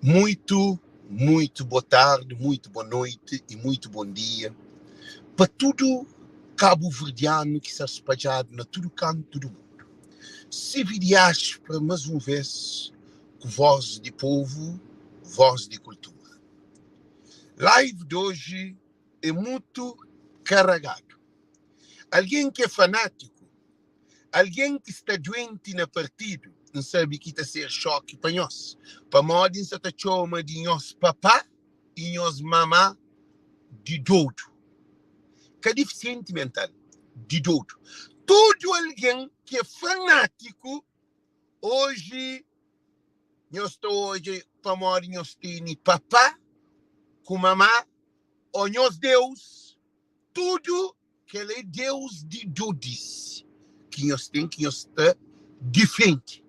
Muito, muito boa tarde, muito boa noite e muito bom dia pa tudu kabuverdianu ki sta spadjadu na tudu kantu du mundu. CV Diáspora mas un vez ku voz di povu, voz di kultura. Live di oji é mutu karagadu. Algen ki é fanátiku Algen ki sta duenti na partidu, N sabe ki ta ser xoki pa nhos, pamodi N sa ta txoma di nhos papá i nhos mamá di dodu. Ka difisienti mental, di dodu. Tudu algen ki é fanátiku, oji nhos ta odja pamodi nhos tene papá ku mamá ô nhos Deus, tudu Kel é Deus di dodis ki nhos ten ki nhos ta difende.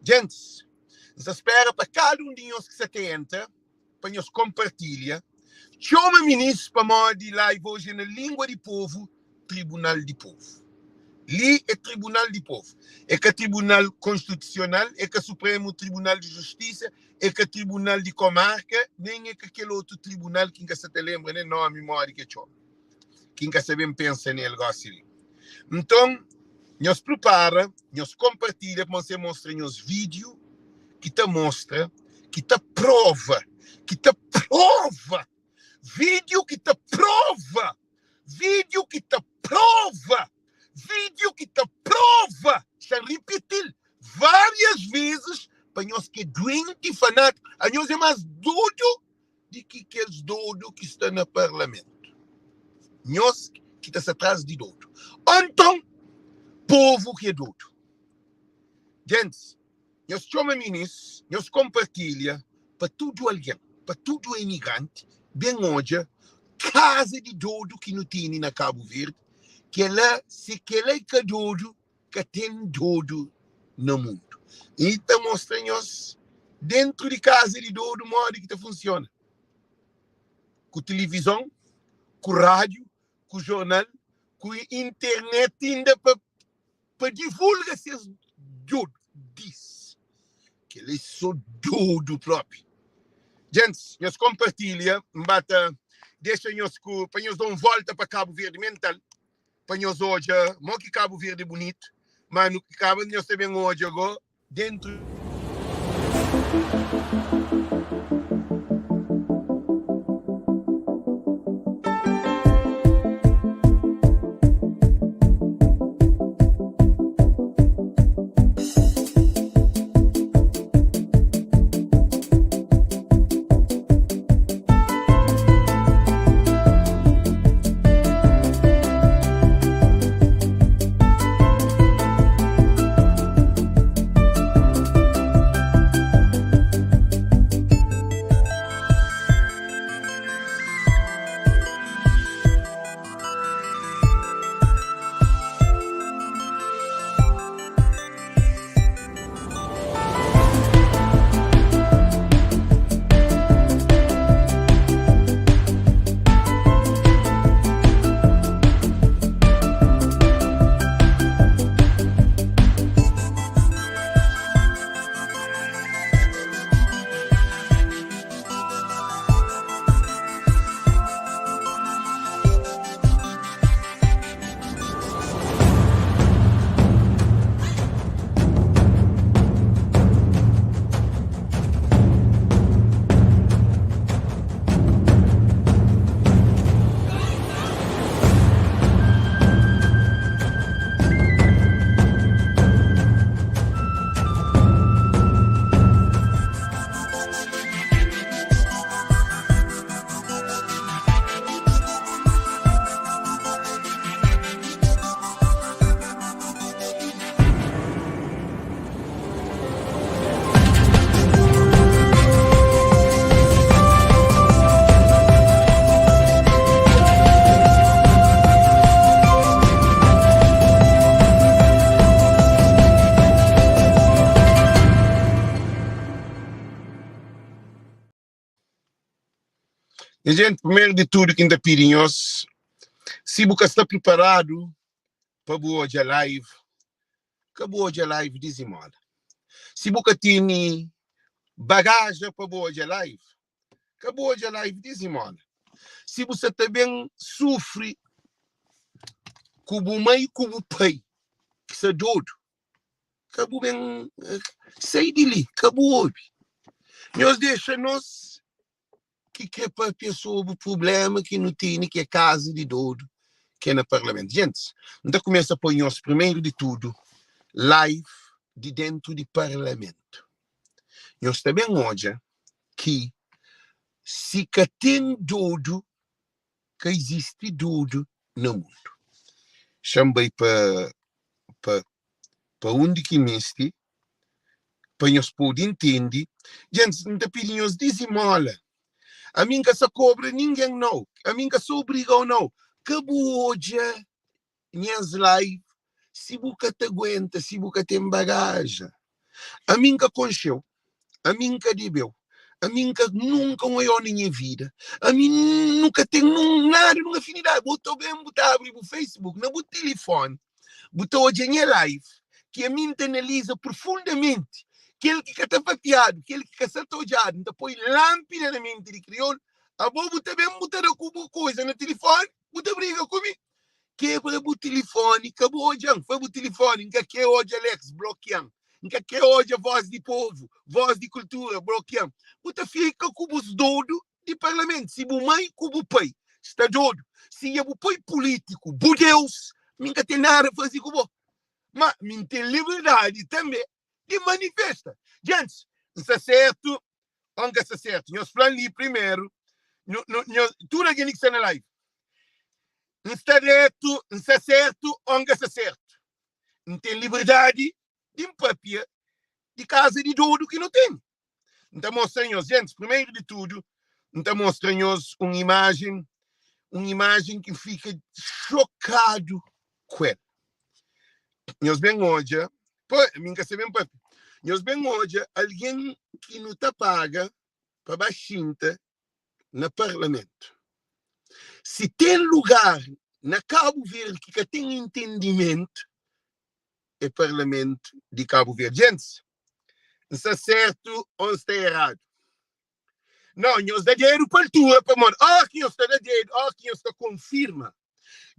Gentis, N sta spera pa kada un di nhos ki sa ta entra pa nhos konpartilha. Txoma minis pamodi live oji é na lingua di povu, tribunal di povu. Li é tribunal di povu. É ka tribunal konstitusional, é ka supremu tribunal di justisa, é ka tribunal di komarka, nen é ka kel otu tribunal ki N ka sa ta lenbra nen nomi modi ki é txoma. ki N ka sa ben pensa nel gosi li. Nton, nhos pripara, nhos konpartilha pamodi se mostra nhos vídiu ki ta mostra, ki ta prova, ki ta prova, vídiu ki ta prova, vídiu ki ta prova, vídiu ki ta prova, xa ripiti-l várias vezes pa nhos ki é duenti fanátiku, anhos é más dodu di ki kes dodu ki sta na parlamentu. Nhos ki ta sta tras di dodu. Ô nton, povu ki é dodu. Gentis, nhos txoma minis, nhos konpartilha pa tudu algen, pa tudu emigranti ben odja kaza di dodu ki nu tene na Kabu Verdi. Kela, si kela é ka dodu, Ka ten dodu na mundu. I ta mostra nhos dentru di kaza di dodu modi ki ta funsiona. Ku tilivizon, ku rádiu, ku jornal, ku internet inda pa pa divulga ses dodis. Kel-li é so dodu propi. Gentis, nhos konpartilha. N ba ta dexa nhos ku pa nhos da un volta pa Kabu Verdi mental. pa nhos odja mo ki Kabu Verdi é bunitu, ma nu kaba nhos ta ben odja go dentru. Nha jenti, primeru di tudu ki N ta pidi nhos, si bu ka sta priparadu pa bu odja live, ka bu odja live dizimola. Si bu ka tene. bagaja pa bu odja live, ka bu odja live dizimola. Si bu sa ta ben sufri ku bu mai ku bu pai ki sa dodu, ka bu ben sai di li, ka bu obi. Nhos dexa nos ki kre papia sobri prublema ki nu tene ki é kaza di dodu ki é na parlamentu. Gentis, N ta kumesa poi nhos primeru di tudu live di dentu di parlamentu. Nhos ta ben odja ki si ka ten dodu, ka izisti dodu na mundu. Xa-m bai pa pa pa undi ki misti pa nhos pode intende. Gentis, N ta pidi nhos dizimola. Ami N ka sa kobra ningen nau. Ami N ka sa obriga-u nau. Ka bu odja nhas live si bu ka ta aguenta, si bu ka ten bagaja. Ami N ka konxe-u, ami N ka debe-u, ami N ka nunka N oiau na nha vida, ami nu ka ten nada, nun afinidadi. Bu ta ben bu ta abri bu Facebook na bu tilifoni, bu ta odja nha live ki ami N ta analiza profundamenti kel ki ka ta papiadu, kel ki ka sa ta odjadu, N ta poi lanpida na menti di kriolu, abo bu ta ben bu ta da ku bu koza na tilifoni, bu ta briga ku mi. Kebra bu tilifoni, ka bu odja-m, fla bu tilifoni, N ka kre odja Alex, blokia-m. N ka kre odja Voz di Povu, Voz di Kultura, blokia-m. Bu ta fika ku bus dodu di parlamentu. Si bu mai ku bu pai sta dodu, si dja bu poi pulitiku bu Deus, mi N ka ten nada faze ku bo. Ma mi N ten liberdadi tanbe di manifesta. Gentis, N sta sertu ô N ka sta sertu? Nhos fla-m li primeru, tudu algen li ki sta na live. N sta dretu, N sta sertu ô N ka sta sertu? N ten liberdadi di N papia di kaza di dodu ki nu tene. N ta mostra nhos, gentis, primeru di tudu, N ta mostra nhos un imajen, un imajen ki N fika xokadu ku el. Nhos ben odja, pa, mi N ka sabe N papia. Nhos ben odja algen ki nu ta paga pa ba xinta na parlamentu. Si ten lugar na Kabu Verdi ki ka ten entendimentu, é parlamentu di Kabu Verdi. Gentis, N sta sertu ô N sta eradu? Nau, nhos da dedu pa altura, pamodi óras ki nhos ta da dedu, óras ki nhos ta konfirma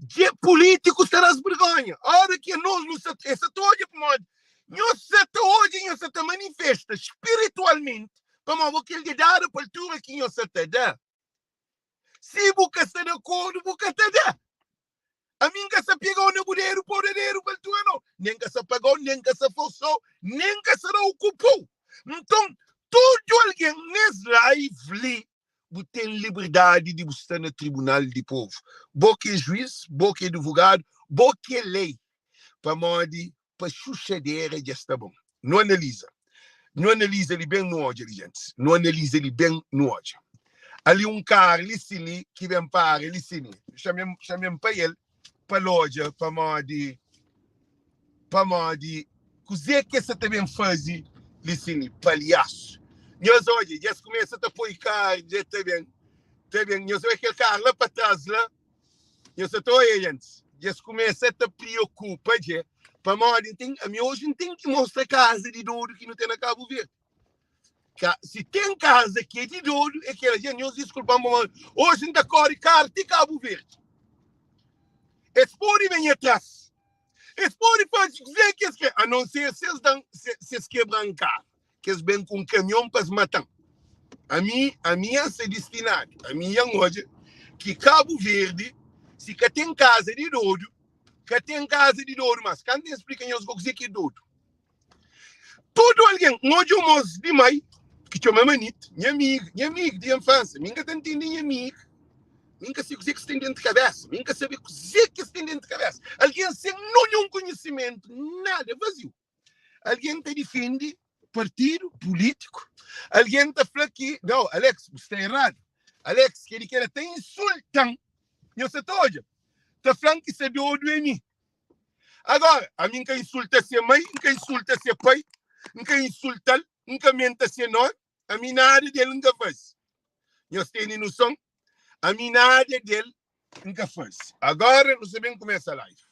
dja pulítikus ta da-s burgonha. Óra ki anos nu sa, es sa ta odja pamodi nhos sa ta odja, nhos sa ta manifesta spiritualmenti pamodi bo kel dedada pa altura ki nhos sa ta da. Si bu ka sta di akordu, bu ka ta da. Ami N ka sa pega-u na bu dedu pa-u da dedu pa altura, nau. Nen N ka sa paga-u, nen N ka sa forsa-u, nen N ka sa da-u ku pô-u. Nton, tudu algen nes live li bu ten liberdadi di bu sta na tribunal di povu. Bo ki é juiz, bo ki é advogadu, bo ki é lei. Pamodi pa xuxadera dja sta bon. Nu analiza. Nu analiza li ben nu odja li gentis. Nu analiza li ben nu odja. Ali un kar li si li ki ben para li si li. Xamem pa el pa el odja pamodi pamodi kuzê ki es sa ta ben faze li sin li. Palhasu! Nhos odja, dja es kumesa ta poi kar, dja ta ben, ta ben. Nhos odja kel kar la pa tras la, nhos sa ta oia antis. Dja es kumesa ta priokupa dja, pamodi N ten, ami oji N ten ki mostra kaza di dodu ki nu ten na Kabu Verdi. Ka, si ten kaza ki é di dodu, é kel-la. Dja nhos diskulpa-m pamodi oji N ta kóre karu ti Kabu Verdi. Es pode ben nha tras. Es pode faze kuzê ki es krê, anonser si es da-m, si es kebra-m karu, ki es ben ku un kamion pa es mata-m. Ami, ami N sta distinadu. Ami dja N odja ki Kabu Verdi, si ka ten kaza di dodu, ka ten kaza di dodu más. Kantu N splika nhos go kuzê ki é dodu, tudu algen, N odja un mos di mai ki txoma Manito, nha amigu, nha amigu di infansia. Mi N ka ta ntende nha amigu. Mi N ka sabe kuzê ki es ten déntu kabésa. Mi N ka sabe kuzê ki es ten déntu kabésa. Algen sen ninhun konhisimentu, nada, vaziu. Algen ta difende partidu pulítiku, algen ta fla ki, nau, Alex, bu sta eradu. Alex, kel-li ki era ta insulta-m, nhos sa ta odja, ta fla-m ki se dodu é mi. Agora, ami N ka insulta se mai, N ka insulta se pai, N ka insulta-l, N ka menta se nomi, Ami nada del N ka faze. Nhos tene noson? Ami nada del N ka faze. Agora nu sta ben kumesa live.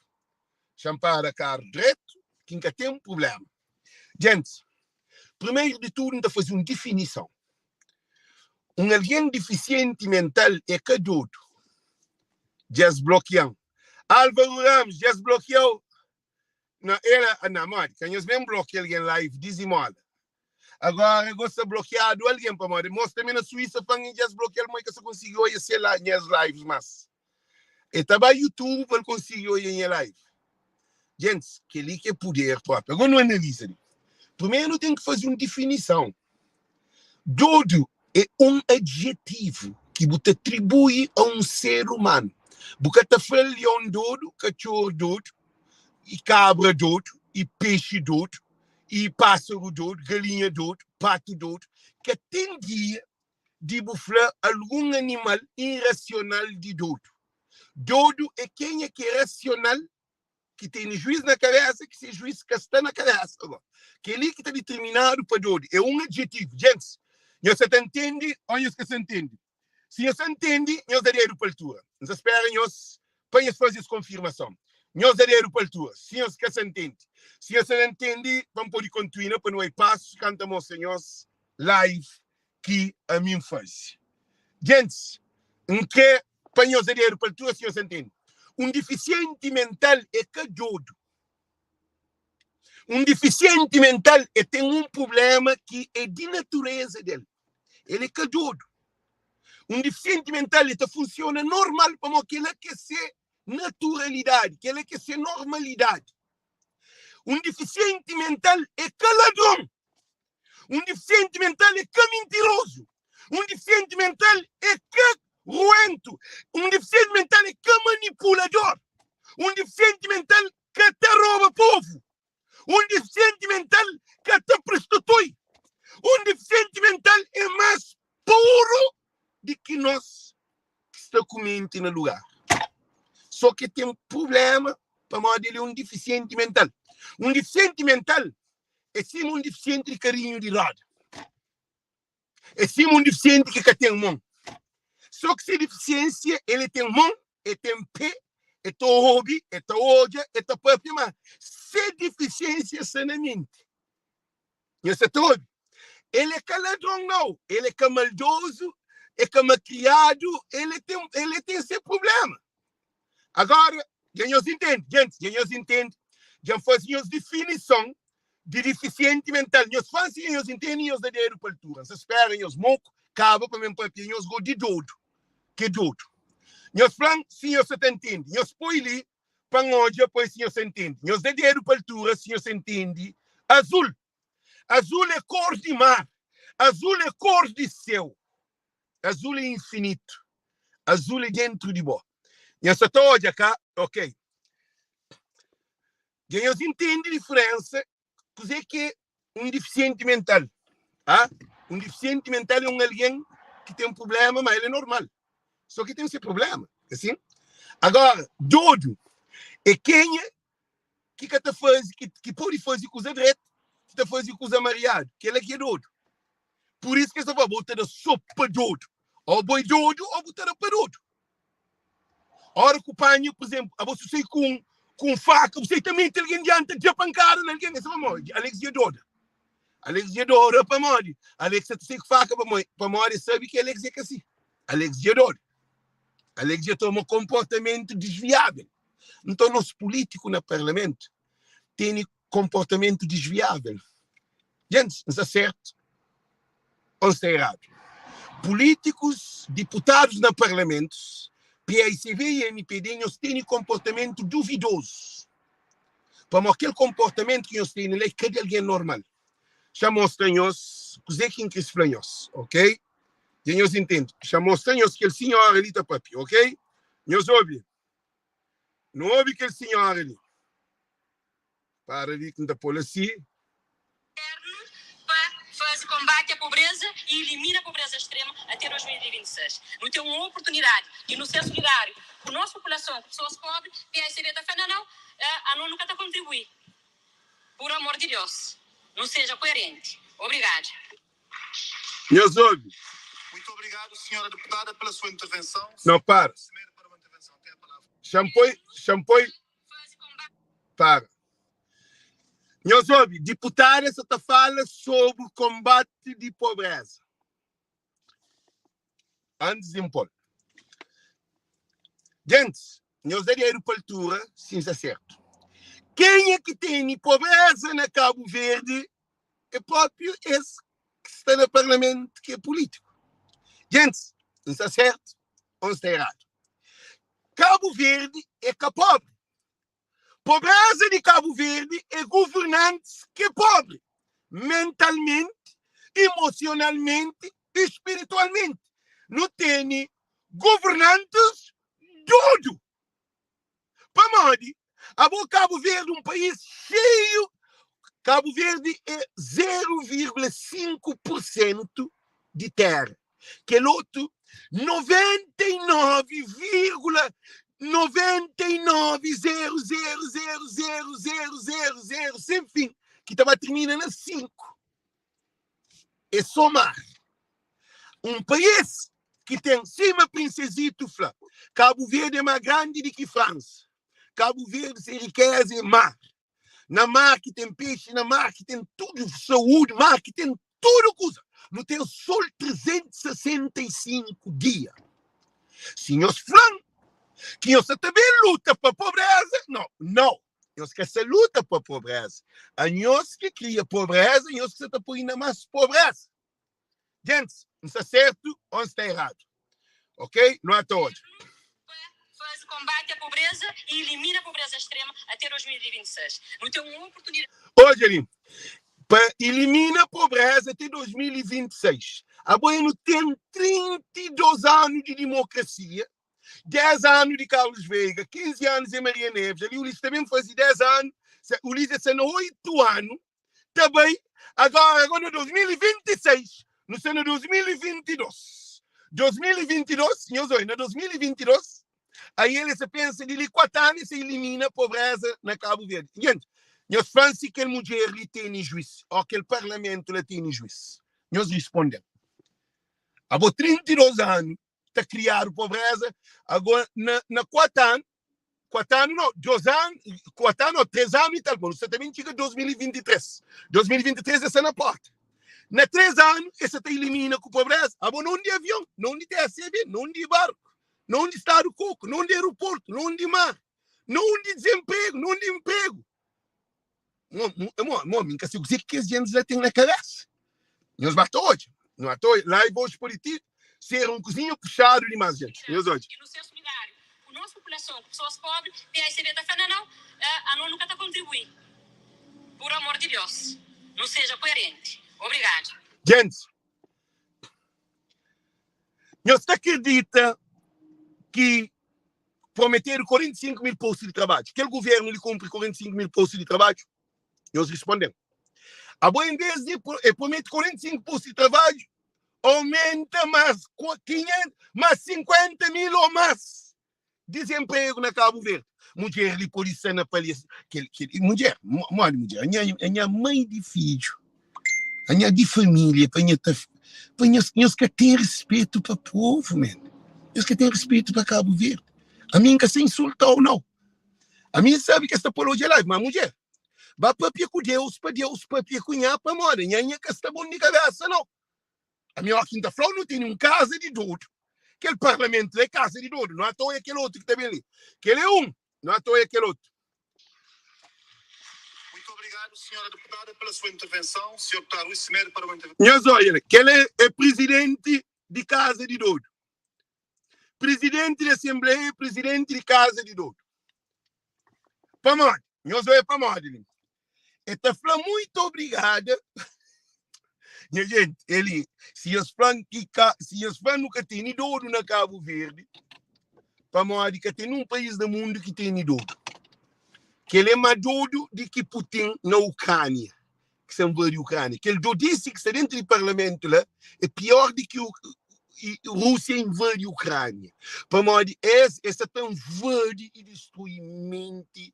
Xa-m para karu dretu ki N ka ten prublema. Gentis, Primeru di tudu, N ta faze un difinison. Un algen difisienti mental é ka dodu. Dja-s blokia-m. Álvaru Ramos, dja-s blokia-u? Na, el, na, modi? Ka nhos ben blokia algen live, dizimola. Agora go sta blokiadu algen pamodi mos tanbe na Suíça flan e dja-s blokial mo e ka sa konsigi oia se la nhas lives mas e ta ba YouTube pa el konsigi oia nha live. Gentis, keli ki é puder propi. Agora nu analiza li. Primeru nu ten ki faze un difinison. Dodu é un adjetivu ki bu ta atribui a un ser umanu. Bu ka ta fla lion dodu, katxor dodu, i kabra dodu, i pexi dodu, i pásaru dodu, galinha dodu, patu dodu. Ka ten dia di bu fla algun animal irasional di dodu. Dodu é kenha ki é rasional ki tene juiz na kabesa ki se juiz ka sta na kabesa go keli ki ta ditirminadu pa dodu é un adjetivu djentis nhos sa ta ntende o nhos ka sa ntende si nhos sa ntende nhos da dedu pa altura n sa spera nhos pa nhos faze es konfirmason nhos da dedu pa altura si nhos ka sa ntende si nhos sa ntende pa n pode kontuina pa nu bai pasu kanta mostra nhos live ki ami n faze djentis n kre Pa nhos é dedu pa altura si nhos ta ntende. Un difisienti mental é ka dodu. Un difisienti mental é ten un prublema ki é di natureza del. El é ka dodu. Un difisienti mental é ta funsiona normal pamodi kela ki é se naturalidadi, kela ki é se normalidadi. Un difisienti mental é ka ladron. Un difisienti mental é ka mintirozu. Un difisienti mental é ka ruentu. Un difisienti mental é ka manipulador. Un difisienti mental ka ta roba povu. Un difisienti mental ka ta prostitui. Un difisienti mental é más puru di ki nos ki sta ku menti na lugar. Sô ki el ten prubléma pamodi el é un difisienti mental. Un difisienti mental é sima un difisienti di karinhu di roda. É sima un difisienti ki ka ten mon. Sô ki se difisiénsia, el é ten mon, el ten pé, el ta obi, el ta odja, el ta pâpia, má se difisiénsia sta na menti. Nhos sa ta obi? El é ka ladron, nau. El é ka maldozu, é ka makriadu, el é ten, el é ten se prubléma. Agora, dja nhos intende, gentis, dja nhos intende, dja N faze nhos difinison di difisienti mental. Nhos fla si dja nhos intende, nhos da dedu pa altura. N sa spera nhos moku kaba pa ben papia nhos go di dodu, ke dodu. Nhos fla-m si nhos sa ta intende. Nhos poi li pa N odja, poi si nhos sa intende. Nhos da dedu pa altura si nhos sa intende. Azul, azul é kor di mar, azul é kor di séu. Azul é infinitu. Azul é dentru di bo. Nhos sa ta odja ka? Ok. Dja nhos intende diferensa kuzê ki é un difisienti mental? Ha? Un difisienti mental é un algen ki ten prubléma, má el é normal. Sô ki ten se prubléma. É sin? Agora, dodu é kenha ki ka ta faze, ki, ki pode faze kuza dretu, ki ta faze kuza mariadu. Kel-la ki é dodu. Pur isu ki es ta fla, bo ta da so pa dodu. Ô bo é dodu ô bu ta da pa dodu. Ora ku panha, por exemplo, abo si sai ku un ku un faka, bu sai ta mete algen dianti, ta da pankada na algen. Es ta fla, mo, Alex dja doda. Alex dja doda pamodi? Alex sa ta sai ku faka pamodi? Pamodi es sabe ki Alex é ka si. Alex dja doda. Alex dja toma konportamentu desviável. Nton nos pulítiku na parlamentu tene konportamentu desviável. Gentis, N sta sertu ô N sta eradu? Pulítikus, diputadus na parlamentus, paicv y mpd, nhos tene konportamentu duvidozu. Pamodi kel konportamentu ki nhos tene la é ka di algen normal. Xa mostra nhos kuzê ki N kris fla nhos, ok? Dja nhos intende? Xa mostra nhos kel sinhora li ta papia, ok? Nhos obi. Nu obi kel sinhora li. Para li ki N ta pô-l asi. Governu pa faze konbati a pobreza y ilimina pobreza extrema ate 2026. Nu ten un oportunidadi di nu ser solidariu ku nos populason, ku pesoas pobri. PSDB ta fla, Nau, nau, ano nu ka ta kontribui. Pur amor di Deus, nu seja koerenti. Obrigadu. Nhos obi. Muito obrigado, senhora deputada, pela sua intervenção. Não, para. Xa-m poi, xa-m poi. Para. Nhos obi, diputada sa ta fala sobri konbati di pobreza. Antis di N pô-l. Gentis, nhos da dedu pa altura si N sta sertu. Kenha ki tene pobreza na Kabu Verdi é propi es ki sta na parlamentu ki é pulítiku. Gentis, N sta sertu ô N sta eradu? Kabu Verdi é ka pobri. Pobreza di Kabu Verdi é governantis ki é pobri mentalmenti, emosionalmenti i spiritualmenti. Nu tene governantis dodu. Pamodi? Abo Kabu Verdi un país xeiu, Kabu Verdi é 0,5 por sentu di tera. Kel otu 99,99000000 sen fin ki ta ba tirmina na 5 é sô mar. Un país ki ten, sima Princesito fla, Kabu Verdi é más grandi di ki Fransa. Kabu Verdi se rikéza é mar. Na mar ki ten pexi, na mar ki ten tudu saúdi, mar ki ten tudu kuza. Nu ten sol 365 dia. Si nhos fla-m ki nhos sa ta ben luta pa pobreza, no, no, nhos ka sa luta pa pobreza. Anhos ki kria pobreza, nhos ki sa ta poi inda más pobreza. Gentis, N sta sertu ô N sta eradu? Ok, nu ata odja. Pa faze konbate a pobreza i ilimina pobreza extrema ate 2026. Nu ten un oportunidadi. Odja li, pa ilimina pobreza ate 2026. Abo e nu ten 32 anu di dimokrasia, 10 anu di Carlos Veiga, 15 anu Zé Maria Neves, ali Ulisses ta ben faze 10 anu, Ulisses sta na 8 anu, ta bai agora, agora na 2026, nu sta na 2022. 2022, nhos oi, na 2022, aí ele se pensa di li 4 anos se elimina pobreza na Cabo Verde. Gente, nhos flan si kel mudjer li tene juiz, ou kel parlamento la tene juiz. Nhos respondem. Abo 32 anos ta kriadu pobreza, agora na, na 4 anos, 4 anu no, 2 anu, 4 anu, 3 anu e tal, bom, você também chega 2023. 2023 está na porta. Na 3 anos, esse ta elimina com pobreza. Ah, bom, não de avião, não de TSB, não de barco, não de estado coco, não de aeroporto, não de mar, não de desemprego, não de emprego. Mo, mo, nunca sei o que que gente já tem na cabeça. Nós basta hoje. Não à toa, lá e vou político ser um cozinho puxado demais, gente. Nós hoje. E no ser solidário ku nos populason, ku pesoas pobri, PSDB ta fla, Nau, nau, ano nu ka ta kontribui. Pur amor di Deus, nu seja koerenti. Obrigadu. Gente, nhos ta akredita ki prometedu 45 mil postu di trabadju? Kel guvernu li kunpri 45 mil postu di trabadju? Nhos responde-m. Abo, en vez di e promete 45 postu di trabadju, aumenta mas 500, mas 50 mil ou mas desemprego na Cabo Verde. Mudjer li pode sta na palha, kel, kel, mudjer, modi mudjer, a nha, a nha mãe di fidju, a nha di família, pa nha ta, pa nhos, nhos ka ten respetu pa povo, man. Nhos ka ten respetu pa Cabo Verde. A mi nka sa insultau, nau. A mi sabe ke sta pol odja live, ma mudjer, ba papia ku Deus, pa Deus papia ku nha, pamodi nha, nha ka sta bon di kabesa, nau. Ami óki N ta fla-u nu tene un kaza di dodu. Kel parlamentu la é kaza di dodu. Nu atoa é kel otu ki ta ben li. Kel é un, nu atoa é kel otu. Muito obrigado, senhora deputada, pela sua intervenção. Senhor deputado Rui Semedo para uma intervenção. Nhos odja la, kel é é prizidenti di kaza di dodu. Prizidenti di asenbleia é prizidenti di kaza di dodu. Pamodi? Nhos odja pamodi li. E ta fla muito obrigada. Nha gente, ele, si nhos flan ki ka, si nhos flan nu ka teni dodu na Cabo Verde, pamodi ka ten un país na mundu ki teni dodu. Kel é ma dodu di ki Putin na Ucrânia, ki sa invadi Ucrânia. Kel dodisi ki sta dentro di parlamento la é pior di ki Rússia invadi Ucrânia. Pamodi es, es sa ta invadi e destrui menti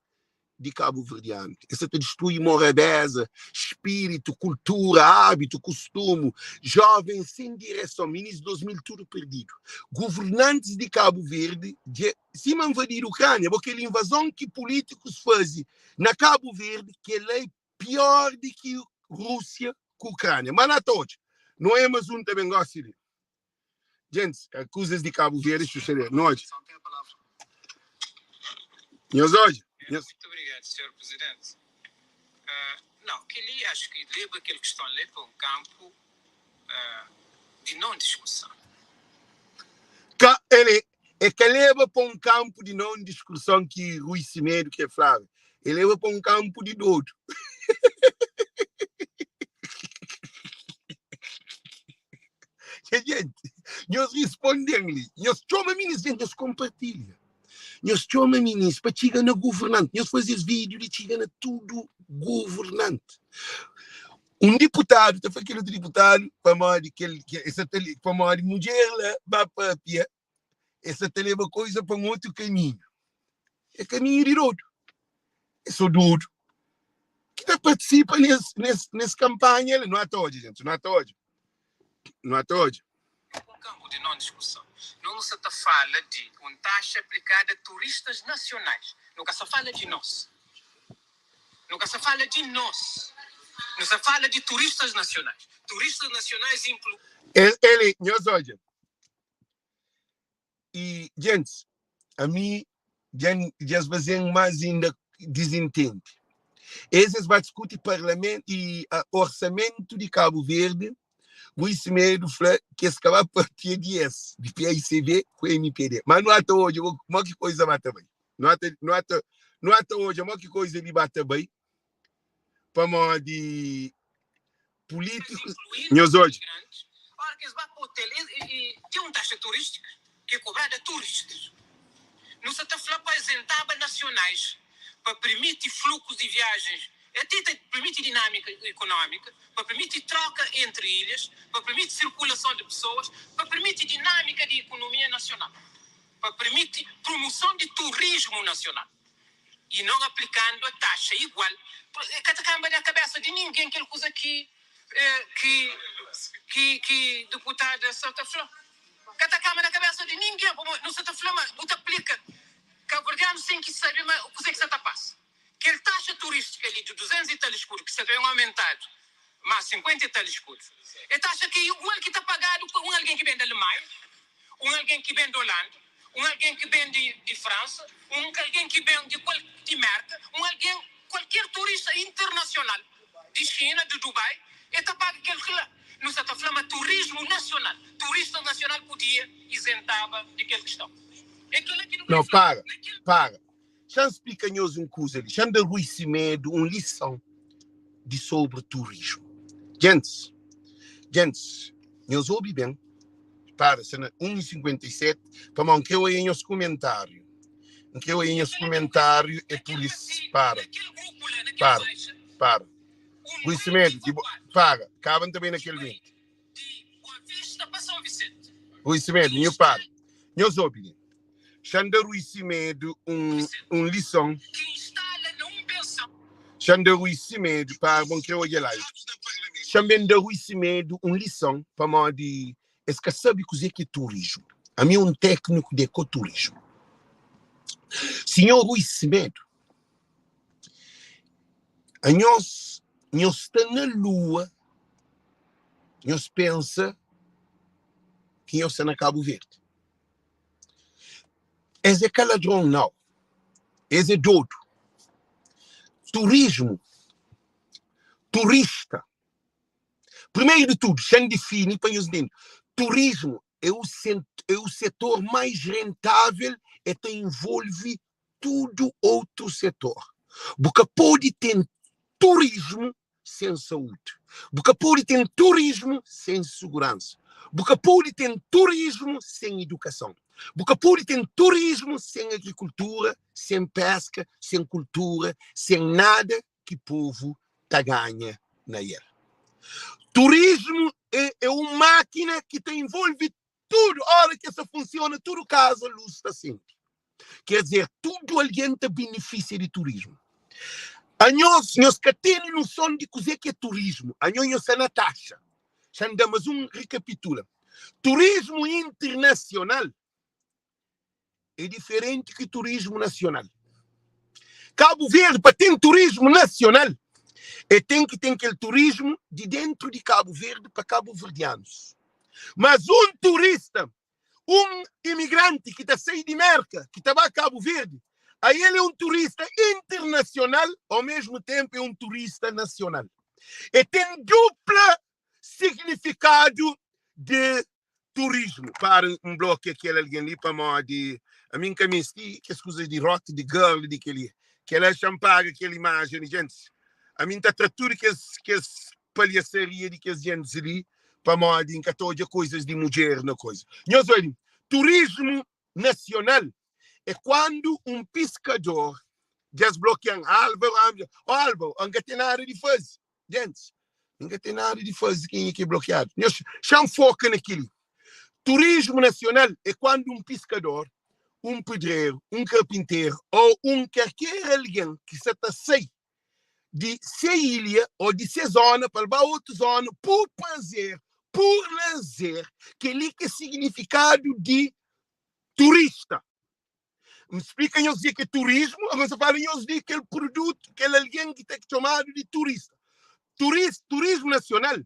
di kabuverdianu. Es sa ta distrui morabeza, spiritu, kultura, abitu, kustumu, jovens sen direson, minis 2000 tudu perdidu. Guvernantis di Kabu Verdi dja sima nvadidu Ukrania, bo kel invazon ki pulitikus fazi na Kabu Verdi, kel la é. pior di ki Rúsia ku Ukrânia. Má na ta odja. No é mas un ta ben gósi li. Gentis, kuzas di Kabu Verdi suceder. No odja. Nhos odja. Nhos. Muito obrigado, Sr. Presidente. Não, kel-li acho ki leba kel kiston li pa un kanpu di non diskusson. Ka, el é ka leba pa un kanpu di non diskusson ki Rui Semedo ke flaba. El leba pa un kanpu di dodu. Nha gente, nhos responden li. Nhos txoma minis, gente, nhos kompartilha. Nhos txoma minis pa txiga na governante. Nhos faze es vídeo li txiga na tudu governante. Un diputadu ta fla kel otu diputadu pamodi kel, kel, el sa ta, pamodi mudjer la ba papia, el sa ta leba koisa pa un otu kaminhu. É kaminhu di dodu. É só dodu ki ta partisipa nes, nes, nes kampanha li. Nu ata odja, gente, nu ata odja. Nu ata odja. Un kanpu di non diskuson. Nos nu sa ta fala di un taxa aplikada a turistas nasionais. Nu ka sa fala di nos. Nu ka sa fala di nos. Nu sa fala di turistas nasionais. Turistas nasionais inklu. El, el, nhos odja. I, gentis, ami dja N, dja es faze-m más inda dizintende. Es, es ba diskuti parlamen, i a orsamentu di Kabu Verdi, Rui Semedo fla ki es ka ba papia di es, di paicv ku mpd. Má nu ata odja mo ki koiza ba ta bai. Nu ata, nu ata, nu ata odja mo ki koiza li ba ta bai, pamodi pulítikus. Nhos odja. Ora ki es ba pa otel, ten un taxa turístika ki é kobrada a turistas. Nu sa ta fla pa izentaba nasionais pa permiti flukus di viajens, ate ta permiti dinâmika ikonómika, pa permiti troka entri ilhas, pa permiti sirkulason di pesoas, pa permiti dinâmika di ikonomia nasional, pa permiti promoson di turismu nasional. i non aplikando a taxa igual, ka ta kanba na kabesa di ningen kel kuza ki ki ki ki deputada sa ta fla. Ka ta kanba na kabesa di ningen, pamodi nu sa ta fla ma bu ta aplika. Kabuverdianus ten ki sabe ma kuze ki sa ta pasa. Kel taxa turistika li di 200 i tal eskudu ki sa ta ben aumentadu mas 50 i tal eskudu, e taxa ki é igual ki ta pagadu pa un algen ki ben di Alemanha, un algen ki ben di Olanda, un algen ki ben di di Fransa, un algen ki ben di kual di Merka, un algen, kualker turista internasional di Xina, di Dubai, e ta paga kel ki la. Nu sa ta fla ma turismu nasional, turistas nasional pudia izentaba di kel kiston. É kel-la ki nu Não, kre fla. para, Na kel. para. Xa-m splika nhos un kuza li. Xa-m da Rui Semedo un lison di sobri turismu. Gentis, gentis, nhos obi ben. Para, sta na 1 y 57, pamodi N kre oia nhos kumentáriu. N kre oia nhos kumentáriu, é pur is, para, para, para. Rui Semedo, di bo, para, kaba N ta bai na kel link. Rui Semedo, nhu para. Nhos obi li. Xa-m da Rui Semedo un, un lison. Xa-m da Rui Semedo, para, bo N kre odja live. Xa-m ben da Rui Semedo un lison, pamodi es ka sabe kuzê ki é turismu. Ami é un tékniku di ekoturismu. Sinhor Rui Semedo, anhos, nhos sta na lua, nhos pensa ki nhos sta na Kabu Verdi. Es é ka ladron, nau. Es é dodu. Turismu, turista, Primeiro de tudo, xa N difini pa nhos ntende, turismu é o é o setor mais rentável e ta envolve tudo outro setor. Bu ka pode ten turismu sen saúde, bu ka pode ten turismu sen seguransa, bu ka pode ten turismu sen idukason, bu ka pode ten turismu sen agrikultura, sen peska, sen kultura, sen nada ki povu ta ganha na el. Turismu é, é un mákina ki ta envolve tudu. Óra ki el sta funsiona, tudu kaza lus ta sende. Ker dizer, tudu algen ta benefisia di turismu. Anhos, nhos ka tene noson di kuzê ki é turismu. Anhos, nhos sta na taxa. Xa N da mas un rekapitula. Turismu internasional é diferenti ki turismu nasional. Kabu Verdi, pa ten turismu nasional, E ten ki ten kel turismu di dentu di Kabu Verdi pa kabuverdianus. Mas un turista, un imigranti ki ta sai di Merka, ki ta ba Kabu Verdi, ael é un turista internasional, au mesmu tenpu é un turista nasional. E ten dupla signifikadu di turismu. Para N blokia kel algen li pamodi ami N ka meste kes kuzas di roti di girl di kel-li. Kel-la xa-m paga kel imajen li. Gentis, ami N ta tra tudu kes kes palhasaria di kes gentis li pamodi N ka ta odja koizas di mudjer na koza. Nhos odja, turismu nasional é kuandu un piskador dja-s blokia-m Álvaro, Álvaro, ó Álvaro, N ka ten nada di faze. Gentis, N ka ten nada di faze kenha ki é blokiadu. Nhos xa-m foka na kel-li. Turismu nasional é kuandu un piskador, un pedreru, un karpinteru ô un kalker algen ki sa ta sai di se ilha ô di se zóna pa el ba otu zóna pur prazer, pur lazer. Kel-li ki é signifikadu di turista. N splika nhos di ki é turismu, agora N sta fala nhos di kel produtu, kel algen ki ta txomadu di turista. Turis, turismu nasional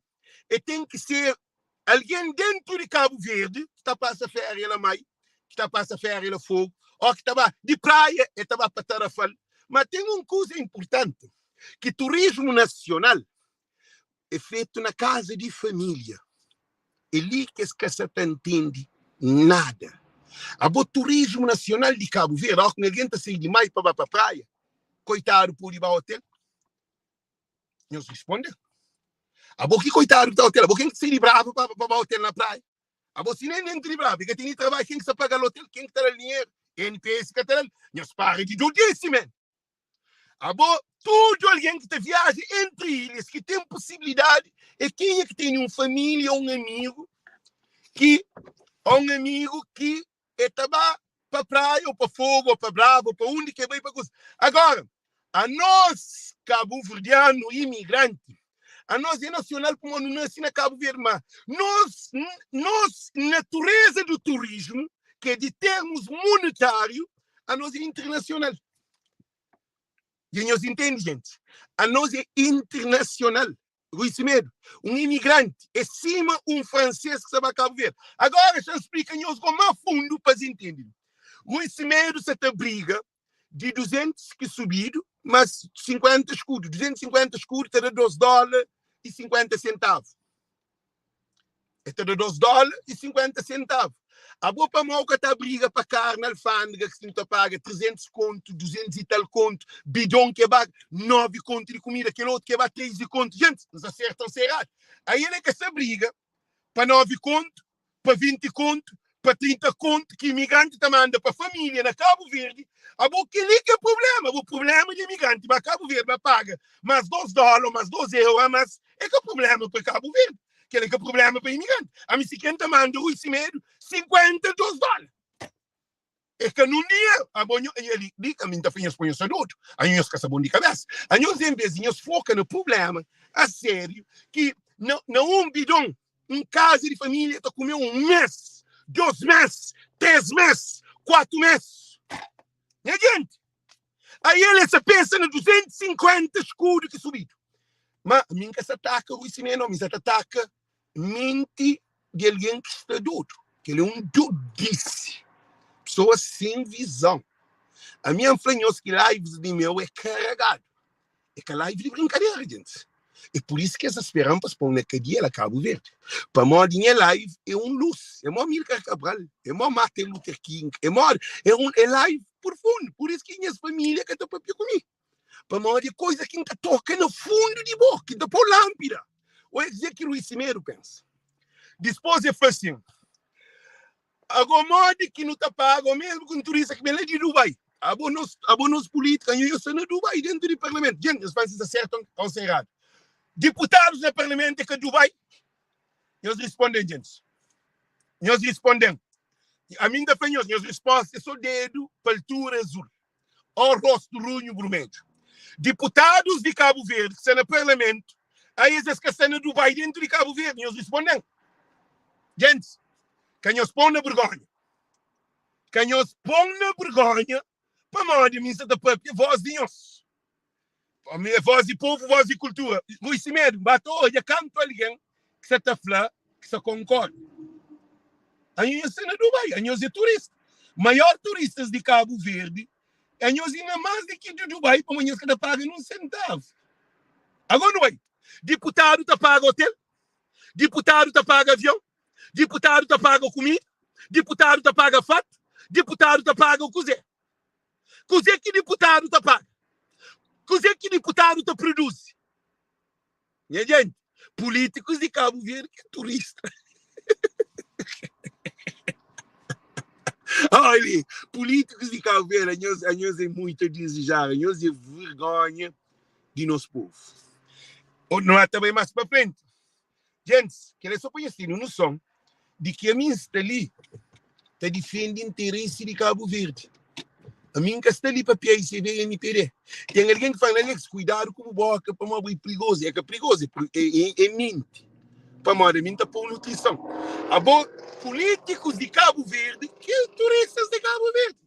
e ten ki ser algen dentu di Kabu Verdi ki ta pasa féria la Mai, ki ta pasa féria la Fogu, ó ki ta ba di praia e ta ba pa Tarafal. Ma ten un kuza inpurtanti, ki turismu nasional é fetu na kaza di família. É li ki es ka sa ta ntende nada. Abo turismu nasional di Kabu Verdi, óki un algen ta sai di Mai pa ba pa praia, koitadu pode ba otel? Nhos risponde. Abo ki koitadu ki ta otel? Abo ken ki ta sai di Brava pa ba otel na praia? Abo si nen dentru di Brava e ka tene trabadju, ken ki sa paga-l otel? Ken ki ta da-l dinheru? NPS ka ta da-l? Nhos para di dodisi, men! Abo, tudu algen ki ta viaja entri ilhas ki ten posibilidadi é kenha ki tene un família ô un amigu ki ô un amigu ki e ta ba pa praia ô pa Fogu ô pa Brava ô pa undi ki e bai pa kuza. Agora, anos kabuverdianu imigranti, anos é nasional pamodi nu nase na Kabu Verdi, ma nos nos natureza do turismu, ki é di termus monetáriu, anos é internasional. Dja nhos intende, gente? Anos é internacional. Rui Semedo, un imigranti é sima un fransês ki sta ba Kabu Verdi. Agora, xa N splika nhos go má fundu pa es intende. Rui Semedo sa ta briga di 200 ki subidu, mas 50 skudu. 250 skudu ta da 2 dóla y 50 sentavu. E ta da 2 dóla y 50 sentavu. Abo pamodi bu ka ta briga pa karni alfândega ki nu ta paga 300 kontu, 200 y tal kontu, bidon ke ba 9 kontu di kumida, kel otu ke ba 13 kontu. Gente, N sta sertu ô N sta eradu? Aí el é ka sta briga pa 9 kontu, pa 20 kontu, pa 30 kontu ki imigranti ta manda pa família na Kabu Verdi. Abo kel-li ki é prubléma. Abo prubléma di imigranti ba Kabu Verdi ba paga más 2 dóla ô más 2 euro, más É ka problema pa Kabu Verdi, kel é ka problema pa imigranti. Ami si ken ta manda Rui Semedo 52 dóla. É ka nun dinheru. Abo nho, ali, li, ami nta fla nhos pa nhos sta dodu. Anho nhos ka sta bon di kabesa. Anhos en vez di nhos foka na problema a sériu ki na, na un bidon, un kaza di família ta kume un mes, dos mes, tres mes, kuatu mes. Nha genti, Aí el sa pensa na 250 escudo ki subidu. Ma mi nka sa taka Rui Simé no, mi sa ta taka menti di alguém ki sta dodu. Kel é um dodisi. Pessoa sem visão. A mi N fla nhos ki lives di meu é carregado. É ka live di brincadeira, gente. É por isso que es speram pa es pon na cadia la Cabo Verde. Pamodi nha live é um luz. É mó Amilcar Cabral, é mó Martin Luther King, é mó é um é live profundo. Por isso ki nhas família ka ta papia ku mi. Pamodi é coisa ki N ta toka na fundo di bo, ki N ta pô lâmpida. Ou é dizer ki Rui Semedo pensa. Dispôs é fla assim, Ago modi ki nu ta paga o mesmo ki un turista ki ben la di Dubai? Abo nos, abo nos politika, nho sta na Dubai dentu di parlamentu. Gente, nhos pensa sta sertu ou sta erradu? Diputadus na parlamentu é ka Dubai? Nhos responden, gentis. Nhos responden. Ami nta fla nhos, nhos resposta é so dedu pa altura azul ou rostu runhu brumedju. Diputadus di Kabu Verdi ki sta na parlamentu, a es es ka sta na Dubai dentu di Kabu Verdi? Nhos responden. Gentis, Ka nhos pô-m na burgonha. Ka nhos pô-m na burgonha, pamodi mi N sta ta pâpia vós di nhos. Ami é voz di povu, voz di kultura. Rui Semedo, ba ta odja kantu algen ki sa ta fla ki sa konkorda. Anhos sta na Dubai, anhos é turista. Maior turistas di Kabu Verdi, anhos inda más di ki di Dubai, pamodi nhos ka ta paga nun sentavu. Agora nu bai, diputadu ta paga hotel, diputadu ta paga avion, diputadu ta paga kumida, diputadu ta paga fatu, diputadu ta paga kuzê? Kuzê ki diputadu ta paga? Kuzê ki diputadu ta produzi? Nha jenti, pulítikus di Kabu Verdi ki é turista. Olha, pulítikus di Kabu Verdi, anhos, anhos é muito a desejar, anhos é vergonha di nos povu. Não há também mais para frente. Gentis, kel-li é sô pa nhos tene un noson di ki ami N sta li ta difende interesi di Kabu Verdi. Ami N ka sta li pa PICV i mpd. Ten algen ki fla-m, Alex, kuidadu ku bu bóka pamodi bo é prigozu. É ka prigozu, é minti. Pamodi ami N ta pô-u nutrison. Abo, pulítikus di Kabu Verdi, ki é turistas di Kabu Verdi,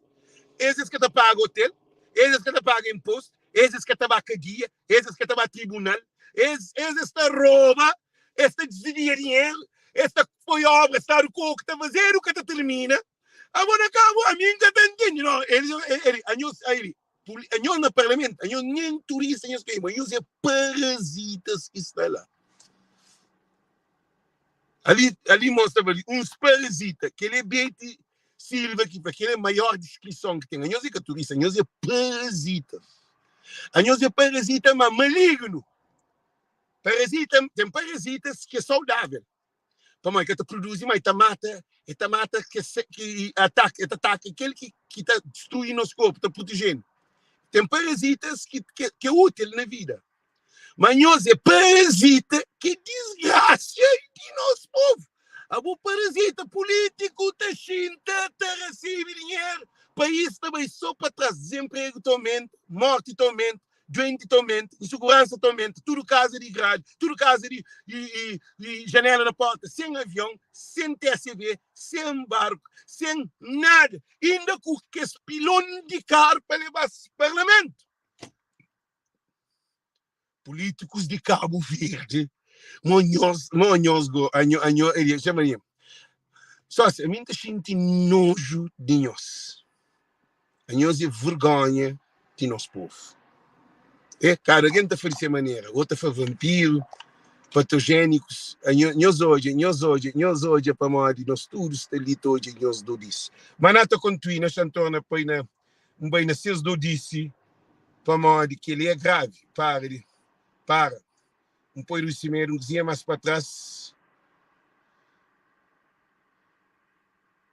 es es ka ta paga otel, es es ka ta paga inpostu, es es ka ta ba kadia, Es es ka ta ba tribunal, es es es ta roba, es ta desvia dinheru, es ta poi obra stadu koku ta fazedu ka ta termina. Abo na kabu, ami N ka ta ntende no. Elis el anhos ali anhos na parlamentu, anhos nen turista anhos ka é, ma anhos é parazitas ki sta la. Ali ali mostra ali uns parazita, kel é Beti Silva ki fla, kel é maior deskrison ki ten. Anhos é ka turista, anhos é parazitas. Anhos é parazita ma maligno. Parazita, ten parazitas ki é saudável. Pamodi ka ta produzi, ma e ta mata, e ta mata ke ki ataka, e ta ataka kel ki ki ta destrui nos korpu, ta protejenu. Ten parazitas ki ki ki é útil na vida. Ma nhos é parazita ki disgrasia di nos povu. Abo parazita pulitiku ta xinta ta rasibi dinheru, pais ta bai so pa tras, dizenpregu ta aumenta, morti ta aumenta, duenti ta aumenta, insuguransa ta aumenta, tudu kaza di gradi, tudu kaza di di di janela na porta, sen avion, sen TSV, sen barku, sen nada, inda ku kes pilon di karu pa lebas parlamentu. Políticos de Cabo Verde, mo nhos, mo nhos go, anho, anho, ele chama ali. Sócio, a mim tá xinti nojo de nhos. Anhos é vergonha de nos povo. É, cada alguém tá fazer de maneira. Outra fa vampiro, patogénicos. Anho, nhos hoje, nhos hoje, nhos hoje pa modi nós tudo está ali hoje nhos do disse. Mas nata kontui, na xantorna põe na N bai na ses dodisi pamodi kel-li é gravi. Para di para. N poi Rui Semedo un kuzinha más pa tras.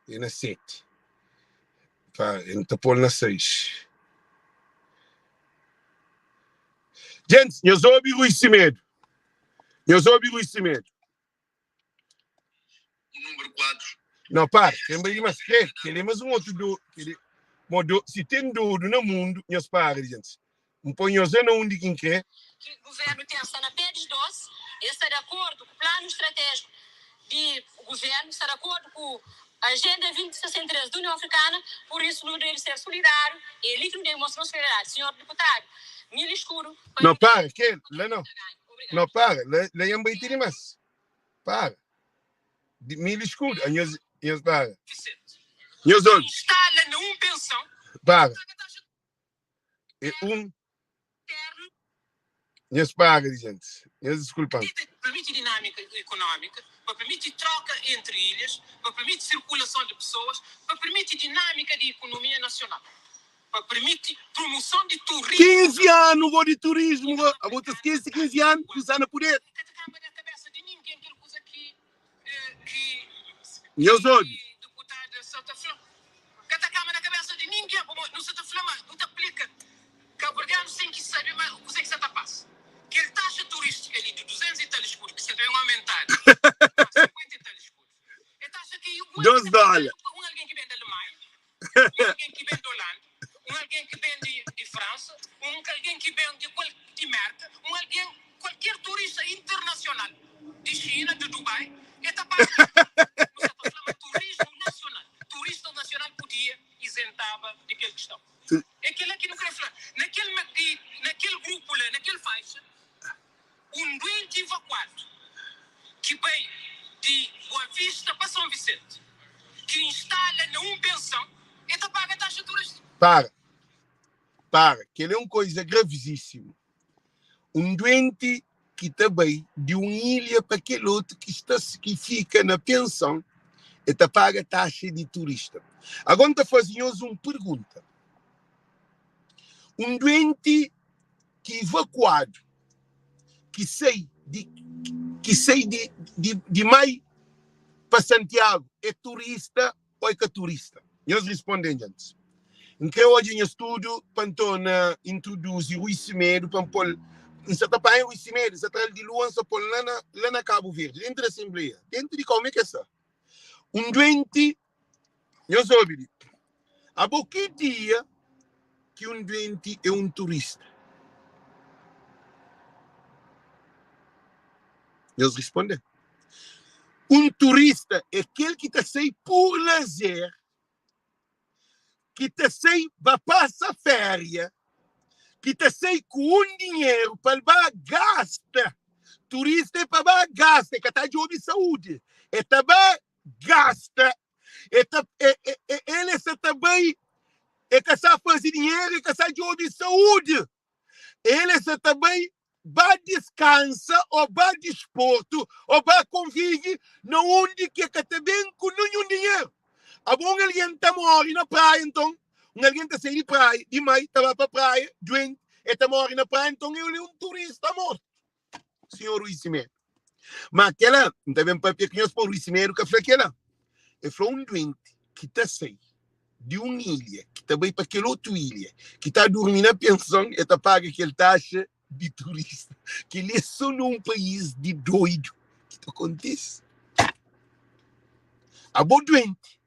É na seti. Pa, N ta pô-l na seis. Gentis, nhos obi Rui Semedo. Nhos obi Rui Semedo. O número 4. Não, para, tem bem mas que que ele é mais um outro do, que ele, mo do, se tem dodo no mundo, nós para, gente. Um põe nós na onde quem quer. Ki Guvernu ten sta na pé di dos, el sta di akordu ku planu stratéjiku di Guvernu, sta di akordu ku Agenda 2063 di Union Afrikana, pur isu nu debe ser sulidáriu, é li ki nu debe mostra nos solidariedadi. Sinhor Diputadu, mil iskudu pa Não, para, que lá não. Não, para, lá, lá em Baiti demais. Para. Di mil escudo. Anhos, anhos para. Nhos obi. Instala na un pensão. Para. É um. Nhos para di gente. Nhos desculpa. Permite dinâmica económica, pa permite troca entre ilhas, pa permite circulação de pessoas, pa permite dinâmica de economia nacional, pa permite promoção de turismo. 15 anu go di turismo go. Abo ta skese 15 anu ku sa na puder. Ka ta kamba na cabeça de ninguém kel kuza ki ki Nhos obi. deputada sa ta fla. Ka ta kamba na cabeça de ninguém, pamodi nu sa ta fla ma nu ta aplica. Cabo-verdianos tem ki sabe ma kuze ki sa ta passa. Kel taxa turística li de 200 e tal escudos ki sa ta ben aumentadu pa 50 e tal escudos é taxa ki un Dos algen ta dólar. paga un algen ki ben di Alemanha, un algen ki ben di Holanda, un algen ki ben di di França, un algen ki ben di kual di Merka, un algen kualker turista internacional di China, di Dubai, e ta paga. Nu sa ta fla ma turismu nacional, turista nacional podia isentaba di kel questão. É kel-la ki nu krê fla. Na kel, na kel grupu la, na kel. São Vicente ki instala na un pensão e ta paga taxa turística. Para. Para. Kel é un koiza gravizísimu. Un duenti ki ta bai di un ilha pa kel otu ki sta ki fika na pensão e ta paga taxa di turista. Agora N ta faze nhos un pergunta. Un duenti ki ivakuadu, ki sai di ki sai di di di Mai pa Santiagu é turista ô é ka turista? Nhos responde-m djantis. N kre odja nhos tudu pa N torna introduzi Rui Semedo pa N pô-l N sa ta panha Rui Semedo, N sa tra-l di lua N sa pô-l la na la na Kabu Verdi, dentu di asenbleia, dentu di kau mi ke sta. Un duenti Nhos obi li. Abo ki dia ki un duenti é un turista? Nhos risponde. Un turista é kel ki ta sai pur lazer, ki ta sai ba pasa féria, ki ta sai ku un dinheru pa el ba gasta. Turista é pa ba gasta, é ka ta djobe saúdi, é ta ba gasta e ta e, e, e, ele sa ta bai e ka sa faze dinheru e ka sa djobe saúde ele sa ta bai ba diskansa ou ba disportu ou ba konvive na undi ki e ka ta ben ku ninhun dinheru abo un algen ta more na praia nton un algen ta sai di praia di mai ta ba pa praia duenti e ta more na praia nton ele é un turista mortu Senhor Rui Semedo. Ma kela, N ta ben papia ku nhos pa Rui Semedo ka fla kela. E fla un duenti ki ta sai di un ilha ki ta bai pa kel otu ilha, ki ta durmi na penson, e ta paga kel taxa di turista. Kel-li é so na un país di doidu ki ta kontise. Abo duenti,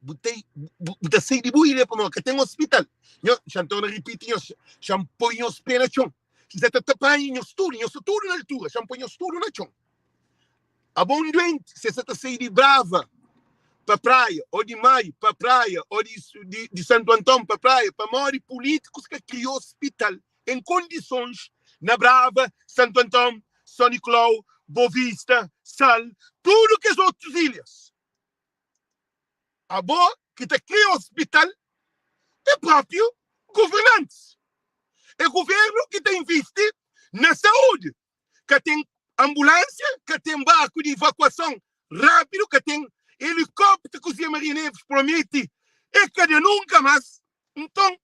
bu ta bu ta sai di bu ilha pamodi ka ten ospital. Nho, xa N torna ripiti nhos, xa N poi nhos pé na txon. N sa ta ta panha nhos tudu, nhos sta tudu na altura, xa N poi nhos tudu na txon. Abo un duenti, se sa ta sai di Brava pa praia, ô di Maio pa praia, ô di di di Santu Anton pa praia, pamodi pulítikus ka kria ospital en kondisons na Brava, Santu Anton, Son Nikulau, Bovista, Sal, tudu kes otus ilhas. Abo ki ta kria hospital é próprio governantes. É governo ki ta invisti na saúde. Ka ten ambulância, ka ten barco de evacuação rápido, ka ten helicóptero que o Zé Maria Neves promete é ka da nunca mais. Então,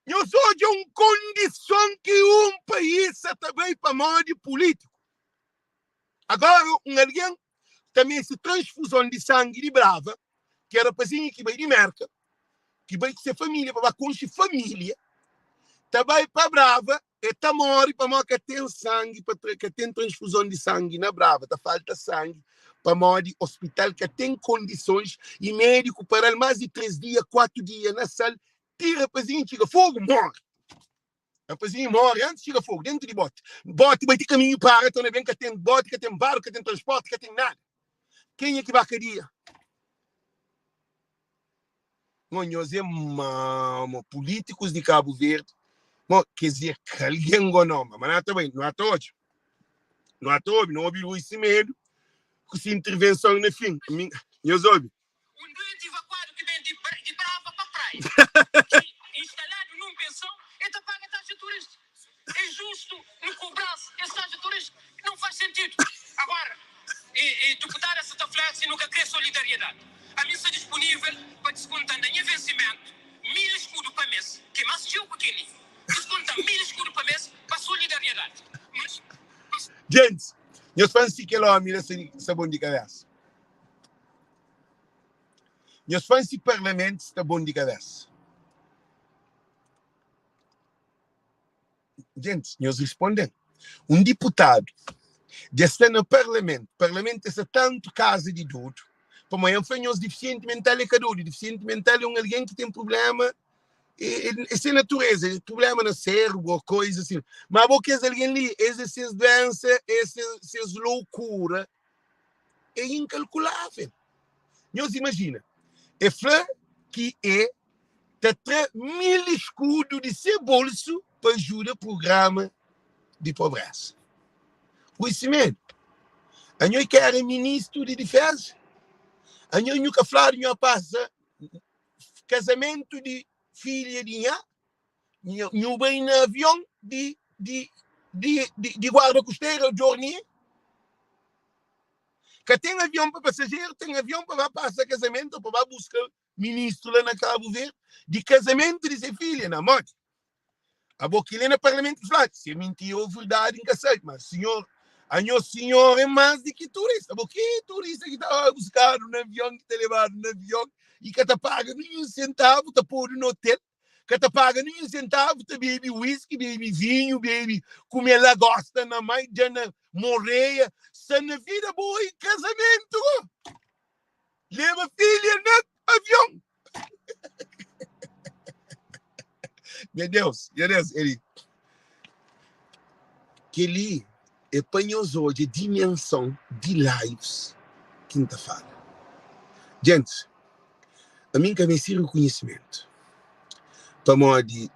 nhos odja un kondison ki un país sa ta bai pamodi pulítiku. Agora, un algen ta meste transfuzon di sangi di Brava, ki é rapazinhu ki bai di Merka, ki bai ku se família pa ba konxe família, ta bai pa Brava, e ta móre pamodi ka ten sangi pa tra, ka ten transfuzon di sangi na Brava, ta falta sangi pamodi ospital ka ten kondisons i médiku para-l más di 3 dia, 4 dia na sal, ti rapazinhu txiga fogu, móre. Rapazinhu móre antis txiga fogu, dentu di boti. Boti bai ti kaminhu para, torna ben, ka ten boti, ka ten barku, ka ten transporti, ka ten nada. Kenha ki ba kadia? Mo nhos é mau, mo pulítikus di Kabu Verdi, mo kes é ka algen go no, ma na ta bai, no ta odja, no ta obi, no obi Rui Semedo ku si intervenson na fin. Mi, nhos obi. Un duenti evakuadu ki ben di di Brava pa Praia, ki instaladu nun pensão, e ta paga taxa turístika. É justu nu kobra-s es taxa turístika? Não faz sentido. Agora, e, e deputada sa ta fla si nu ka kre solidariedade. Ami N sta disponível pa diskonta-m da nha vensimentu 1000 escudo pa mês, ki é más txeu ku kel-li. Diskonta-m 1000 escudo pa mês pa solidariedade. Mas, mas. Gentis, nhos fla-m si kel ómi la sta bon di kabésa. Nhos fla-m si parlamentu sta bon di kabésa. Gentis, nhos risponde-m. Un diputadu dja sta na parlamentu. Parlamentu é sta tantu kaza di dodu. Pamodi N fla nhos difisienti mental é ka dodu. Difisienti mental é un algen ki ten prubléma, é, é, é se natureza, é prubléma na sérbru ô koiza asin. Má abo kes algen li, es é ses duénsa, é ses, ses lokura é inkalkulável. Nhos imajina, é fla ki é ta tra 1000 escudo di se bolso pa ajuda programa di pobreza. Rui Semedo, anho ki era ministru di difeza? Anho nhu ka fladu nhu a pasa kazamentu di filha di nha, nhu bai na avion di di di di, di guarda costeira Dornier. Ka ten avion pa pasajeru, ten avion pa ba pasa kazamentu ou pa ba buska ministru la na Cabo Verde di kazamentu di se filha na modi. Abo kile na parlamento ki fla se é mentira ou verdade nka sabe, mas senhor, anho senhor é mais di ki turista. Abo ki turista ki ta buscado na avion, ki ta levado na avion e ka ta paga nenhum centavo, ta podu no hotel, ka ta paga nenhum centavo, ta bebe whisky, bebe vinho, bebe kume lagosta na mai, dja na moreia, sta na vida boa e casamento go. Leba filha na avion. Nha Deus, nha Deus, ele. Kel-li é pa nhos odja dimensão di lives ki N ta fala. Gentis, ami N ka meste rekonhisimentu, pamodi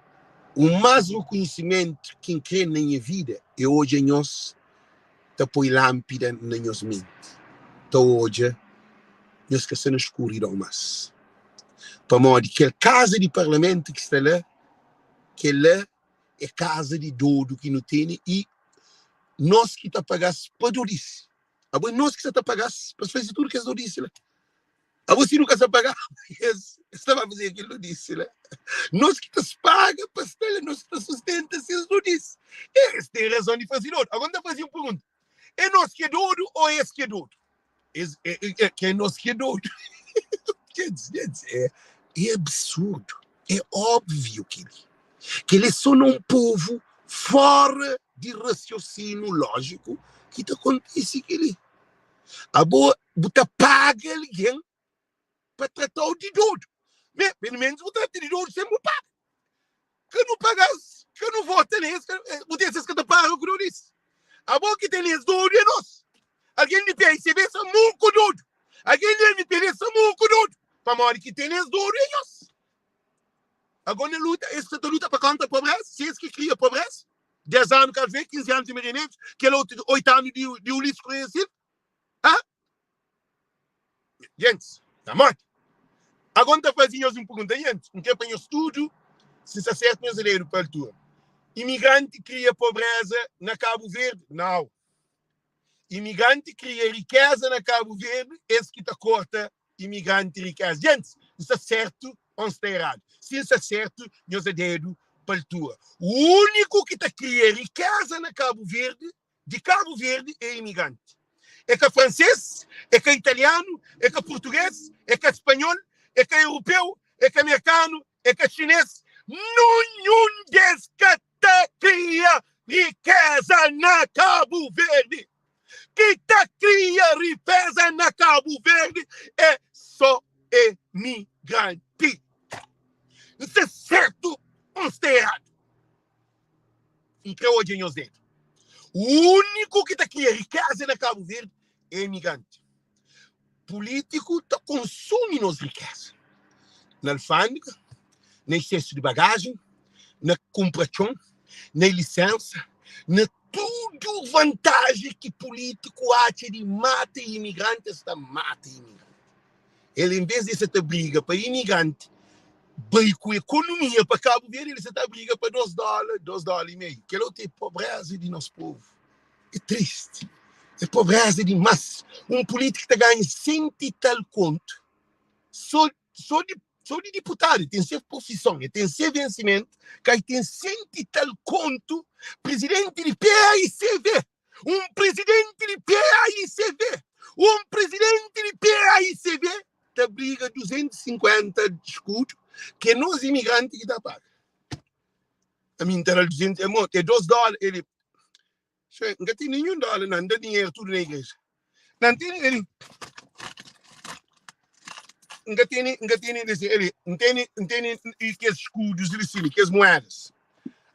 u más rekonhisimentu ki N kre na nha vida é odja nhos ta poi lánpida na nhos menti, ta odja nhos ka sta na skuridon más. Pamodi kel kaza di parlamentu ki sta la, kel-la é kaza di dodu ki nu tene i nos ki ta paga-s pa dodisi. Abo é nos ki sa ta paga-s pa es faze tudu kes dodisi la. Abo si nu ka sa pagaba es, es ta ba faze kel dodisi la. Nos ki ta paga pa sta la, nos ki ta sustenta ses dodisi. Es ten razon di faze dodu. Agora N ta faze un pergunta, é nos ki é dodu ô es ki é dodu? Es, é, é, é, que é nos ki é dodu. Quer dizer, é absurdo. É óbvio que ele, que ele é só num povo fora de raciocínio lógico que ta acontece que ele. Abo, bu ta paga alguém pa tratau di dodu. Me, pelo menos bu trata di dodu sem bu paga. Ka nu paga-s, ka nu vota nes, ka, eh, bu ten ses ka ta paga ku dodis. Abo ki ten es dodu é nos. Algen di PICB sa muku dodu. Algen di MPD sa muku dodu. Pamodi ki ten es dodu é nhos. Agora na luta, es ta luta pa kontra pobreza, se es ki kria pobreza. 10 anu Carlos Veiga, 15 anu de Maria Neves, kel outro 8 anu di, di Ulisses Correia Silva. Ah? Gentis, na morti. Agora N ta faze nhos un pergunta, gentis. N kre pa nhos tudu, si sta sertu nhos ledu pa altura. Imigranti kria pobreza na Kabu Verdi? Nau. Imigranti kria rikeza na Kabu Verdi, es ki ta korta imigranti rikeza. Gentis, N sta sertu ô N sta eradu? Si N sta sertu, nhos da dedu pa altura. Úniku ki ta kria rikeza na Kabu Verdi di Kabu Verdi é imigranti. É ka fransês, é ka italianu, é ka purtugês, é ka spanhol, é ka europeu, é ka merkanu, é ka xinês. Nunhun des ka ta kria rikéza na Kabu Verdi. Ki ta kria rikéza na Kabu Verdi é só imigranti. N sta sertu ô N sta eradu? N kre odja nhos dedu. Úniku ki ta kria rikeza na Kabu Verdi é imigranti. Pulítiku ta konsumi nos rikeza na alfândega, na exsesu di bagajen, na kunpra txon, na lisensa, na tudu vantaji ki pulítiku atxa di mata imigranti, es ta mata imigranti. El en vez di sa ta briga pa imigranti bai ku ekonomia pa Kabu Verdi, el sa ta briga pa 2 dóla, 2 dóla i meiu. Kel otu é pobreza di nos povu. É tristi. É pobreza dimás. Un pulítiku ta ganha sentu i tal kontu sô sô di sô di diputadu. El ten se profison, el ten se vensimentu, ka el ten sentu i tal kontu prizidenti di PAICV. Un prizidenti di PAICV, un prizidenti di PAICV ta briga 250 skudu ki é nos imigranti ki ta paga. Ami N ta da-l 200, amor, é 2 dóla, ele, N ka ten ninhun dóla, nan, N da dinheru tudu na igreja. Nan, tene, ele, N ka tene, N ka tene, ele, N tene, N tene e kes skudus li sin, kes moedas.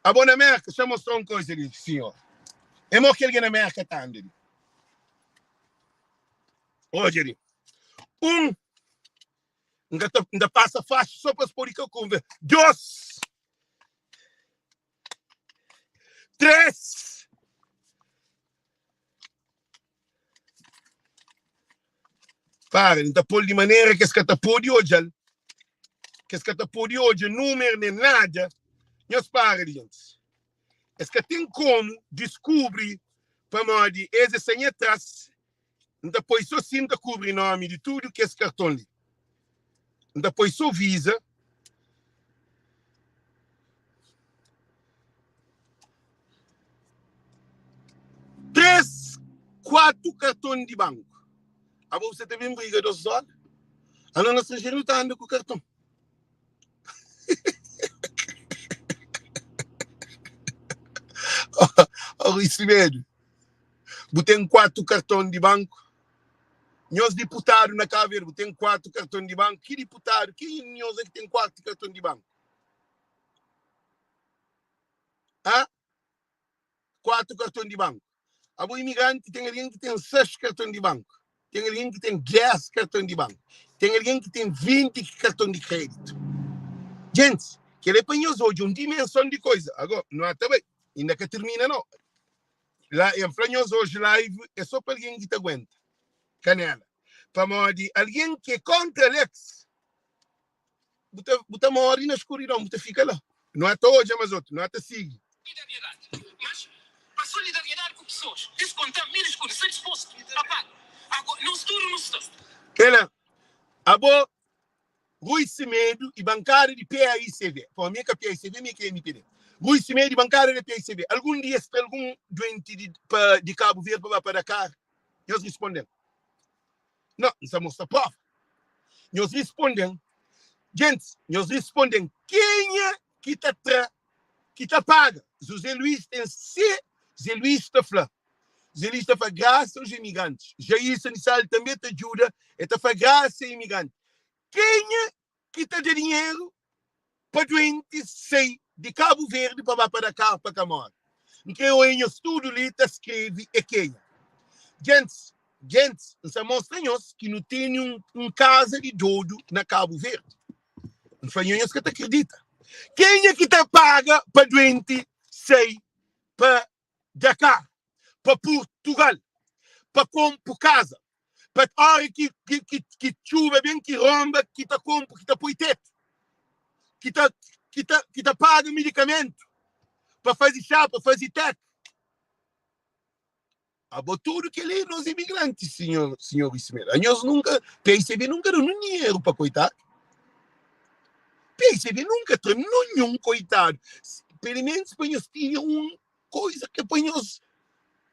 Abo na Merka, xa mostra un koisa li, sinhor. É mo ki algen na Merka ta anda li. Odja li. Un, N ka ta, N ta pasa faxi so pa es pode ka konve. Dos, tres, Para, N ta pô-l di manera ki es ka ta pode odja-l, ki es ka ta pode odja númeru nen nada. Nhos para di gentis. Es ka ten komu diskubri pamodi es é sta nha tras. N ta poi so si N ta kubri nomi di tudu kes karton li. N ta poi so Visa. 3, 4 karton di banku. Abo bu sa ta ben briga 2 dóla? Ano na stranjeru nu ta anda ku karton. Oh, Rui Semedo, bu ten 4 karton di banku? Nhos diputadu na Cabo Verde, bu ten 4 karton di banku? Ki diputadu, ki nhos é ki ten 4 karton di banku? Hã? 4 karton di banku. Abo imigranti ten algen ki ten 6 karton di banku, ten algen ki ten 10 karton di banku, ten algen ki ten 20 karton di kreditu. Gentis, kel é pa nhos odja un dimenson di koiza. Ago, nu ata bai, inda ka tirmina no. La, N fla nhos oji live é so pa algen ki ta aguenta kanela. Pamodi algen ki é kontra Alex, bu ta, bu ta móre na skuridon, bu ta fika la. Nu ata odja mas otu, nu ata sigi. Solidariedade, mas pa solidariedade ku pesoas, diskonta milis kuza, sta dispostu a paga. Ago, nos tudu nu sta. Kela, abo, Rui Semedo e bankada di PAICV, pô, mi é ka PAICV, mi é ka MPD. Rui Semedo e bankada di PAICV, algun dia es tra algun duenti di, pa, di Cabo Verde pa ba pa Dakar? Nhos risponde-m. Não, N sa mostra prova. Nhos risponde-m. Gentis, nhos risponde-m, kenha ki ta tra, ki ta paga? José Luiz ten se, Zé Luiz ta fla, Zé Luiz ta fla grasa aos imigrantes. Jailson di Sal tanbe ta djuda, el ta fla grasa a imigrantes. Kenha ki ta da dinheru pa duentis sai di Kabu Verdi pa ba pa Dakar pa ka mora. N kre oia nhos tudu li ta skrebe e kenha. Gentis, gentis, N sa mostra nhos ki nu tene un, un kaza di dodu na Kabu Verdi. N fla nho, nhos ka ta kridita. Kenha ki ta paga pa duenti sai pa Dakar, pa Purtugal, pa konpu kaza, pa ora ki, ki, ki, ki txuba ben, ki ronba, ki ta konpu, ki ta poi tetu, ki ta, ki ta, ki ta paga medikamentu, pa faze xá, pa faze tek. Abo tudu kel-li nos imigranti, sinhor, sinhor Ismael. Anhos nunka, PICB nunka da nun dinheru pa koitadu. PICB nunka tra nunhun koitadu. Pelimentus pa nhos tinha un koiza ke pa nhos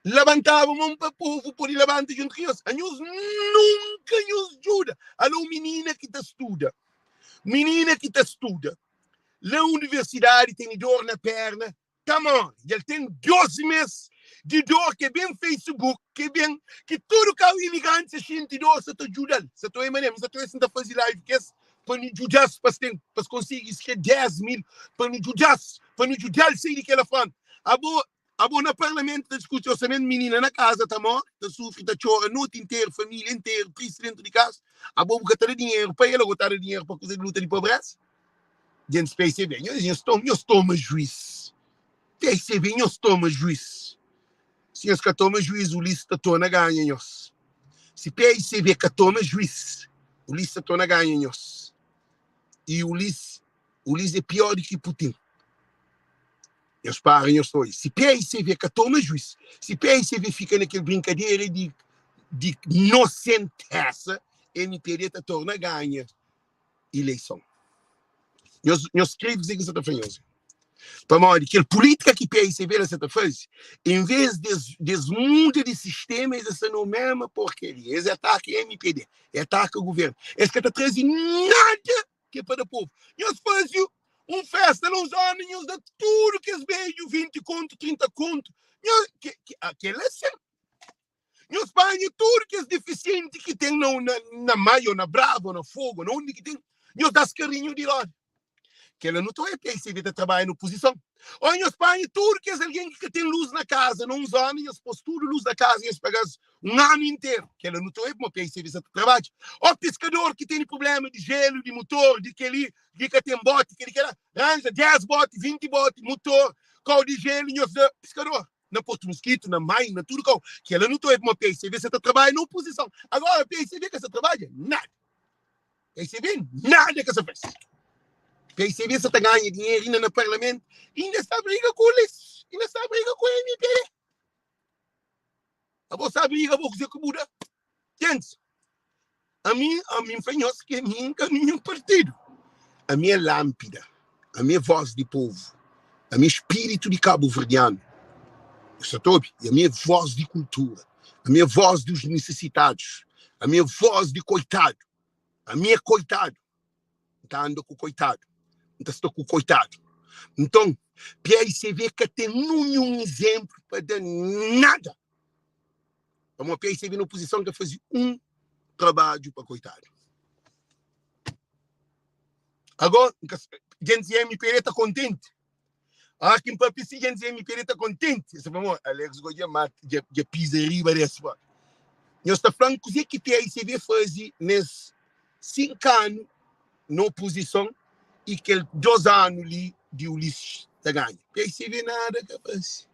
labantaba mon pa povu pode labanta djuntu ku nhos. Anhos nunka nhos djuda. Alô minina ki ta studa, minina ki ta studa la universidadi tene dor na perna, ta móre. Dja el ten 12 mês di dor ke ben Facebook, ke ben ki tudu kau imigranti sa xinti dor sa ta djuda-l. Sa ta oi mané, mi sa ta oi si N ta faze live kes pa nu djuda-s pa es ten, pa es konsigi skre 10 mil pa nu djuda-s, pa nu djuda-l sai di kel afronta. Abo, abo na parlamentu ta diskuti orsamentu, minina na kaza ta móre, ta sufri, ta txora noti interu, família interu tristi dentu di kaza. Abo bu ka ta da dinheru pa el, abo ta da dinheru pa kuza di luta di pobreza? Gentis PICB, nhos, nhos toma, nhos toma juiz. PICB, nhos toma juiz. Si nhos ka toma juiz, Ulisses ta torna ganha nhos. Si PICB ka toma juiz, Ulisses ta torna ganha nhos. E Ulisses, Ulisses é pior di ki Putin. Nhos para, nhos ta oia. Si PICB ka toma juiz, si PICB fika na kel brinkadera di di nosentesa, MPD ta torna ganha ileison. Nhos, nhos skrebe kuzê ki N sa ta fla nhos. Pamodi kel pulítika ki PICB la sa ta faze, en vês di es, di es muda di sistéma, es sta na mésma porkaria. Es ataka MPD, es ataka govérnu. Es ka ta traze nada ki é pa da povu. Nhos faze un fésta la uns ómi, nhos da tudu kes bedju 20 kontu, 30 kontu. Nhos, ke, ke, kel-la sin. Nhos panha tudu kes difisienti ki ten na, na, na Maio, na Brava, na Fogo, na undi ki ten, nhos da-s karinhu di roda. Kela nu ta oia PICV ta trabadja na opozison. Ô nhos panha tudu kes algen ki ka ten lus na kaza, na un zona, nhos pôs tudu lus na kaza, nhos paga-s un anu interu. Kela nu ta oia pamodi PICV sa ta trabadja. Ô piskador ki tene prubléma di jelu, di mutor, di kel-li, ki ka ten boti, kel-li, kel-la, ranja 10 boti, 20 boti, mutor, kau di jelu, nhos da piskador. Na Porto Mosquito, na Maio, na tudu kau. Kela nu ta obi ma PICV sa ta trabadja na oposison. Agora PICV ka sa trabadja nada. PICV nada ka sa fasi. PICV sa ta ganha dinheru inda na parlamentu, inda sta briga ku Ulisses, inda sta briga ku MPD. Abo sta briga abo kuze ku bu da. Gentis, ami, ami N fla nhos ki ami N ka ninhun partidu. Ami é lánpida, ami é vós di povu, ami é spiritu di kabuverdianu. Nhos sa ta obi? I ami é vós di kultura, ami é vós dos nisisitadus, ami é vós di koitadu, ami é koitadu. N ta anda ku koitadu, N ta sta ku koitadu. Nton, PICV ka ten ninhun izénplu pa da nada. Pamodi PICV na opozison ka faze un trabadju pa koitadu. Agora, gentis di MPD ta kontenti. Ah, ki N papia si gentis di MPD ta kontenti. Es ta fla, mo, Alex go dja mata, dja, dja piza riba des. Pá. Nhos ta fla-m kuzê ki PICV faze nes 5 anu na opozison i kel 2 anu li di Ulisses ta ganha. PICV nada ka faze.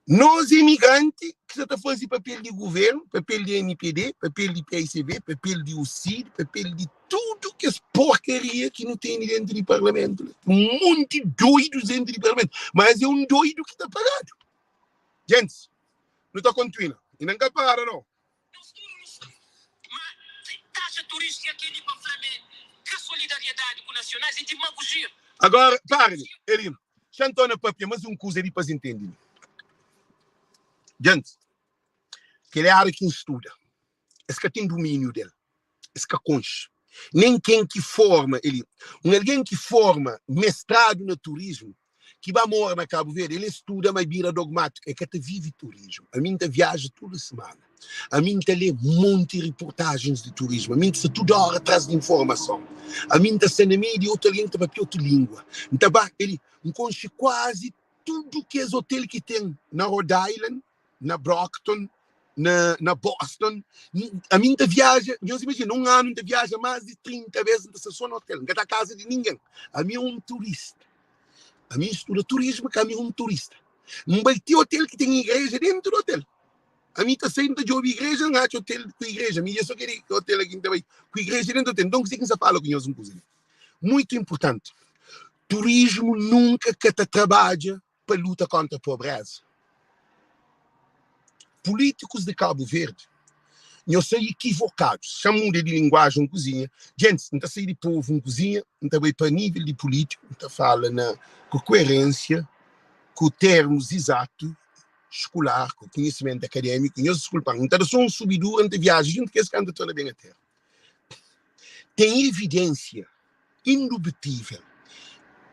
Nos imigranti ki sa ta faze papel di guvernu, papel di mpd, papel di paicv, papel di ucid, papel di tudu kes porkaria ki nu tene dentu di parlamentu la. Un monti doidus dentu di parlamentu, ma es é un doidu ki ta pagadu. Gentis, nu ta kontinua. Inda N ka para nau. Nos tudu nu sabe ma taxa turístika kel-li pa fla ma é ka solidariedadi ku nasionais, é dimagojia. Agora, para li, Eli, xa N torna papia mas un kuza li pa es intende li. Djantis, kel ária ki N studa, es ka ten dumíniu del, es ka konxe. Nen ken ki forma, Eli, un algen ki forma mestradu na turismu, ki ba mora na Kabu Verdi, el studa ma bira dogmátiku, el ka ta vive turismu. Ami N ta viaja tudu simana, ami N ta lê monti riportajens di turismu, ami N ta sta tudu óra tras di informason, ami N ta sta na meiu di otu algen ki ta papia otu língua, N ta ba, el, N konxe kuazi tudu kes otel ki ten na Rhode Island, na Brockton, na, na Boston. Ami N ta viaja, nhos imajina, un anu N ta viaja más di 30 bês, N ta sta sô na otel, N ka ta kaza di ningen. Ami é un turista. Ami N studa turismu, ka ami é un turista. N bai ti otel ki ten igreja dentu di otel. Ami ta sai, N ta djobe igreja, N atxa otel ku igreja. Mi dja sô kere otel aki N ta bai ku igreja dentu di otel. Nton, kuzê ki N sta fala ku nhos un kuza li muitu inpurtanti? Turismu nunka ka ta trabadja pa luta kontra pobreza. Pulítikus di Kabu Verdi, nhos sai ikivokadus. Xa muda di linguajen un kuzinha. Djentis, N ta sai di povu un kuzinha, N ta bai pa nível di pulítiku, N ta fala na ku kuerênsia, ku termus izatu, skular, ku kunhisimentu akadémiku. Nhos diskulpa-m, N ta da so un subidura, N ta viaja djuntu ku es, kantu N torna ben a téra. Ten evidênsia indubitível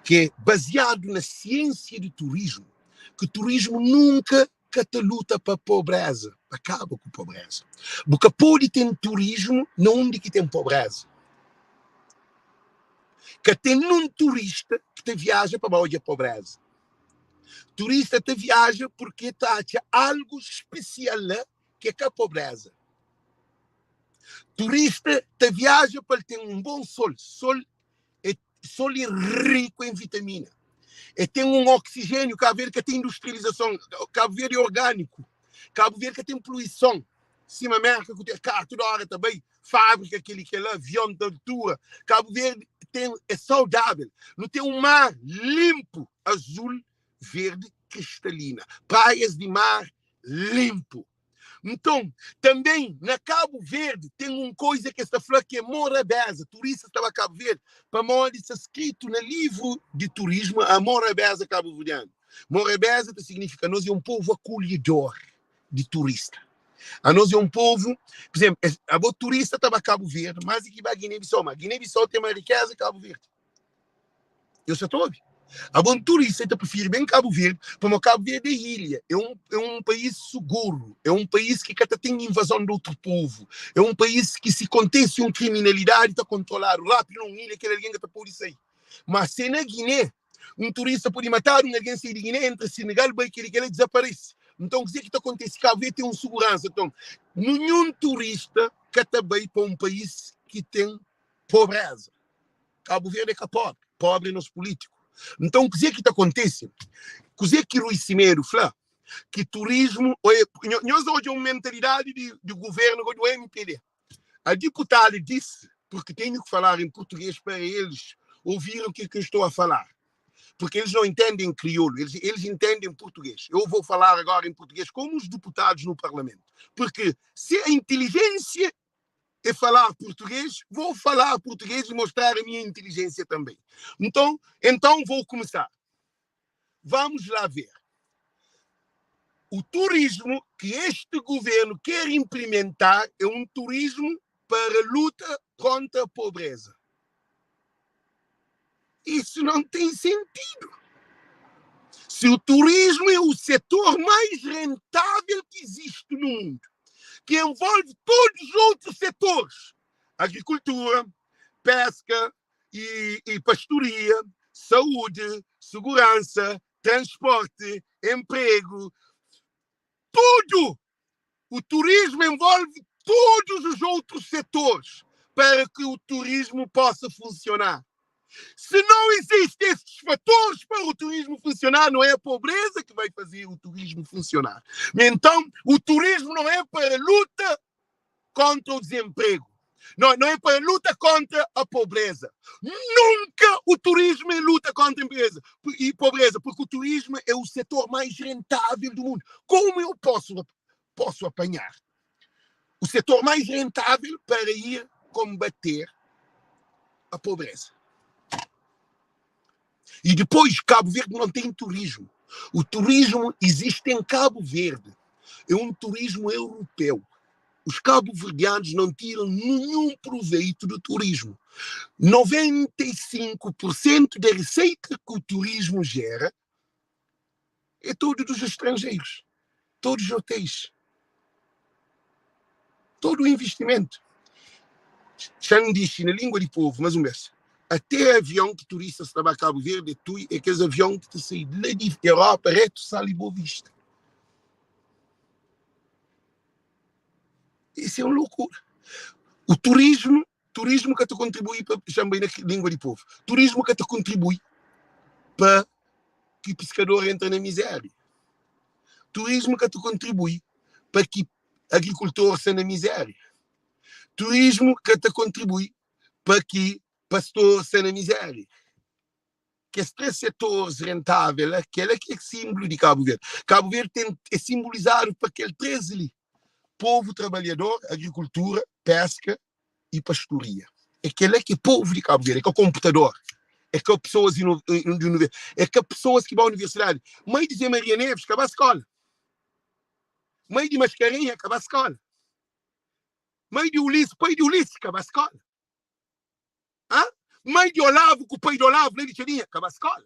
ki é baziadu na siênsia di turismu, ki turismu nunka ka ta luta pa pobreza, pa kaba ku pobreza. Bu ka pode ten turismu na undi ki ten pobreza. Ka ten nun turista ki ta viaja pa ba odja pobreza. Turista ta viaja purki el ta atxa algu spesial la ki é ka pobreza. Turista ta viaja pa el ten un bon sol. Sol é, sol é riku en vitamina. É ten un oksijéniu. Kabu Verdi ka ten industrializason. Kabu Verdi é orgániku. Kabu Verdi ka ten poluison sima Mérka ku ten karu tudu óra ta bai, fábrika kel-li kel-la, avion ta altura. Kabu Verdi ten, é saudável. Nu ten un mar linpu, azul, verdi, kristalina. Praias di mar linpu. Nton, tanben na Kabu Verdi ten un koiza ki es ta fla ki é morabeza. Turistas ta ba Kabu Verdi pamodi sta skritu na livru di turismu a morabeza kabuverdianu. Morabeza ta signifika nos é un povu akolhedor di turista. Anos é un povu, pur izénplu, abo turista ta ba Kabu Verdi más di ki ba Giné-Bisau, má Giné-Bisau ten más rikeza ki Kabu Verdi. Eu sa ta obi. Abo un turista ta prifiri ben Kabu Verdi, pamo Kabu Verdi é ilha, é un, é un país suguru, é un país ki ka ta ten invazon di outru povu, é un país ki si kontese un kriminalidadi ta kontroladu rápidu na un ilha kel algen ka ta pode sai. Ma se na Giné, un turista pode matadu, un algen sai di Giné, entra Senegal, bai keli kela, dizaparese. Nton kuzê ki ta kontese? Kabu Verdi ten un suguransa. Nton, ninhun turista ka ta bai pa un país ki ten pobreza. Kabu Verdi é ka pobri, pobri é nos pulítiku. Nton, kuzê ki ta kontise? Kuzê ki Rui Semedo fla? Ki turismu, nhos odja un mentalidadi di governo do MPD. A deputada disse, porque tenho que falar em português para eles ouvirem o que, é que eu estou a falar. Porque eles não entendem crioulo, eles entendem português. Eu vou falar agora em português como os deputados no parlamento. Porque se a inteligência é falar português, vou falar português e mostrar a minha inteligência também. Então vou começar. Vamos lá ver. O turismo que este governo quer implementar é um turismo para a luta contra a pobreza. Isso não tem sentido. Se o turismo é o setor mais rentável que existe no mundo, que envolve todos os outros setores, agricultura, pesca e pastoria, saúde, segurança, transporte, emprego, tudo. O turismo envolve todos os outros setores para que o turismo possa funcionar. Se não existem esses fatores para o turismo funcionar, não é a pobreza que vai fazer o turismo funcionar. Então, o turismo não é para luta contra o desemprego. Não, não é para luta contra a pobreza. Nunca o turismo é luta contra a empresa e pobreza, porque o turismo é o setor mais rentável do mundo. Como eu posso apanhar o setor mais rentável para ir combater a pobreza? E depois, Cabo Verde não tem turismo. O turismo existe em Cabo Verde. É um turismo europeu. Os cabo-verdianos não tiram nenhum proveito do turismo. 95% da receita que o turismo gera é todo dos estrangeiros. Todos os hotéis. Todo o investimento. Já não disse na língua de povo, mas um mês. Até avião que turista se a Cabo Verde, é tu, é aqueles avião que te sai lá de Europa, reto, Sal e Boa Vista. Isso é uma loucura. O turismo que te contribui para, também na língua de povo, turismo que te contribui para que o pescador entre na miséria. Turismo que te contribui para que agricultor seja na miséria. Turismo que te contribui para que pastor seja na miséria. Que esses três setores rentáveis, aquele que é símbolo de Cabo Verde. Cabo Verde é simbolizado por aquele três ali. Povo trabalhador, agricultura, pesca e pastoria. Aquele é que é povo de Cabo Verde, é que é o computador, é que é pessoas de é que é pessoas que vão à universidade. Mãe de Zé Maria Neves, acaba a escola. Mãe de Mascarenha, acaba a escola. Mãe de Ulisses, pai de Ulisses, acaba a escola. Hã? Mãe de Olavo, com o pai de Olavo, lá de Tcharinha, acaba a escola.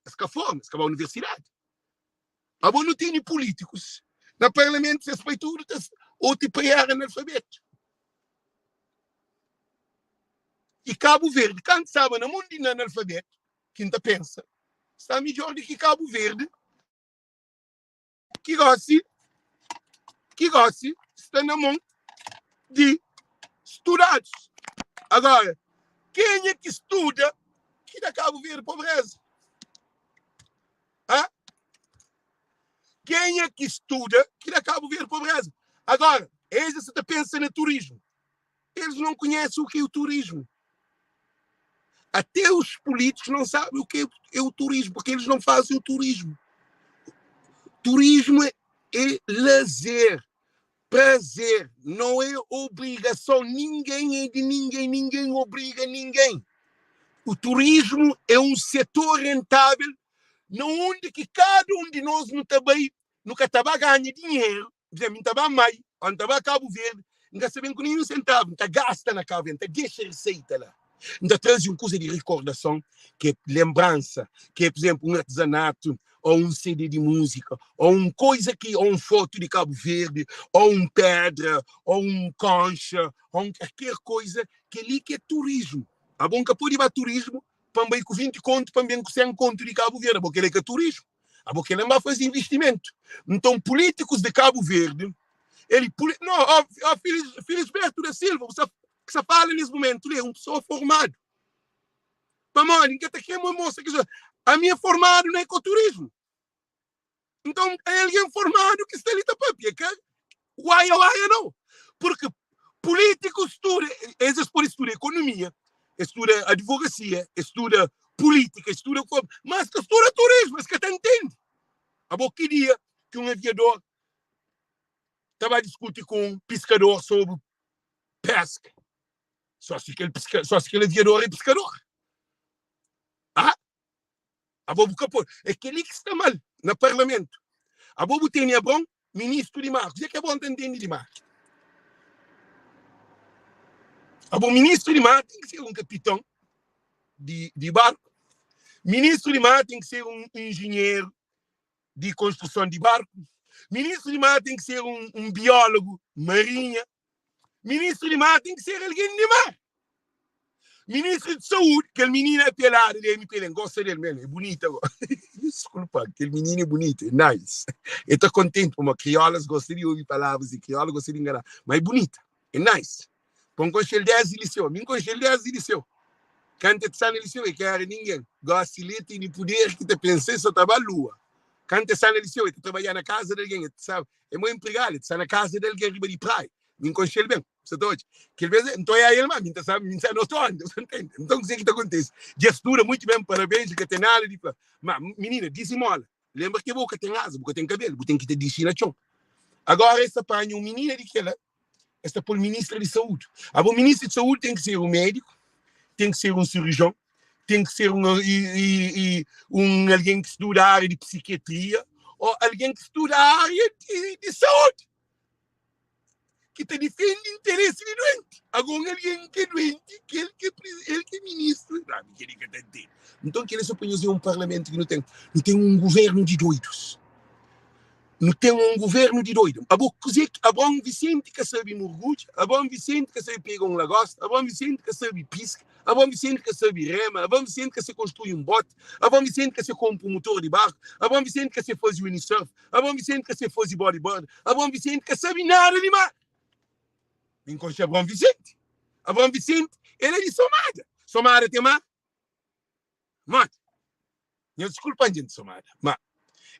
Essa forma, acaba a universidade. Agora não tem políticos. No parlamento, se foi tudo, ou tipo era analfabeto. E Cabo Verde, quando sabe no mundo de analfabeto, quem tá pensa, está melhor do que Cabo Verde, que gosta, está na mão de estudados. Agora, quem é que estuda que dá Cabo Verde pobreza? Hã? Quem é que estuda que dá Cabo Verde pobreza? Agora, eles até pensam no turismo. Eles não conhecem o que é o turismo. Até os políticos não sabem o que é o turismo, porque eles não fazem o turismo. Turismo é lazer, prazer, não é obrigação. Ninguém é de ninguém, ninguém obriga ninguém. O turismo é um setor rentável, onde que cada um de nós não também, nunca tá ganha dinheiro, por exemplo, não tá mais, não tá Cabo Verde, não tá sabendo com nenhum centavo, não tá gasta na Cabo Verde, não tá deixa receita lá. Ainda traz uma coisa de recordação, que é lembrança, que é, por exemplo, um artesanato, ou um CD de música, ou uma coisa que, ou uma foto de Cabo Verde, ou um pedra, ou um concha, ou um, qualquer coisa, que ali que é turismo. A bom que pode ir para turismo, para bem com 20 conto, para bem com 100 conto de Cabo Verde, a bom que é turismo. A bom que ele vai fazer investimento. Então, políticos de Cabo Verde, ele, não, ó, ó, Felisberto da Silva, você que se fala nesse momento, ele é uma pessoa formada. Para mim, ninguém tem uma moça que Ami é formadu na ekoturismu. Nton, é algen formadu ki sta li ta papia, é ka uaia uaia nau. Purki pulítikus studa, es es pode studa ekonomia, es studa advogasia, es studa pulítika, es studa mas es ka studa turismu, es ka ta ntende. Abo ki dia ki un aviador ta ba diskuti ku un piskador sobri peska? Só si kel piska, só si kel aviador é piskador. Ah? Abo bu ka pode. É kel-li ki sta mal na parlamentu. Abo bu tene Abron, ministru di mar. Kuzê ki Abron ta ntende di mar? Abo ministru di mar ten ki ser un kapiton di, di barku. Ministru di mar ten ki ser un enjinheru di konstruson di barku. Ministru di mar ten ki ser un, un biólogu marinha. Ministru di mar ten ki ser algen di mar. Ministru di saúdi, kel minina pelada di MPL, N gosta del mesmu, é bunita go. Diskulpa, kel minina é bunita, é nice. E ta kontenti pamodi kriolas gosta di obi palavras di kriola, gosta di ngana, ma é bunita, é nice. Pa N konxe-l desdi liseu, mi N konxe-l desdi liseu. Kantu el sta na liseu, el ka éra ningen. Gósi li el tene puder ki ta pensa el sa ta ba lua. Kantu el sta na liseu, el ta trabadja na kaza di algen, el ta staba, é mo enpregadu, el ta sta na kaza di algen riba di praia. Mi N konxe-l ben. Sa ta odja? Kel bes, N ta oiá el, ma mi N ta sabe, mi N sa notu onde. Sa ntende? Nton, kuzê ki ta kontise? Dja studa muitu ben, parabéns, ka ten nada di fla. Ma, minina, dizimola. Lenbra ke bo ka ten aza, bu ka ten kabelu, bu ten ki ta dixi na txon. Agora es ta panha un minina di kela, es ta pô-l ministra di saúdi. Abo, ministra di saúdi ten ki ser un médiku, ten ki ser un sirijon, ten ki ser un, i, i, i, un algen ki studa área di psikiatria, ô algen ki studa área di, di saúdi, ki ta difende interesi di duenti. Agora, un algen ki é duenti, ki el ki é, el ki é ministru, ah, mi kel-li ka ta ntende. Nton, kel-li sô pa nhos é un parlamentu ki nu ten. Nu ten un guvernu di doidus. Nu ten un guvernu di doidu. Abo, kuzê ki Abraon Vicente ka sabe murgudja, Abraon Vicente ka sabe pega un lagosta, Abraon Vicente ka sabe piska, Abraon Vicente ka sabe rema, Abraon Vicente ka sabe konstrui un boti, Abraon Vicente ka sabe konpo un mutor di barku, Abraon Vicente ka sabe faze windsurf, Abraon Vicente ka sabe faze bodyboard, Abraon Vicente ka sabe nada di mar. Mi N konxe Abraon Vicente. Abraon Vicente, el é di Somada. Somada ten mar? Modi? Nhos diskulpa-m, jenti Somada, ma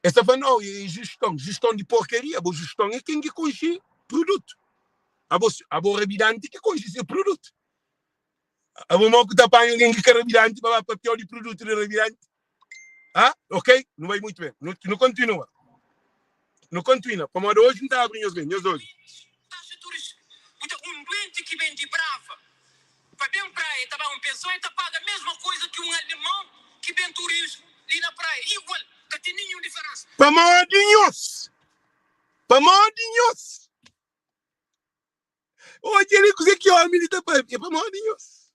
es ta fla, nau, é juston, juston di porkaria. Abo juston é ken ki konxe produtu. Abo, abo rabidanti ki konxe se produtu. Abo mau ku ta panha algen ki ka rabidanti pa ba papia-u di produtu di rabidanti. Ah, ok, nu bai muitu ben. Nu, nu kontinua. Nu kontinua, pamodi oji N ta abri nhos ben, nhos obi. Taxa turística. Bu ta un duenti ki ben di Brava pa ben praia, e ta ba un pensão, e ta paga mesma coisa ki un alemão ki ben turismo li na praia. Igual, ka ten ninhun diferença. Pamodi nhos? Pamodi nhos? Odja li kuzê ki ómi li ta pâpia. É pamodi nhos.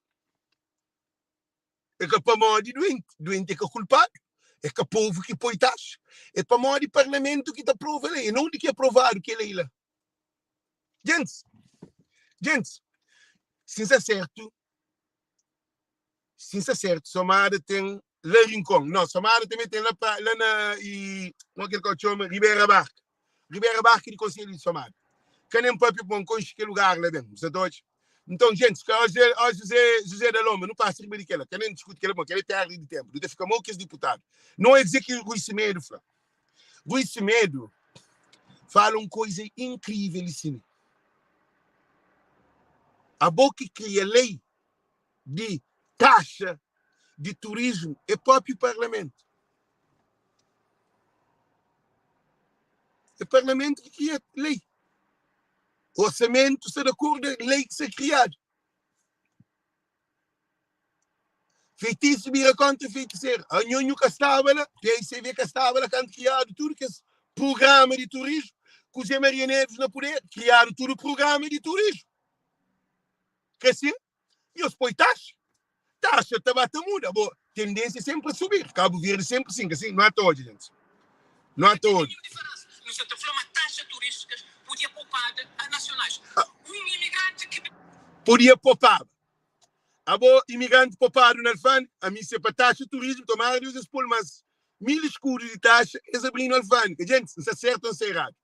É ka pamodi duenti. Duenti é ka kulpadu. É ka povu ki poi taxa. É pamodi parlamentu ki ta aprova lei. É na undi ki aprovadu kel lei la? Gentis, gentis, si N sta sertu, si N sta sertu, Somada ten la Rincon. Não, Somada também tem lá, pra, lá na e, como é que ele chama? Ribeira Barca. Ribeira Barca de Conselho de Somada. Ka nem papia pon konxe ke lugar lá bem. Você tá hoje? Então, gente, ka hoje, hoje José, José da Loma, não passa riba de kela, ka nem discute kela, bom, kela é perda de tempo. Não fica mal que os deputado. Não é dizer que Rui Semedo fala. Rui Semedo fala uma coisa incrível assim. A boca que cria lei di taxa di turismu é própi parlamentu. É parlamentu ki kria lei. Orçamento sta di akordu ku lei ki sta kriadu. Feitiço bira kontra feiticeiro. Anho nhu ka staba la, PICV ka staba la kantu kriadu tudu kes prugrama di turismu. Ku Zé Maria Neves na puder, kriadu tudu prugrama di turismu. Ka si? Nhos poi taxa. Taxa ta ba ta muda. Bo, tendência é sempre a subir. Cabo Verde sempre sim, assim, não há todos, gente. Não há todos. No sa ta fla ma taxa turísticas podia poupada a nacionais. Um imigrante que Podia poupaba. Abo, imigrante poupado na alfândega, ami se pa taxa turismo, tomara Deus es pol mas 1000 escudos de taxa, es abrino alfândega. Gente, se está certo ou se está errado?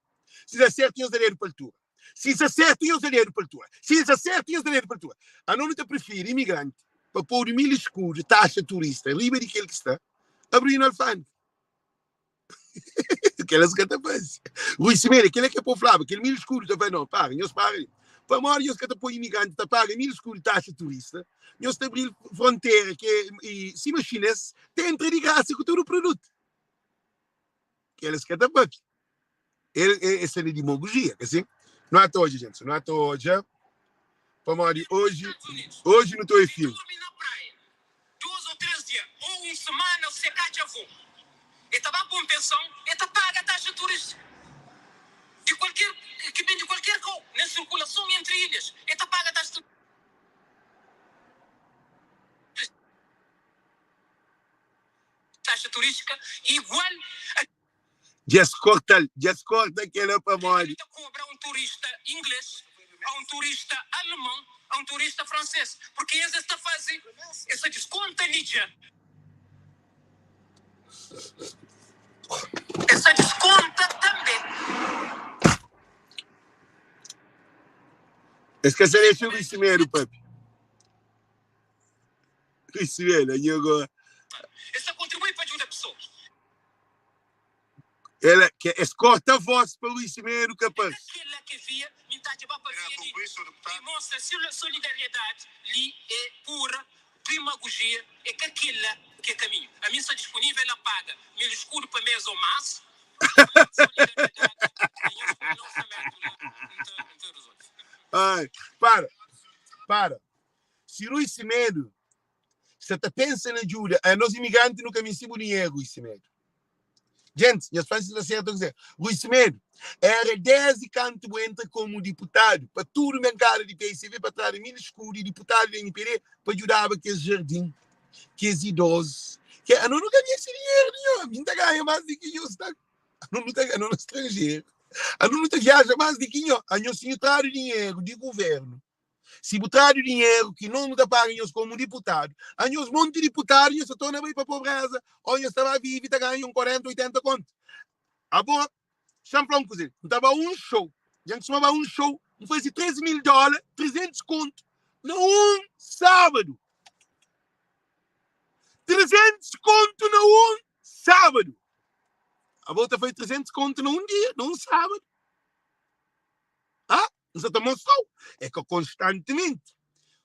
Se está certo, nhos da dedo pa altura. Si sa sertu nhos da dedu pa altura. Si sa sertu nhos da dedu pa altura. Ano nu ta prifiri imigranti pa podu 1000 eskudu taxa turista riba di kel ki sta. Abriu alfândega. Kel-la es ka ta faze. Rui Semedo, kel-la ki é pa bu flaba, kel mil skudu ta fla, não, para, nhos para li. Pamodi nhos ka ta poi imigranti ta paga mil skudu taxa turista, nhos ta abril frontera ki é i, sima xinês, ta entra di grasa ku tudu produtu. Kel-la es ka ta papia. El é, é sta na demagogia, ka sin? Nu ata odja, gente, nu ata odja, pamodi oji, oji nu ta oi filme. Durmi na praia dos ou tres dia ou un semana se ka dja vo e ta ba pa un pensão e ta paga taxa turística di kualker ki ben di kualker kau na sirkulason entri ilhas e ta paga taxa turística taxa turística igual a Dja-s korta-l, dja-s korta kel-la pamodi. Kel-li ta kobra un turista inglês, a un turista alemão, a un turista fransês, purki es es ta faze, es ta diskonta li dja. Es ta diskonta tanbe. Es ka sa dexa Rui Semedo papia. Rui Semedo, anho agora. Es ta kontribui pa djuda pesoas. Ela ke es korta voz pa Rui Semedo ka É ka parse. kel-la ke via mi ta atxa ba pa via di dimonstra solidariedadi li é pura dimagogia é ka kel-la ke kaminhu ami sta dispunivel a paga mil eskudu pa mes ou mas pa solidariedadi e nhos poi na orsamentu la N ta N ta resolve. Ai, para, para. Si Rui Semedo sta ta pensa na djuda anos imigranti nu ka meste bu dinheru Rui Semedo. Gentis, nhas fãs sta sertu ku Rui Semedo era desdi kantu bu entra komu diputadu pa tudu bankada di PICV pa tradu mil eskudu i diputadu di MPD pa djudaba kes jardin, kes idozus ke ano nu ka meste dinheru di nho, mi nta ganha mas di ki nho sta ano nu ta ano na stranjeru ano nu ta viaja mas di ki nho anho si nhu tradu dinheru di guvernu Si bu tradu dinheru ki nos nu ta paga nhos komu diputadu, anhos monti diputadu nhos ta torna bai pa pobreza o nhos ta ba vivi ta ganha un 40, 80 kontu. Abo, xa-m fla un kuza li, N ta ba un show, dja N kustuma ba un show, N faze 3 mil dóla, 300 kontu na un sábadu. 300 kontu na un sábadu! Abo ta faze 300 kontu na un dia, na un sábadu? Ah, N sa ta mostra-u. É ka konstantimenti.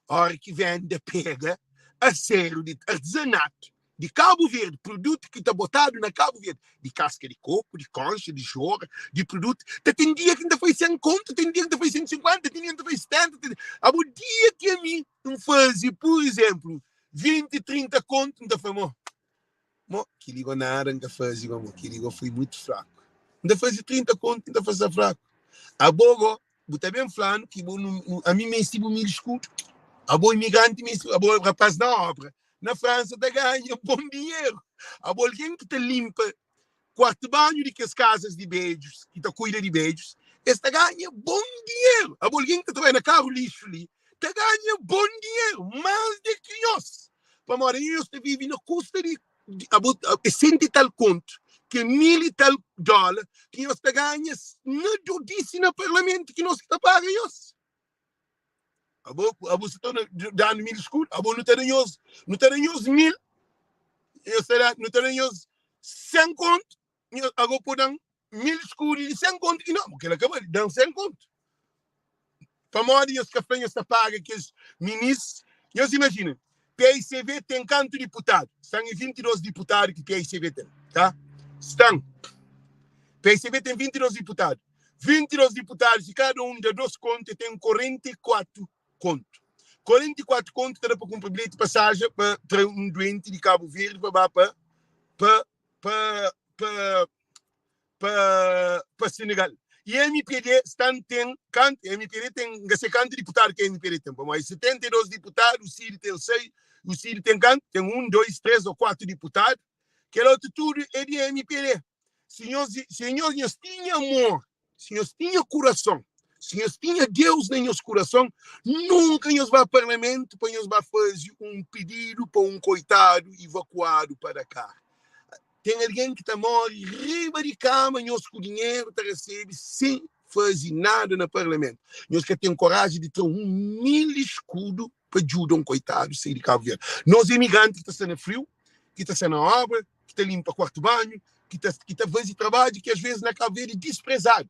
Óra ki venda pega a sériu di artizanatu di Kabu Verdi, produtu ki ta botadu na Kabu Verdi, di kaska di koku, di konxa, di jora, di produtu, ta ten dia ki N ta faze 100 kontu, ten dia ki N ta faze 150, ten dia ki N ta faze 70, ten... Abo dia ki ami N faze, pur izénplu, 20, 30 kontu, N ta fla, mo, Mo, kili go nada N ka faze go, mo, kili go fui mutu fraku. N ta faze 30 kontu, N ta fasa fraku. Abo go, bu ta ben flanu ki bo nu, nu, ami mesti bu mil skudu. Abo imigranti mesti, abo rapaz na obra, na Fransa ta ganha bon dinheru. Abo algen ki ta limpa kuartu banhu di kes kazas di bedjus, ki ta kuida di bedjus, es ta ganha bon dinheru. Abo algen ki ta trabadja na karu lixu li, ta ganha bon dinheru, más di ki nhos. Pamodi nhos ta vive na kusta di, di abo, é senti e tal kontu, ki é mil e tal dóla, ki nhos ta ganha na dodisi na parlamentu ki nos ki ta paga nhos. Abo, abo sa ta danu mil skudu, abo nu ta da nhos, nu ta da nhos mil, nhos ta da, nu ta da nhos sen kontu, nhos, abo po dan mil skudu di sen kontu ki não, kel-la ka bali, dan sen kontu. Pamodi nhos ka fla nhos ta paga kes minis? Nhos imajina, PICV ten kantu diputadu? Stan e 22 diputadu ki PICV ten, ta? Stan. PICV ten 22 diputadu. 22 diputadu, si kada un da 2 kontu, e ten 44 kontu. 44 kontu ta da pa kunpra bilheti pasaja pa tra un duenti di Kabu Verdi pa ba pa pa pa pa pa pa Senegal. E MPD stan ten kantu MPD ten N ka se kantu diputadu ki MPD ten pamodi 72 diputadu o Cid ten 6 o Cid ten kantu ten 1 2 3 ou 4 diputadu kel otu tudu é di MPD. Si nhos si nhos nhos tinha amor, si nhos tinha kurason, si nhos tinha Deus na nhos kurason, nunka nhos ba parlamentu pa nhos ba faze un pididu pa un koitadu ivakuadu pa Dakar. Ten algen ki ta móre riba di kama, nhos ku dinheru ta resebe sen faze nada na parlamentu. Nhos ka ten koraji di tra un mil eskudu pa djuda un koitadu sai di Kabu Verdi. Nos imigranti ki ta sta na friu, ki ta sta na obra, ta linpa kuartu banhu, ki ta ki ta faze trabadju ki asvês na Kabu Verdi é disprezadu.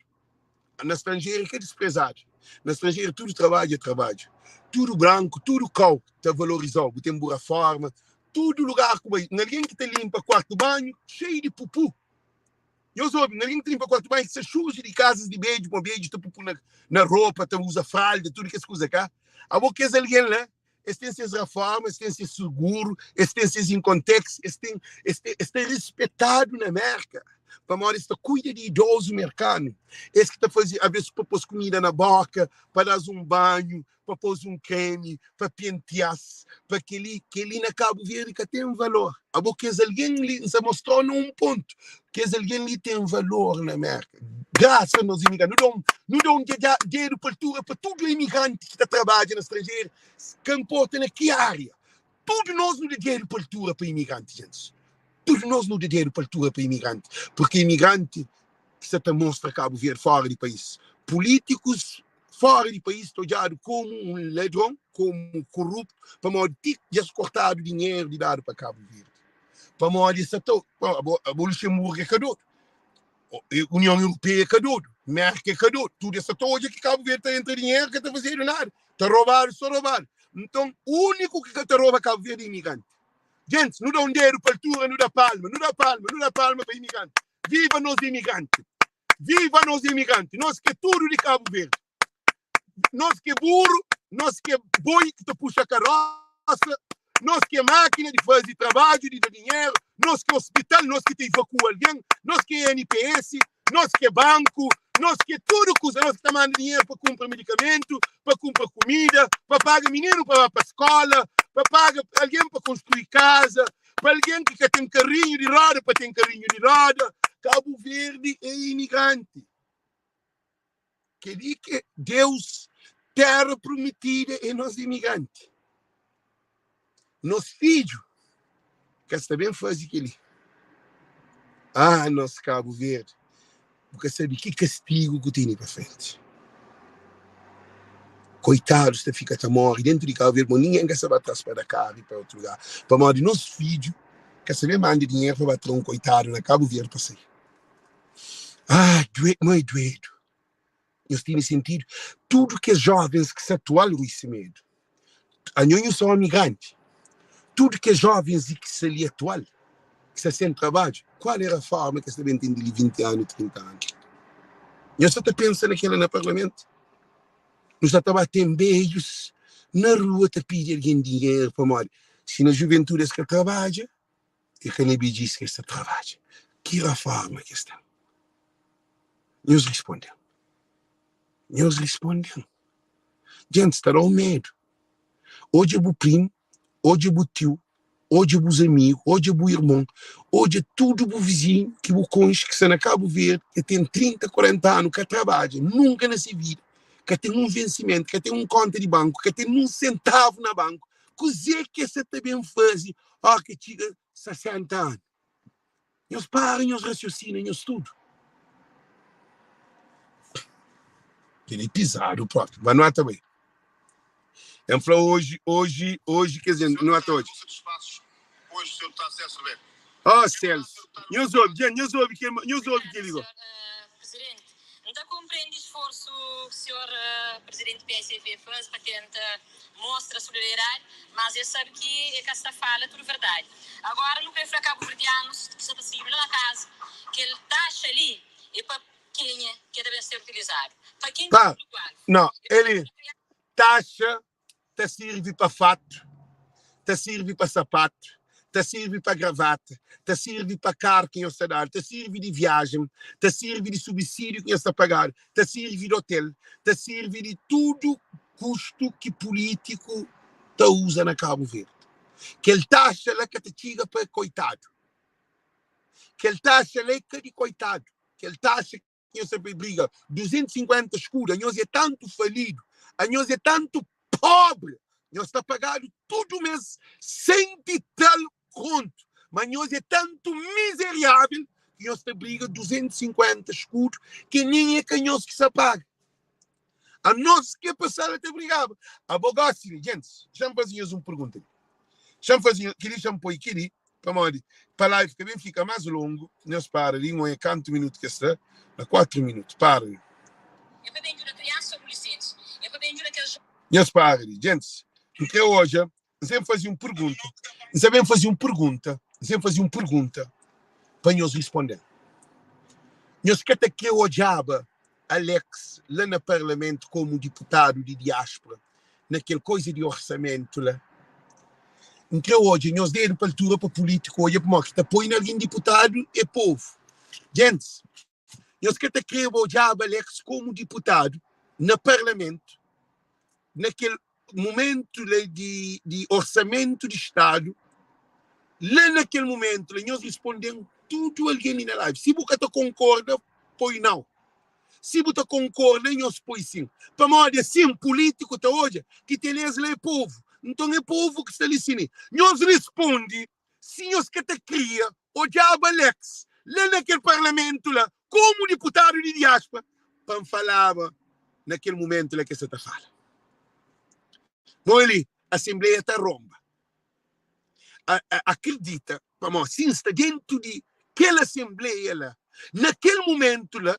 Na stranjeru é ka disprezadu. Na stranjeru tudu trabadju é trabadju. Tudu branku, tudu kau ta valorizau. Bu ten bu raforma, tudu lugar ku bai. Un algen ki ta linpa kuartu banhu xeiu di pupu. Nhos obi, un algen ki ta linpa kuartu banhu ki sta suju di kazas di bedju, pamodi bedju ta pupu na na ropa, ta uza fralda, tudu kes kuza ka. Abo kes algen la, es ten ses raforma, es ten ses suguru, es ten ses inkontex, es ten, es ten, es ta rispetadu na Merka, pamodi es ta kuida di idozu merkanu, es ki ta faze, aves pa pos kumida na boka, pa das un banhu, pa pos un kremi, pa pentia-s, pa keli, keli na Kabu Verdi ka ten valor. Abo kes algen li, N sa mostrau na un pontu, kes algen li ten valor na Merka, grasa nos imigranti. Nu da un, nu da un dedu pa altura pa tudu imigranti ki ta trabadja na stranjeru, ka nporta na ki aria. Tudu nos nu da dedu pa altura pa imigranti, gentis. Tudu nos nu da dedu pa altura pa imigranti, porque imigranti ki sa ta mostra Kabu Verdi fora di país. Pulítikus fora di país ta odjadu komu un ladron, komu koruptu, pamodi ti dja es kortadu dinheru di dadu pa Kabu Verdi. Pamodi es sa ta, abo, abo Luxemburgu é ka dodu, Union Europeia é ka dodu, Merka é ka dodu, tudu es sa ta odja ki Kabu Verdi ta entra dinheru, ka ta fazedu nada, ta robadu, so robadu. Nton, úniku ki ka ta roba Kabu Verdi é imigranti. Gentis, nu da un dedu pa altura, nu da palma, nu da palma, nu da palma pa imigranti. Viva nos imigranti! Viva nos imigranti! Nos ki é tudu di Kabu Verdi. Nos ki é buru, nos ki é boi ki ta puxa karosa, nos ki é mákina di faze trabadju, di da dinheru, nos ki é ospital, nos ki ta ivakua algen, nos ki é NPS, nos ki é banku, nos ki é tudu kuza, nos ki ta manda dinheru pa kunpra medikamentu, pa kunpra kumida, pa paga mininu pa ba pa skóla, pa paga algen pa konstrui kaza, pa algen ki ka ten karinhu di roda pa ten karinhu di roda. Kabu Verdi é imigranti. Kel-li ki é Deus, téra prometida é nos imigranti. Nos fidju ka sta ben faze kel-li. Ah, nos Kabu Verdi, bu ka sabe ki kastigu ku tene pa frenti. Koitadus ta fika ta móre dentu di Kabu Verdi, ma ningen ka sta ba tras pa da karu i pa otu lugar. Pamodi nos fidju ka sta ben manda dinheru pa ba tra un koitadu na Kabu Verdi pa sai. Ah, due, ma é duedu. Nhos tene sentidu? Tudu kes jovens ki sta atual Rui Semedo, anho nhu sta omi grandi, tudu kes jovens ki sta li atual, ki sta sen trabadju, kual era forma ki es ta ben ten di li 20 anu, 30 anu? Nhos sta ta pensa na kela na parlamentu? Nu sta ta ba ten bedjus na rua ta pidi algen dinheru pamodi si na juventudi es ka trabadja, é ka na bedjis ki es ta trabadja. Ki raforma ki es ten? Nhos risponde-m. Nhos risponde-m. Gentis ta da-u medu. Odja bu primu, odja bu tiu, odja bus amigu, odja bu irmon, odja tudu bu vizinhu ki bu konxe ki sta na Kabu Verdi, ki ten 30, 40 anu, ka trabadja nunka na se vida, ka ten un vensimentu, ka ten un konta di banku, ka ten un sentavu na banku. Kuzê ki es sa ta ben faze óras ki txiga 60 anu? Nhos para, nhos rasiosina, nhos tudu. Kel é pizadu propi, mas nu ata bai. N fla oji, oji, oji, quer dizer, nu ata oji. Oh, Celso, nhos obi, dja, nhos obi kel, nhos obi kel li go. Presidente, N ta konprende sforsu ki sior Presidenti PSV faze pa tenta mostra solidariedadi, mas el sabe ki el ka sta fala tudu verdadi. Agora nu kre fla kabuverdianus ki sta ta sigidu la na kaza, kel taxa li e pa kenha ki el ta ben ser utilizadu, pa ken ki Pa, públiku alvu. no, E pa el taxa ta sirvi pa fatu, ta sirvi pa sapatu, ta sirvi pa gravata, ta sirvi pa karu ki nhos ta dadu, ta sirvi di viajen, ta sirvi di subsídiu ki nhos ta pagadu, ta sirvi di otel, ta sirvi di tudu kustu ki pulítiku ta uza na Kabu Verdi. Kel taxa la ka ta txiga pa koitadu. Kel taxa la é ka di koitadu. Kel taxa Nhos ta briga 250 escudo, anhos é tanto falido, anhos é tanto pobre, nhos ta pagado tudo mês cento e tal conto, mas nhos é tanto miseriável que nhos ta briga 250 escudo que nem é ka nhos que sa paga. A nos que passar ta brigaba. Abo gosi li, gente, deixa-me fazer nhos um pergunta. Deixa-me fazer, queria deixa-me pôr aqui. Pamodi pa live ka ben fika más longu, nhos para li, N oia kantu minutu ki es sta, na 4 minutu. Para li. Nhos para li. Gentis, N kre odja, N sen faze un pergunta, N sa ben faze un pergunta, N sen faze un pergunta pa nhos risponde-m. Nhos ka ta kre odjaba Alex la na parlamentu komu diputadu di diáspora na kel koiza di orsamentu la? N kre odja nhos dedu pa altura pa pulítiku odja pamodi ki ta poi na algin diputadu é povu. Gentis, nhos ka ta kreba odjaba Alex komu diputadu na parlamentu na kel mumentu la di, di orsamentu di stadu la na kel mumentu la? Nhos risponde-m tudu algen li na live. Si bu ka ta konkorda, poi nau. Si bu ta konkorda, nhos poi sin. Pamodi asin pulítiku ta odja ki tel es la é povu. Nton é povu ki sta li sini. Nhos risponde si nhos ka ta kria odjaba Alex la na kel parlamentu la komu diputadu di diáspora pa N falaba na kel mumentu la ke sa ta fala. Mo li asenbleia ta ronba. Akredita pamodi si N sta dentu di kel asenbleia la na kel mumentu la,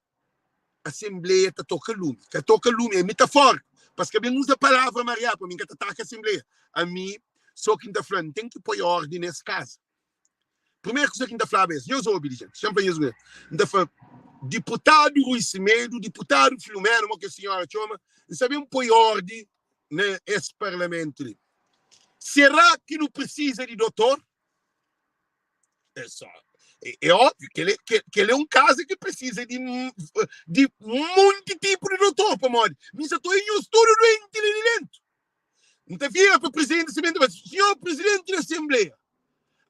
asenbleia ta toka lumi. Ka toka lumi é metafóriku, pa es ka ben uza palavra mariadu, pa mi N ka ta ataka asenbleia. Ami so ki N ta fla, N ten ki poi órdi nes kaza. Primeru kuza ki N ta flaba es, nhos obi li, jenti, xa-m fla nhos kuza. N ta fla, Diputadu Rui Semedo, Diputadu Filomeno, mo ke sinhora txoma, N sa ben poi ordi na es parlamentu li. Será ki nu prisiza di dotor? É só, é, é óbvio que ele, que, que ele é um caso que precisa de, de monte tipo de doutor, pamodi mi sa ta oia nhos tudu doente li di dentu. N ta vira pa presidenti di Assembleia, n ta fla, Senhor Presidenti di Assembleia,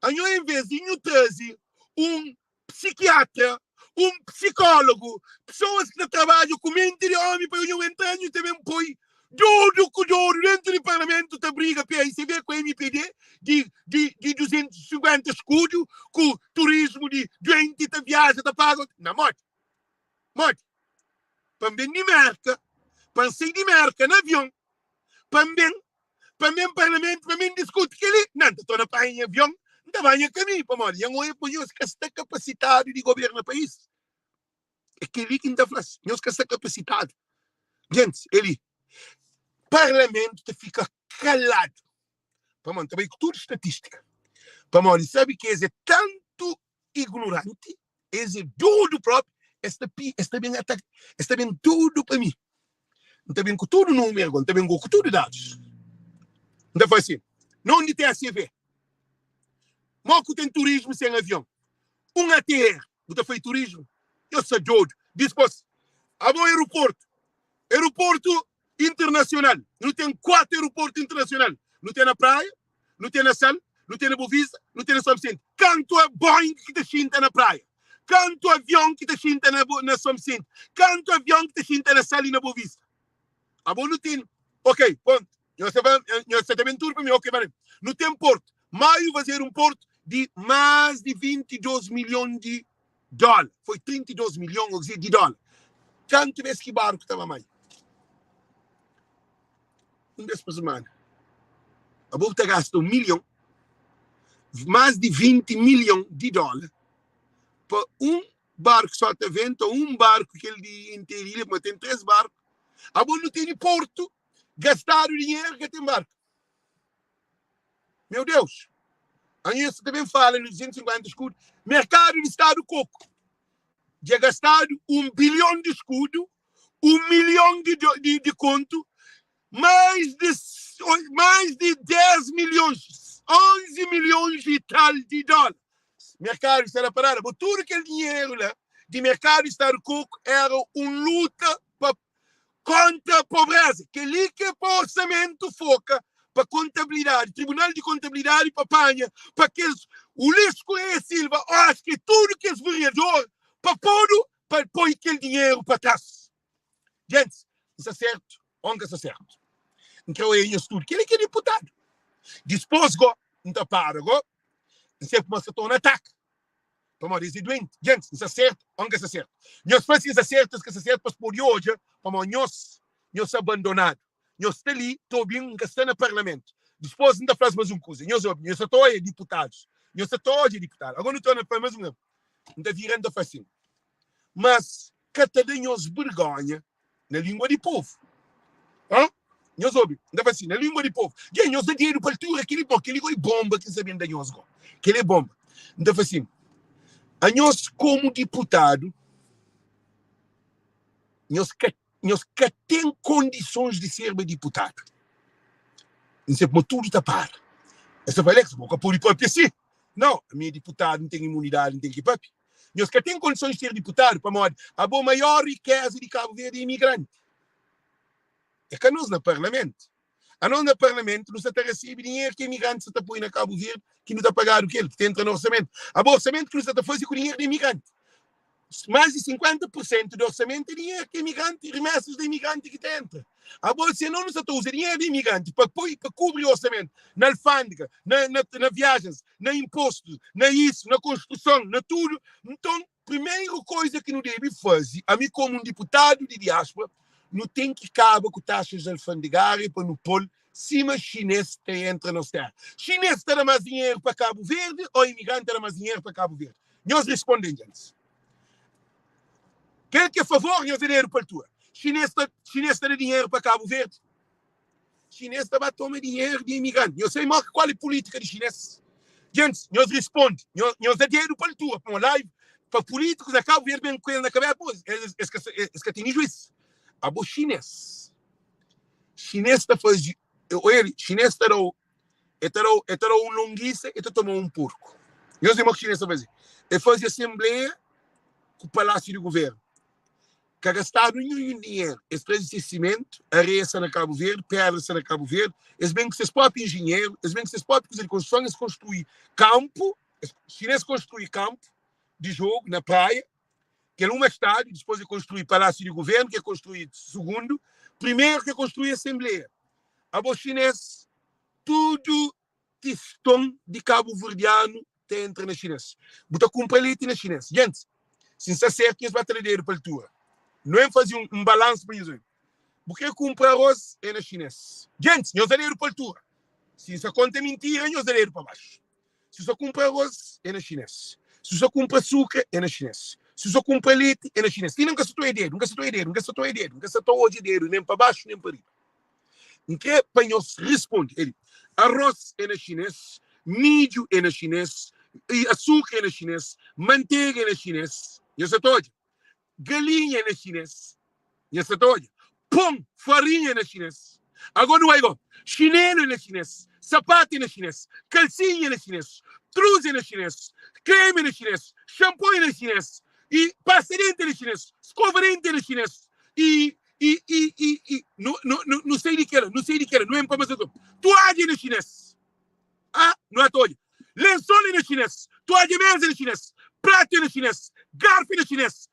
anho en vez di nhu traze un psikiatra, un psikólogu, pesoas ki ta trabadja ku menti di ómi pa nhu entra, nhu ta ben poi dodu ku dodu dentu di parlamentu ta briga PAICV ku MPD di di di 250 skudu ku turismu di duenti ta viaja ta paga na modi modi pa N ben di Merka pa N sai di Merka na avion pa N ben pa N ben parlamentu pa N ben diskuti kel-li? Nan, N ta torna panha avion, N ta ba nha kaminhu, pamodi nha oia pa nhos ka sta kapasitadu di goberna país. É kel-li ki N ta fla-s, nhos ka sta kapasitadu. Gentis, é li, parlamentu ta fika kaladu, pamodi N ta bai ku tudu statistika, pamodi N sabe ki es é tantu ignoranti, es é dodu propi, es ta pi, es ta ben ataka, es ta ben tudu pa mi. N ta ben ku tudu númeru go, N ta ben go ku tudu dadus. N ta fla si, na undi TSV? Mo ku ten turismu sen avion? Un ATR, bu ta fai turismu? Yo sa dodu. Dispos, abo aeroportu, aeroportu internasional, nu ten 4 aeroportu internasional, nu ten na Praia, nu ten na Sal, nu ten na Bovista, nu ten na São Vicente. Kantu a Boeing ki ta xinta na Praia? Kantu avion ki ta xinta na, na São Vicente? Kantu avion ki ta xinta na Sal i na Bovista? Abo nu ten, ok, ponto. Nhos ta ba, nhos ta ben tudu pa mi, ok, bale. Nu ten portu. Maio fazedu un portu di más di 22 milhon di dóla. Foi 32 milhon, ou di dóla. Kantu bes ki barku ta ba Maio? Un bes pa semana. Abo bu ta gasta un milhon, más di 20 milhon di dóla pa un barku só ta venta, un barku kel di interilha, ma ten 3 barku. Abo nu tene portu, gastadu dinheru ka ten barku. Meu Deus! Anho ta ben fala no 250 escudo. Mercado di Stadu Coco dja gastadu 1 bilhon di escudo, 1 milhon di, di, di conto, mais de, mais de 10 milhões, 11 milhões e tal de dólar. Mercado está na parada. Bo tudo aquele dinheiro lá de mercado de Estado Coco era um luta para kontra pobreza. Kel-li ki é pa orsamento foka pa kontabilidadi, tribunal di kontabilidadi pa panha pa kes Ulisses Correia Silva, Oscar e tudu kes vereador pa podu pa poi kel dinheru pa tras. Gentis, N sta sertu ou N ka sta sertu? N kre oia nhos tudu. Kel-li ki é diputadu. Dispos go, N ta para go, N sai kuma sa torna ataka. Pamodi es é duenti. Gentis, N sta sertu ô N ka sta sertu? Nhos fla si N sta sertu ô si N ka sta sertu, pa es pode odja pamodi nhos, nhos abandonadu. Nhos sta li ta obi-m, N ka sta na parlamentu. Dispôs, N ta fla-s más un kuza. Nhos obi, nhos sa ta oia diputadus. Nhos sa ta odja diputadu. Agora nu torna pa más un. N ta vira N ta fla asin, Mas ka ta da nhos burgonha na lingua di povu? Hã? Nhos obi, N ta fla asin, na lingua di povu. Dja nhos da dedu pa altura kel-li, bo, kel-li go é bonba ki N sa ben da nhos go. Kel-li é bonba. N ta fla asin, Anhos komu diputadu, nhos ka nhos ka ten kondisons di serba diputadu. N se pamo tudu ta para. Es ta fla, Alex, bo ka pode papia si. Nau, ami é diputadu, N ten imunidadi, N ten ki papia. Nhos ka ten kondisons di ser diputadu pamodi abo maior rikeza di Kabu Verdi é imigranti. É ka nos na parlamentu. Anos na parlamentu nu sa ta resebe dinheru ki imigranti sa ta poi na Kabu Verdi ki nu ta pagadu kel ki ta entra na orsamentu. Abo orsamentu ki nu sa ta faze ku dinheru di imigranti. Mais di 50 pur sentu di orsamentu é dinheru ki imigranti, remesas di imigranti ki ta entra. Abo si anos nu sa ta uza dinheru di imigranti pa poi, pa kubri orsamentu na alfandega, na, na, na viajens, na impostus, na isu, na konstruson, na tudu, nton Primeru koiza ki nu debe faze, ami komu un diputadu di diaspora, nu ten ki kaba ku taxas alfandegária pa nu pô-l sima xinês ta entra nos téra. Xinês ta da más dinheru pa Kabu Verdi ô imigranti ta da más dinheru pa Kabu Verdi? Nhos responde-m djantis. Kel ki é favor, nhos da dedu pa altura. Xinês ta, xinês ta da dinheru pa Kabu Verdi? Xinês ta ba toma dinheru di imigranti. Nhos sabe moki kual é pulítika di xinês? Gentis, nhos risponde. Nhos, nhos da dedu pa altura, pamo live pa pulítikus na Kabu Verdi ben ku el na kabesa, pô, es, es ka, es ka tene juiz. Abo xinês, xinês ta faze, el, xinês ta da-u, e ta da-u, e ta da-u un longisa, e ta toma-u un purku. Nhos sabe moki xinês ta faze? E faze asenbleia ku palásiu di guvernu. Ka gastadu ninhun dinheru. Es traze ses simentu, areia sta na Kabu Verdi, pedra sta na Kabu Verdi. Es ben ku ses propi enjenheru, es ben ku ses propi kuza di konstruson, es konstrui kanpu, es, xinês konstrui kanpu di jogu na praia, kel uma stádiu, dipôs e konstrui palásiu di guvernu, ki e konstrui sugundu, primeru ki e konstrui asenbleia. Abo xinês, tudu tiston di kabuverdianu ta entra na xinês. Bu ta kunpra leti na xinês. Gentis, si N sta sertu, nhos ba tra dedu pa altura. No N faze un balansu pa nhos obi. Bu kre kunpra arôs, é na xinês. Gentis, nhos da dedu pa altura. Si N sta konta mintira, nhos da dedu pa baxu. Si bu sta kunpra arôs, é na xinês. Si bu sta kunpra sukra, é na xinês. Si bu sta kunpra leti, é na xinês. Ti na N ka sta ta oia dedu, N ka sta ta oia dedu, N ka sta ta oia dedu, N ka sta ta odja dedu nen pa baxu nen pa riba. N kre pa nhos risponde. El, Arroz é na xinês, midju é na xinês, i asukra é na xinês, mantega é na xinês. Nhos sa ta odja? Galinha é na xinês. Nhos sa ta odja? Pon, farinha é na xinês. Agora nu bai go. Xinelu é na xinês, sapatu é na xinês, kalsinha é na xinês, truza é na xinês, kremi é na xinês, xanpon é na xinês, i pasta denti é na xinês, skova denti é na xinês, i I, i, i, i, nu, nu, nu, nu sai di kela, nu sai di kela, nu enpa mas otu. Toadja na xinês. Ah, nu ata odja. Lensol é na xinês, toadja mesa é na xinês, pratu é na xinês, garfu é na xinês,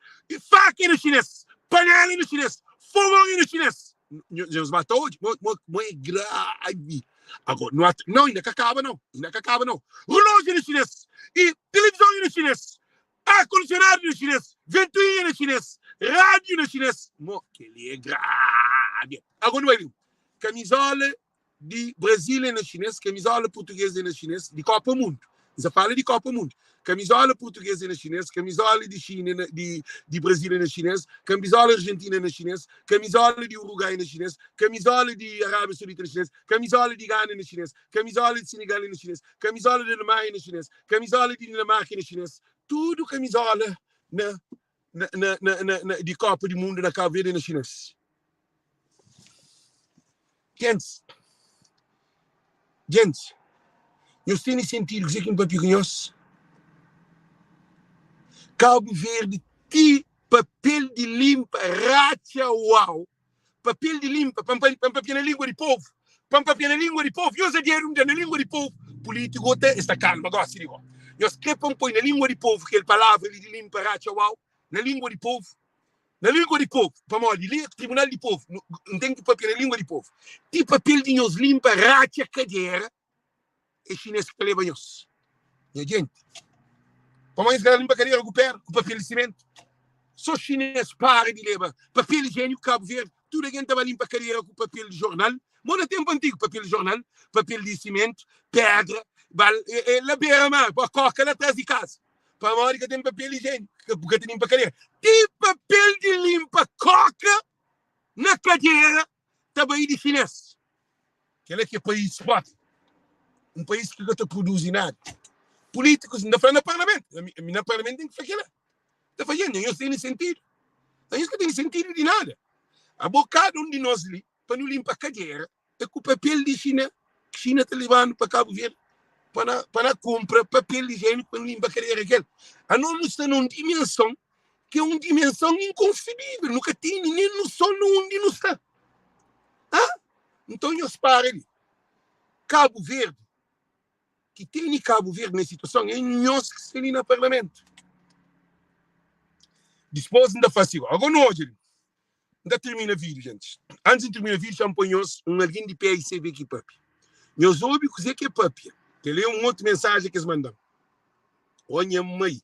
faka é na xinês, panela é na xinês, fogon é na xinês. Nhos ba ta odja, mo, mo, mo é gravi. Agora, nu ata, não, inda ka kaba não, inda ka kaba não. Relógio é na xinês, e televisão é na xinês, Ar kondisionadu na xinês, ventoinha na xinês, rádiu na xinês. Mo, kel-li é gravi. Agora nu bai ben. Kamizola di Brazil é na xinês, kamizola português é na xinês, di Kopa Mundu. N sa fala di Kopa Mundu. Kamizola português é na xinês, kamizola di Xina é na, di, di Brazil é na xinês, kamizola argentina é na xinês, kamizola di Uruguai é na xinês, kamizola di Arábia Saudita é na xinês, kamizola di Gana é na xinês, kamizola di Senegal é na xinês, kamizola di Alemanha é na xinês, Kamizola di Dinamarka na xinês, tudu kamizola na na na na na na di Kopa di Mundu na Kabu Verdi na xinês. Gentis, gentis, nhos tene sentidu kuzê ki N papia ku nhos? Kabu Verdi ti papel di limpa ratxa uau! Papel di limpa, pa N papia na lingua di povu, pa N papia na lingua di povu, nhos adieru N da na lingua di povu, pulitiku ta es ta kalma gosi di go. Nhos kre pa N poi na lingua di povu kel palavra li di limpa ratxa uau, na lingua di povu, na lingua di povu, pamodi li é tribunal di povu, N ten ki papia na lingua di povu. Ti papel di nhos limpa ratxa kadera, é xinês ki ta leba nhos. Nha jenti, pamodi es ka ta limpa kadera ku péra, ku papel di simentu? Sô xinês para di leba papel ijiéniku Kabu Verdi, tudu algen ta ba limpa kadera ku papel di jornal. Mo na ténpu antigu, papel di jornal, papel di simentu, pédra. Ba la bera mar, ba koka la tras di kaza. Pamodi ka ten papel ijieniku, bu ka ta linpa kadera. Ti papel di linpa koka na kadera ta bai di xinês. Kel-la ki é país fórti. Un país ki ka ta produzi nada. Pulítikus, N ta fla na parlamentu, ami na parlamentu N ten ki fla kel-la. Ta fla, Nha, nhos tene sentidu? Nhos ka tene sentidu di nada. Abo, kada un di nos li, pa nu linpa kadera, é ku papel di Xina, ki Xina ta lebanu pa Kabu Verdi pa na, pa na kunpra papel ijieniku pa nu linpa kadera kel. Anos nu sta na un dimenson ki é un dimenson inkonsebivel, nu ka tene nen noson na undi nu sta. Ha? Nton nhos para li. Kabu Verdi, ki tene Kabu Verdi nes situason é nhos ki sta li na parlamentu. Dispos N ta fase igual. Ago nu odja li. N ta tirmina vídiu, gentis. Antis di N tirmina vídiu, xa N poi nhos un algen di PAICV ki papia. Nhos obi kuzê ki e papia. Kel-li é un otu mensajen ki es manda-m. Ó nha mai,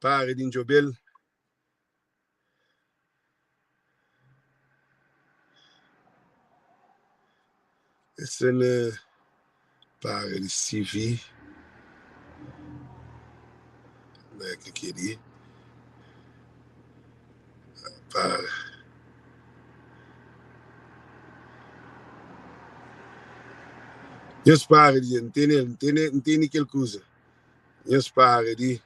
para di N djobe-l. E sta na para di CV. Na ke kel-li? Para. Nhos para di N tene-l, N tene, N tene kel kuza. Nhos para di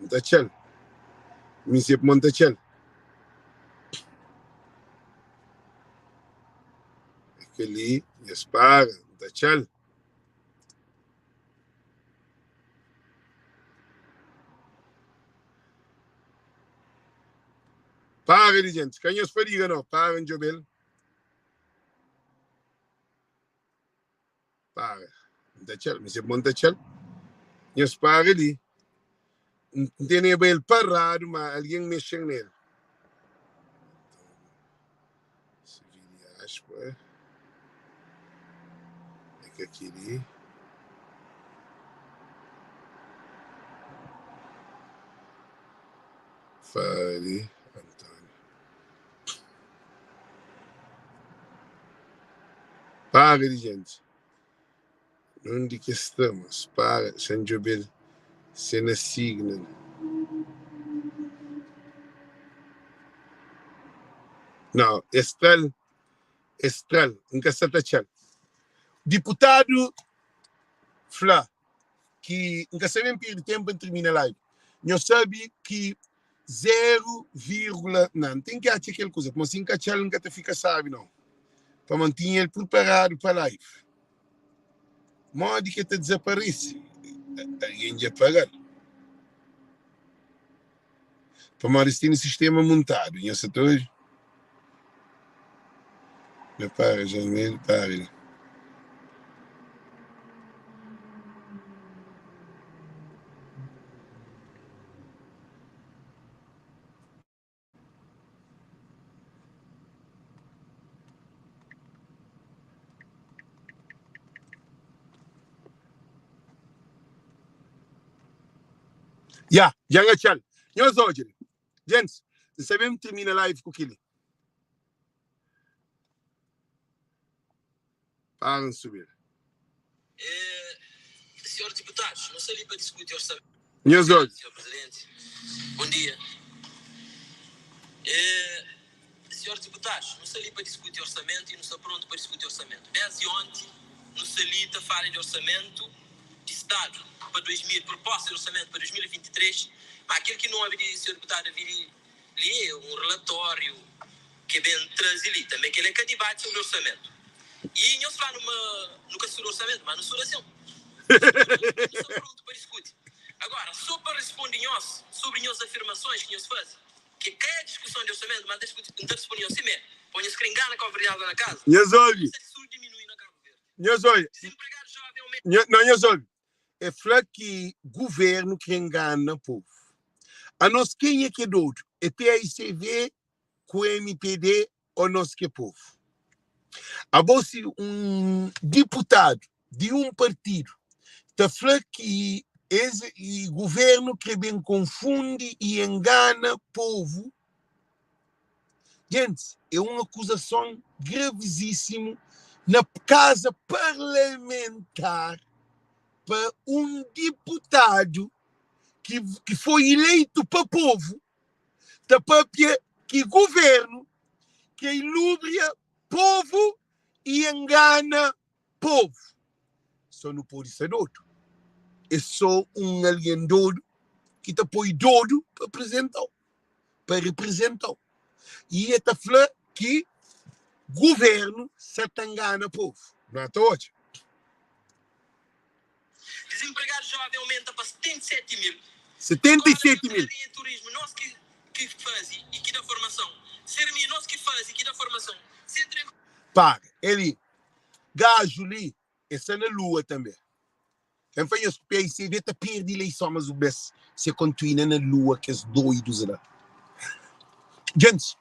N ta atxa-l. Mi se pmo N ta atxa-l. É kel-li, nhos para, N ta atxa-l. Para di gentis, ka nhos fadiga no, para N djobe-l. Para, N ta atxa-l, mi se pmo N ta atxa-l. Nhos para li. N teneba el paradu, ma algen mexe-m nel. Aspa, é ka kel-li. Fari António. Para di gente. Undi ki sta mos? Para, xa N djobe-l se na Signal. Nau, es tra-l, es tra-l, N ka sa ta atxa-l. Diputadu fla ki N ka sa ben perde tenpu pa N tirmina live. Nhos sabe ki 0 vírgula, na, N ten ki atxa kel kuza, pamodi si N ka atxa-l N ka ta fika sabi nau, pamodi N tinha el priparadu pa live. Modi ki el ta dizaparese? Algen dja paga-l. Pamodi es tene sistema muntadu. Nhos sa ta obi? Nha para Jamil, para li. Ya, dja N atxa-l. Nhos odja li. Gentis, N sabe N tirmina live ku kel-li. Para N subi-l. Nhos odja. Ke ben traze li tanbe kel é ka dibati sobri orsamentu. I nhos fla-nu ma nu ka studa orsamentu, ma nu studa sin. Nu studa i nu sta prontu pa diskuti. Agora, so pa risponde nhos sobri nhos afirmasons ki nhos faze, ke ka é diskuson di orsamentu, ma N ta diskuti, N ta risponde nhos simé, pa nhos kre ngana kauverdianus la na kaza. Nhos obi. Tasa di suru diminui na Kabu Verdi. Nhos obi. Dizinpregadu joven aumenta. Nho, não, nhos obi. É fla ki governo kre ngana povu. Anos kenha ki é dodu? É paicv ku mpd o nos ki é povu? Abo si un diputadu di un partidu ta fla ki es i governu kre ben konfundi i engana povu, gentis, é un akuzason gravizisimu na kaza parlamentar. Pa un diputadu ki ki foi ileitu pa povu ta papia ki guvernu ke ilubria povu i engana povu. So nu pode sta dodu. É so un algen dodu ki ta poi dodu pa apresenta-u, pa reprezenta-u. I e ta fla ki guvernu sa ta ngana povu. Nu ta odja. Dizenpregadu joven aumenta pa 77 mil. 77 mil. Skola di turismu nos ki ki fazi i ki da formason. Sermi nos ki fazi i ki da formason. Sentru di. Para. El gaju li e sta na lua tanbe. N fla nhos PICV ta perde ileison mas un bes se kontuina na lua kes doidus la. Djentis,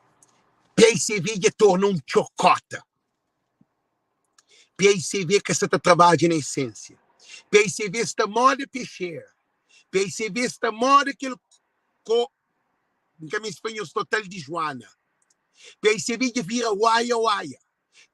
PICV dja torna un txokota. PICV ka sta ta trabadja na esensia. PICV sta moda pexera. PICV sta moda kel ko N ka meste fla nhos total di Juana. PICV dja vira waia waia.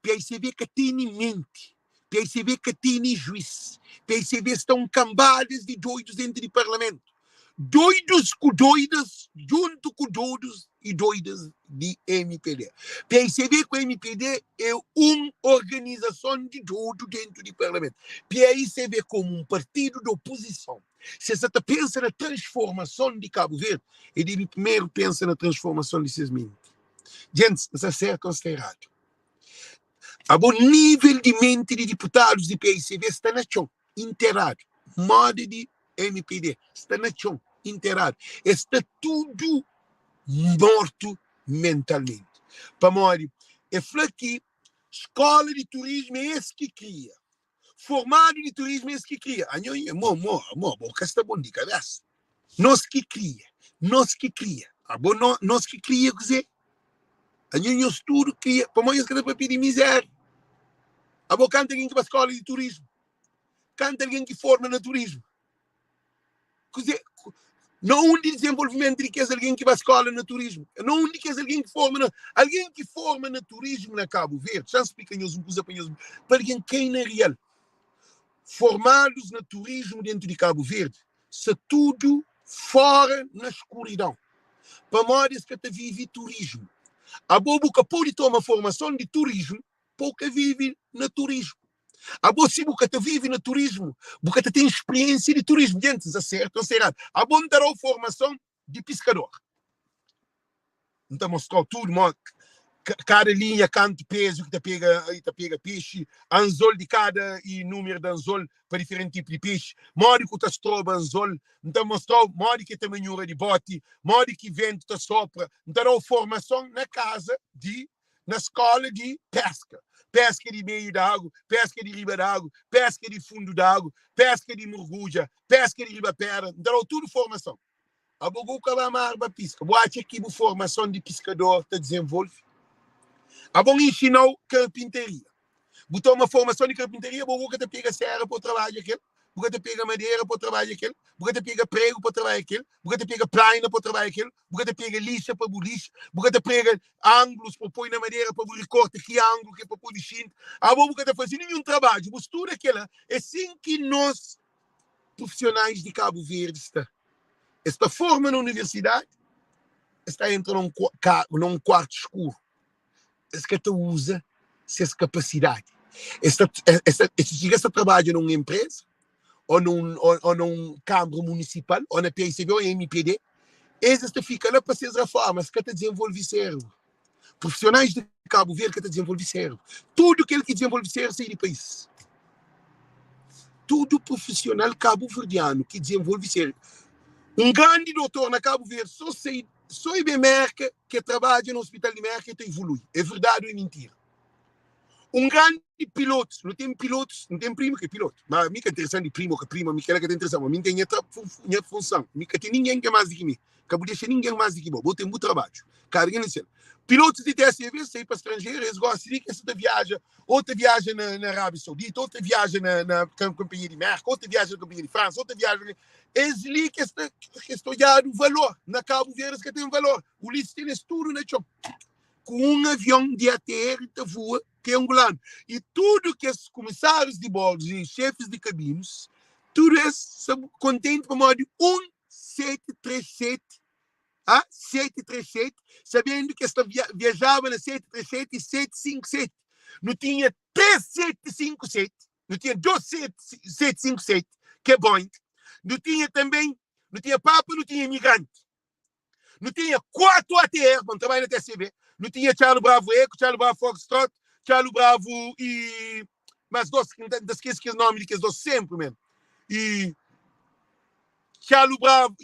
PICV ka tene menti. PICV ka tene juiz. PICV sta un kambadas di doidus dentru di parlamentu. Doidus ku doidas djuntu ku dodus i doidas di mpd. PICV ku mpd é un organizason di dodu dentru di parlamentu. PICV komu un partidu di opozison, si es sa ta pensa na transformason di Kabu Verdi, e debe primeru pensa na transformason di ses menti. Djentis, N sta sertu o N sta eradu? Abo nivel di menti di diputadus di PICV sta na txon, interadu. Moda di mpd sta na txon, interadu. Es sta tudu mortu mentalmenti. Pamodi e fla ki skola di turismu é es ki kria, formadu di turismu é es ki kria. Anho, mo, mo, mo, bo ka sta bon di kabesa. Nos ki kria, nos ki kria. Abo no, nos ki kria kuzê? Anho nhos tudu kria. Pamodi nhos ka ta papia di mizéria. Abo kanta algen ki ba skola di turismu? Kanta algen ki forma na turismu? Kuzê? Na undi dizenvolvimentu di kes algen ki ba skola na turismu? Na undi kes algen ki forma na algen ki forma na turismu na Kabu Verdi? Xa-m splika nhos un kuza pa nhos pa algen kai na rial. Formadus na turismu dentu di Kabu Verdi sta tudu fora na skuridon pamodi es ka ta vive turismu. Abo bu ka pode toma formason di turismu pa bu ka vive na turismu. Abo si bu ka ta vive na turismu, bu ka ta ten spriensia di turismu. Djentis, N sta sertu o N sta eradu? Abo N ta da-u formason di piskador. N ta mostrau tudu mo kada linha kantu pezu ki ta pega i ta pega pexi, anzol di kada i numeru di anzol pa diferenti tipu di pexi, modi ku ta stroba anzol, N ta mostrau modi ki ta manhura di boti, modi ki ventu ta sopra, N ta dau formason na kaza di na skola di peska, peska di meiu di agu, peska di riba di agu, peska di fundu di agu, peska di murgudja, peska di riba pedra, N ta dau tudu formason. Abo go ka ba mar ba piska. Bu atxa ki bu formason di piskador ta dizenvolve? Abo N inxina-u karpintaria. Bu toma formason di karpintaria, bo go ka ta pega sera pa bu trabadja kel, bu ka ta pega madera pa bu trabadja kel, bu ka ta pega pregu pa trabadja kel, bu ka ta pega plaina pa trabadja kel, bu ka ta pega lixa pa bu lixa, bu ka ta prega anglus pa poi na madera pa bu rikorta ki anglu ki é pa pode xinta. Abo bu ka ta faze ninhun trabadju, bu studa kela. É sin ki nos profissionais di Cabo Verde sta. Es ta forma na universidade, es ta entra num, num quarto escuro. Es ka ta usa ses capacidade. Es ta, es ta, es chega a trabalha num empresa, ou num, ou, ou num câmara municipal, ou na PICB ou MPD, es ta fica lá pa ses reformas, ka ta desenvolve cérebro. Profissionais de Cabo Verde ka ta desenvolve cérebro. Tudo kel ki desenvolve cérebro sai di país. Tudo profissional cabo-verdiano ki desenvolve cérebro. Um grande doutor na Cabo Verde só sai, só é bem Merca que trabalha no hospital de Merca e ta evolui. É verdade ou é mentira? Um grande piloto, não tem pilotos, não tem primo que é piloto. Mas mi ka interessante de primo que primo, mi que ka interessante, mas mi tem minha, minha função. Mi ka tem ninguém que é mais do que mim. Ka bu dexa ninguém mais di ki bo. Bo ten bu trabadju. Karga na sel. Pilotus di TSV sai pa stranjeru, es gosta di ki es ta viaja, ou ta viaja na, na Arábia Saudita, ou ta viaja na, na companhia di Merka, ou ta viaja na companhia di França, ou ta viaja na... Es li ki es ta, ki es ta odjadu valor. Na Kabu Verdi es ka ten valor. Ulisses ten es tudu na txon. Ku un avion di ATR ta voa ki é angolanu. E tudu kes komisárius di bordu e xefis di kabinus. Tudu es sta kontenti pamodi un 737, ah, 737, sabendu ki es ta viajaba na 737 i 757. Nu tinha 3 757, nu tinha 2 757, ki é Boeing, nu tinha tanbê, nu tinha Papa, nu tinha Imigranti. Nu tinha 4 ATR, bom, trabalha na TCV. Nu tinha Charlie Bravo Eco, Charlie Bravo Foxtrot, Charlie Bravo e mais dois, que não esqueço que nome de que dois sempre mesmo. E Charlie Bravo,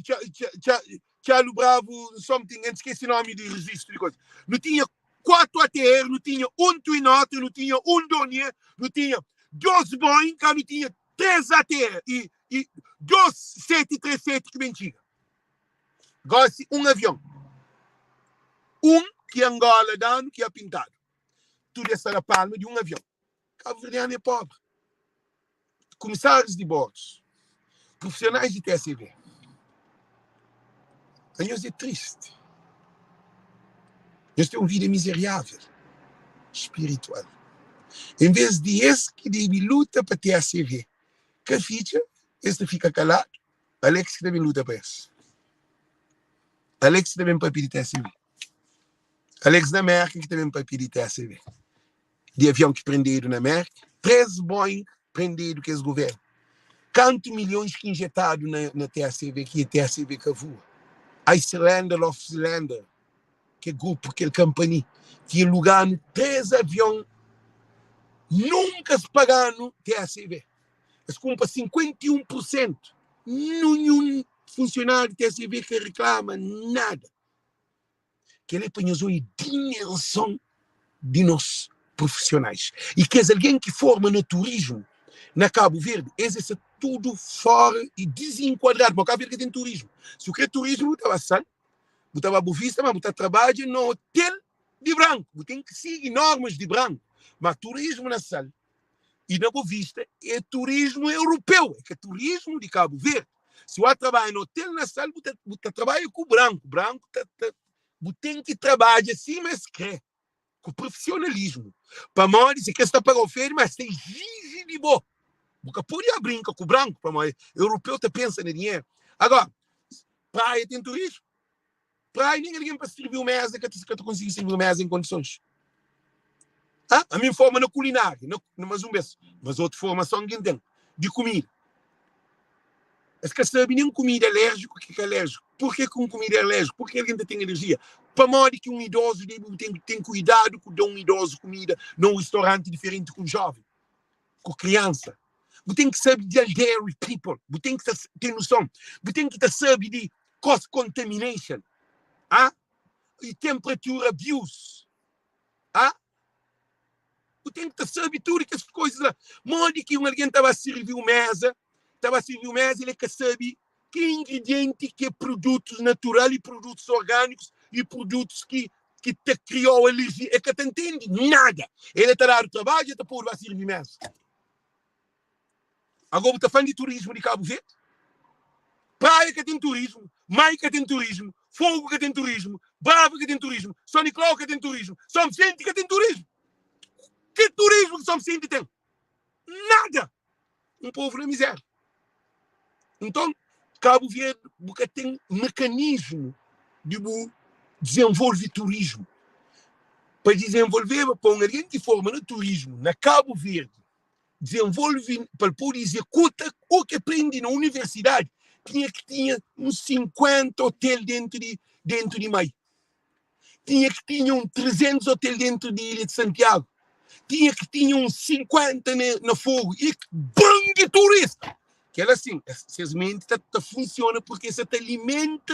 Charlie Bravo something, não esqueci o nome de registro de coisa. Não tinha 4 ATR, não tinha um Twin Otter, não tinha um Dornier, não tinha dois Boeing, cá não tinha 3 ATR e, e dois 737 que mentira. Gósi un avion. Un ki Angola da-nu ki a pintadu. Tudu es sta na palma di un avion. Kabuverdianu é pobri. Kumisárius di bordus, profisionais di TSV, anhos é tristi. Nhos ten un vida mizeriável, spiritual. En ves di es ki debe luta pa TSV ka fitxa, es ta fika kaladu. Alex ki ta ben luta pa es. Alex ki ta ben papia di TSV. Alex na Merka ki ta ben papia di TSV. Di avion ki prendedu na Merka. 3 Boeing prendedu kes governu. Kantu milhões ki injetadu na, na TSV ki TSV ka voa. Icelander of Cylinder, ke grupu, kel kampani ki aluganu 3 avion nunka es paganu TSV. Es kunpra 51 pur sentu. Ninhun funsionáriu di TSV ka riklama nada. Kel-li é pa nhos odja dimenson di nos profisionais. I kes algen ki forma na turismu na Kabu Verdi, es é sta tudu fóra i dizinkuadradu. Pamodi Kabu Verdi ka ten turismu. Si bu kre turismu, bu ta ba Sal, bu ta ba Bovista, ma bu ta trabadja na otel di branku. Bu ten ki sigi normas di branku. Ma turismu na Sal i na Bovista é turismu europeu, é ka turismu di Kabu Verdi. Si bu trabadja na hotel na Sal, bu ta, bu ta trabadja ku branku, branku ta, ta, bu ten ki trabadja sima es kre, ku profisionalismu. Pamodi si kes ta paga-u fedi, mas ta exiji di bo. Bu ka pode brinka ku branku, pamodi europeu ta pensa na dinheru. Agora, praia ten turismu? Praia nen algen pa sirbi-u meza ka ta ka ta konsigi sirbi-u meza en kondisons. Ah, ami N forma na kulinária, na, na mas un bes, mas otu formason ki N ten di kumida. Es ka sabe nen kumida alérjiku ki ka alérjiku. Purke ki un kumida é alérjiku? Purke algen ta ten alerjia? Pamodi ki un idozu debe ten ten kuidadu ku da un idozu kumida na un ristoranti diferenti ku un jóven, ku kriansa? Bu ten ki sabe di elderly people, bu ten ki ten noson, bu ten ki ta sabe di cross contamination, ah, e temperature abuse, ah, bu ten ki ta sabe tudo kes coisas lá. Modi ki un algen ta ba sirvi un mesa, ta ba sirvi un mesa, ele ka sabe ki ingredienti ki é produtos natural e produtos orgânicos e produtos ki ki ta kriou alergia, ele ka ta entende nada. Ele ta dadu trabadju, ele ta podu ba sirvi mesa. Agora bu ta fala di turismo di Cabo Verde? Praia ka ten turismo, Mai ka ten turismo, Fogo ka ten turismo, Brava ka ten turismo, São Nicolau ka ten turismo, São Vicente ka ten turismo. Que turismo que São Vicente tem? Nada! Um povo na miséria. Então, Cabo Verde bu ka ten mecanismo di bu desenvolve turismo. Pa desenvolveba pa un algen ki forma na turismo na Cabo Verde desenvolve pa el pode executa o ki prende na universidade, tinha ki tinha uns 50 hotel dentro di dentro di Mai. Tinha ki tinha um 300 hotel dentro di Ilha de Santiago. Tinha ki tinha uns 50 na, na Fogo e bando de turista. Kel assim, ses mente ta, ta funciona porque se ta alimenta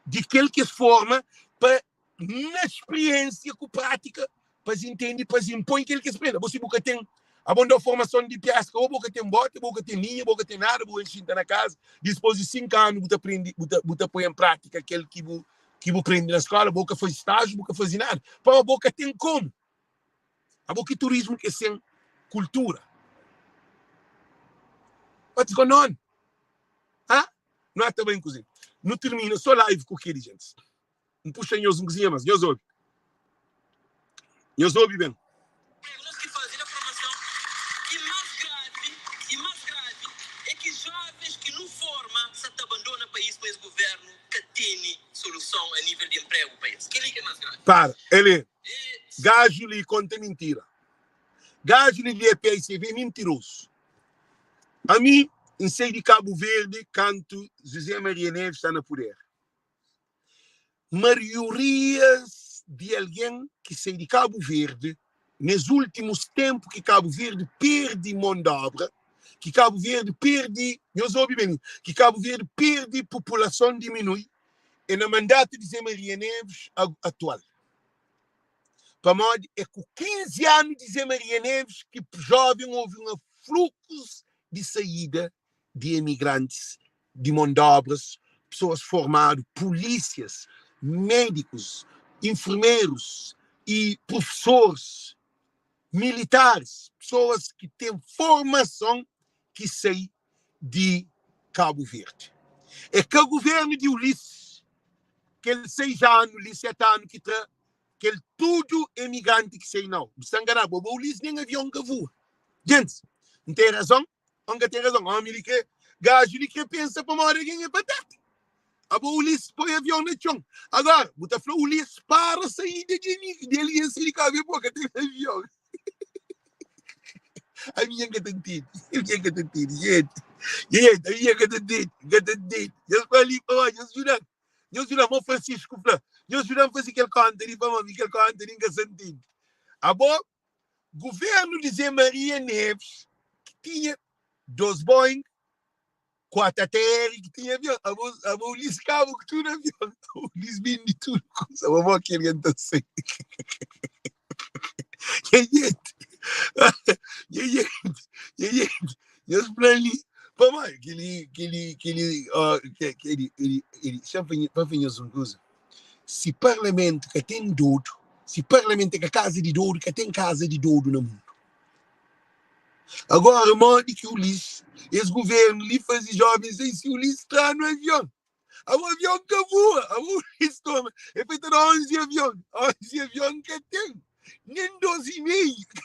di kel ki es forma pa na spriensia ku prátika pa es intende, pa es inpoi kel ki es prende. Abo si bu ka ten abo n dau formason di peska, o bo ka ten boti, bo ka ten linha, bo ka ten nada, bu xinta na kaza, dispos di 5 anu bu ta prende, bu ta, bu ta poi en prátika kel ki bu ki bu prende na skola, bo ka faze stájiu, bu ka faze nada, pamodi bo ka ten komu. Abo ki turismu ki é sen kultura? What's going on? Ha? Nu ata ben kuze? Nu termina so live ku keli, gentis. N puxa nhos un kuzinha mas nhos obi. Nhos obi ben. Nos ki faze da formason i mas gravi i mas gravi é ki. Para, ele gaju li konta mintira. Gaju li di EPICV é mintirozu. Ami N sai di Kabu Verdi kantu José Maria Neves sta na puder. Mariorias di algen ki sai di Kabu Verdi nes últimus ténpu ki Kabu Verdi perde mon d'obra, ki Kabu Verdi perde, nhos obi ben, ki Kabu Verdi perde populason diminui, é na mandatu di Zé Maria Neves atual. Pamodi é ku 15 anu di Zé Maria Neves ki jóven ovi un aflukus di saída di emigrantis, di mon d'obras, pesoas formadu, pulísias, médikus, enfermerus y profesoris, militaris, pesoas ki ten formason ki sai di Kabu Verdi. É ka guvernu di Ulisses, kel 6 anu li, 7 anu ki tra kel tudu emigranti ki sai nau. Bu sta nganadu, bo, bo Ulisses nen avion ka vua. Gentis, N ten razon ô N ka ten razon? Omi li kre, gaju li kre pensa pamodi algen é batata. Abo Ulisses poi avion na txon. Agora, bu ta fla Ulisses para saída di amigu di algen sai di Kabu Verdi, bo ka ten avion. Ami N ka ta ntende, ami N ka ta ntende, gente. Gente, ami N ka ta ntende, N ka ta ntende. Nhos fla li pa nhos djuda-m. Nhos djuda-m, mo Francisco fla. Nhos djuda-m faze kel konta li pamodi mi kel konta li N ka sa ntende. Abo, governu di Zé Maria Neves ki tinha 2 Boeing, 4 ATR ki tinha avion. Abo, abo Ulisses kaba ku tudu avion. Ulisses bende tudu kusa. Abo mo ki algen ta sai. Nha gente, nha gente, nha gente, nhos fla li, pamodi kel-li, kel-li, kel-li, ó, kel-li, kel-li, kel-li, xa pa fla nhos un kuza, si parlamentu ka ten dodu, si parlamentu é ka kaza di dodu, ka ten kaza di dodu na mundu. Agora, modi ki Ulisses, es governu li faze jovens sai si Ulisses tra-nu avion? Abo avion ka voa, abo Ulisses toma, e foi ta da 11 avion, 11 avion ka ten, nen 2 e meio ka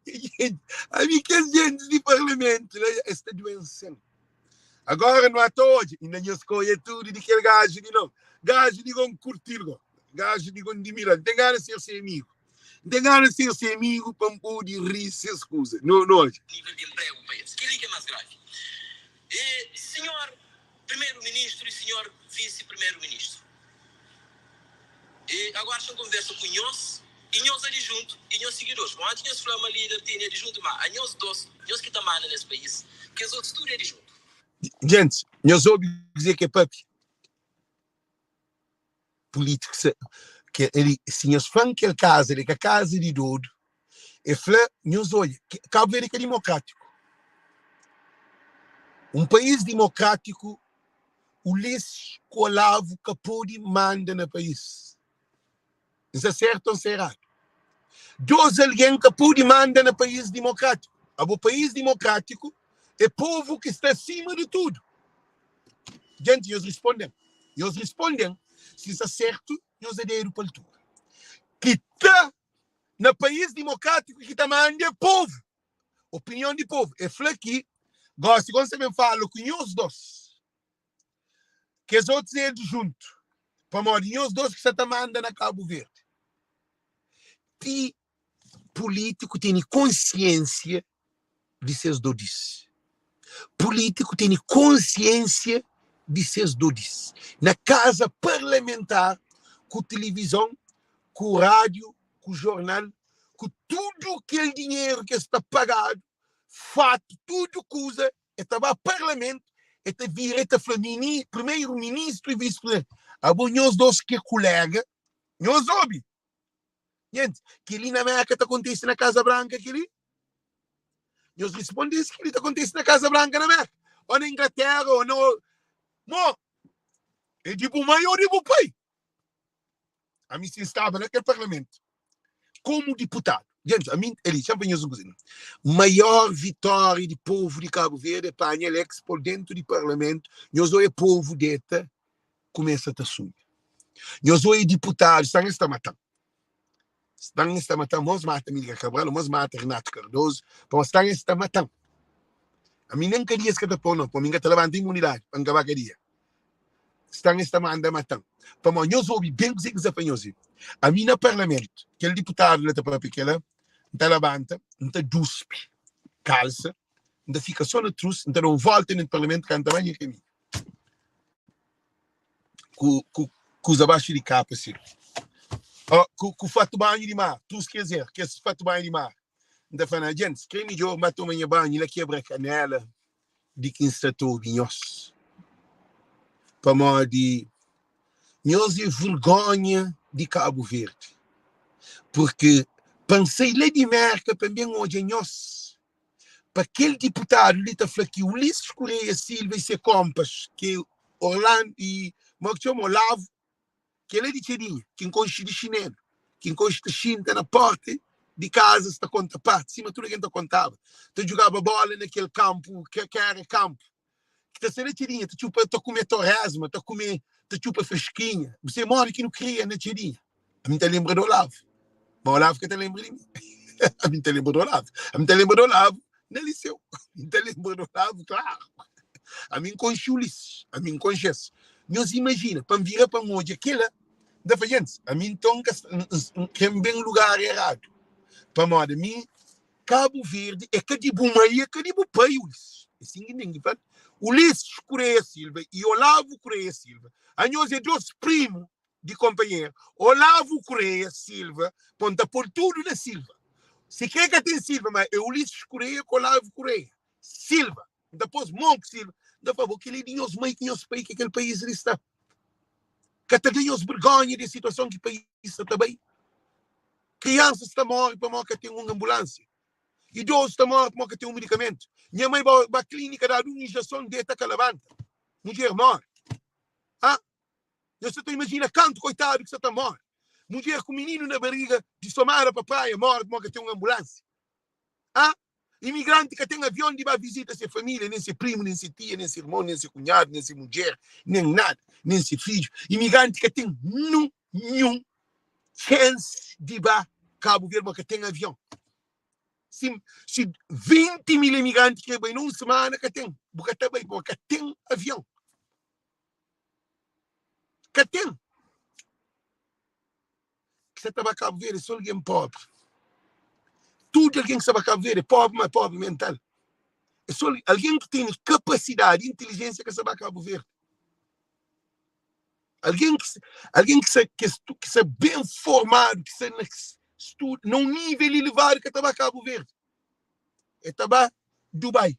ten. Ami kes gentis di parlamentu la, es ta duense-m. Agora nu ata odja, inda nhos ka odja tudu di kel gaju di no. Gaju di go N kurti-l go, gaju di go N dimira-l, N ten gana ser se amigu. N ten gana ser se amigu pa N pode ri ses kuza. Nu odja. Nível di enpregu pa es. Kel-li ki é más gravi. E sinhor Primeru Ministru i sinhor Visi Primeru Ministru. E agora xa N konversa ku nhos i nhos adijuntu i nhos sigidoris. Bon, antis nhos fla ma lider tene adijuntu, ma anhos dos, nhos ki ta manda nes país, kes otus tudu é adijuntu. Gentis, nhos obi kuzê ki é papia pulítiku sa ke el si nhos fla-m kel kaza li é ka kaza di dodu, el fla, nhos odja, Kabu Verdi é ka dimokrátiku. Un país dimokrátiku Ulisses ku Olavo ka pode manda na país. N sta sertu o N sta eradu? 2 algen ka pode manda na país dimokrátiku. Abo país dimokrátiku é povu ki sta sima di tudu. Djenti, nhos risponde-m. Nhos risponde-m si N sta sertu, nhos da dedu pa altura. Ki ta na país dimokrátiku ki ta manda é povu. Opinion di povu. E fla ki gosi kon sa ben fala ku nhos dos. Kes otus é adjuntu. Pamodi nhos dos ki sa ta manda na Kabu Verdi. Ti pulítiku tene konsiensia di ses dodis. Pulítiku tene konsiensia di ses dodis. Na kaza parlamentar, ku tilivizon, ku rádiu, ku jornal, ku tudu kel dinheru ki es ta pagadu, fatu, tudu kuza, e ta ba parlamentu, e ta vira e ta fla mini, primeru ministru i visi presidenti, abo nhos dos ki é kulega, nhos obi, Gente, kel-li na Merka ta kontise na Kaza Branka kel-li? Nhos responde si kel-li ta kontise na Kaza Branka na Merka, ô na Inglatéra, ô na. Mo, é di bu mai ô di bu pai? Ami si N staba na kel parlamentu komu diputadu, Gente, ami, eli, xa-m fla nhos un kuza. Maior vitória di povu di Kabu Verdi é panha Alex pô-l dentu di parlamentu. Nhos oia povu deta kumesa ta sunha. Nhos oia diputadu, stan es ta mata-m. Stan es ta mata-m, mos mata Amílcar Cabral, mos mata Renato Cardoso, pamodi stan es ta mata-m. Ami nen kadia es ka ta pô-m, nau, pamodi mi N ka ta labanta imunidadi pa N ka ba kadia. Stan es ta manda matan. Pamodi nhos obi ben kuzê ki N sta fla nhos li. Ami na parlamentu, kel diputadu la ta papia kela, N ta labanta, N ta duspi kalsa, N ta fika so na trus, N ta da un volta dentu parlamentu kantu N ta ba nha kaminhu. Ku, ku kuza baxu di kapa si. Oh, ku, ku fatu banhu di mar, trus ker dizer, kes fatu banhu di mar. N ta fla na, djentis, kre midjor N ba toma nha banhu la kebra kanela di ki N sta ta obi nhos. Pamodi nhos é vergonha di Kabu Verdi. Purki pa N sai la di Merka pa N ben odja nhos, pa kel diputadu li ta fla ki Ulisses Correia Silva i se konpas, ki é Orlando i, mo ki txoma, Olavo, Kel é di Txedinha, ki N konxe di xinelu, ki N konxe ta xinta na porta di kaza ta konta parti, sima tudu algen ta kontaba, ta djugaba bola na kel kanpu, ke ke era kanpu, ki ta sai na Txedinha, ta txupa, ta kume toresma, ta kume, ta txupa freskinha. Bu sai modi ki nu kria na Txedinha. Ami N ta lenbra di Olavu, ma Olavu ka ta lenbra di mi. Ami N ta lenbra di Olavu, ami N ta lenbra di Olavu na liseu, N ta lenbra di Olavu, klaru. Ami N konxe Ulisses, ami N konxe-s. Nhos imajina, pa N vira pa N odja kela, N ta fla, Gentis, ami nton N ka sta, N krê-m ben lugar eradu. Pamodi ami, Kabu Verdi é ka di bu mai, é ka di bu pai, Ulisses. É sin ki N ten ki fla. Ulisses Correia Silva i Olavo Correia Silva, anhos é dos primu di konpanheru. Olavo Correia Silva, po N ta pô-l tudu na Silva. Si krê ka ten Silva, ma é Ulisses Correia ku Olavo Correia Silva. N ta pô-s mon ku Silva. N ta fla, bo, kel-li é di nhos mai ku nhos pai ki kel país li sta. Ka ta da nhos burgonha di situason ki país sta ta bai? Kriansas ta móre pamodi ka ten un anbulánsia. Idozus ta móre pamodi ka ten un medikamentu. Nha mai ba, ba klínika dadu un injeson, deta ka labanta. Mudjer móre. Ah, nhos sa ta imajina kantu koitadu ki sa ta móre. Mudjer ku mininu na bariga di Somada pa Praia móre pamodi ka ten un anbulánsia. Ah, imigranti ka ten avion di ba vizita se família, nen se primu, nen se tia, nen se irmon, nen se kunhadu, nen se mudjer, nen nada, nen se fidju. Imigranti ka ten ninhun xansi di ba Kabu Verdi, ma ka ten avion. Si, si 20 mil imigranti kre bai na un semana, ka ten. Bu ka ta bai, pamodi ka ten avion. Ka ten. Ki sa ta ba Kabu Verdi é so algen pobri. Tudu algen ki sa ba Kabu Verdi é pobri, ma é pobri mental. É so algen ki tene kapasidadi, intelijensia ka sa ba Kabu Verdi. Algen ki, algen ki sa, ki, ki sa ben formadu, ki sa na studu, na un nível elevadu ka ta ba Kabu Verdi. É ta ba Dubai.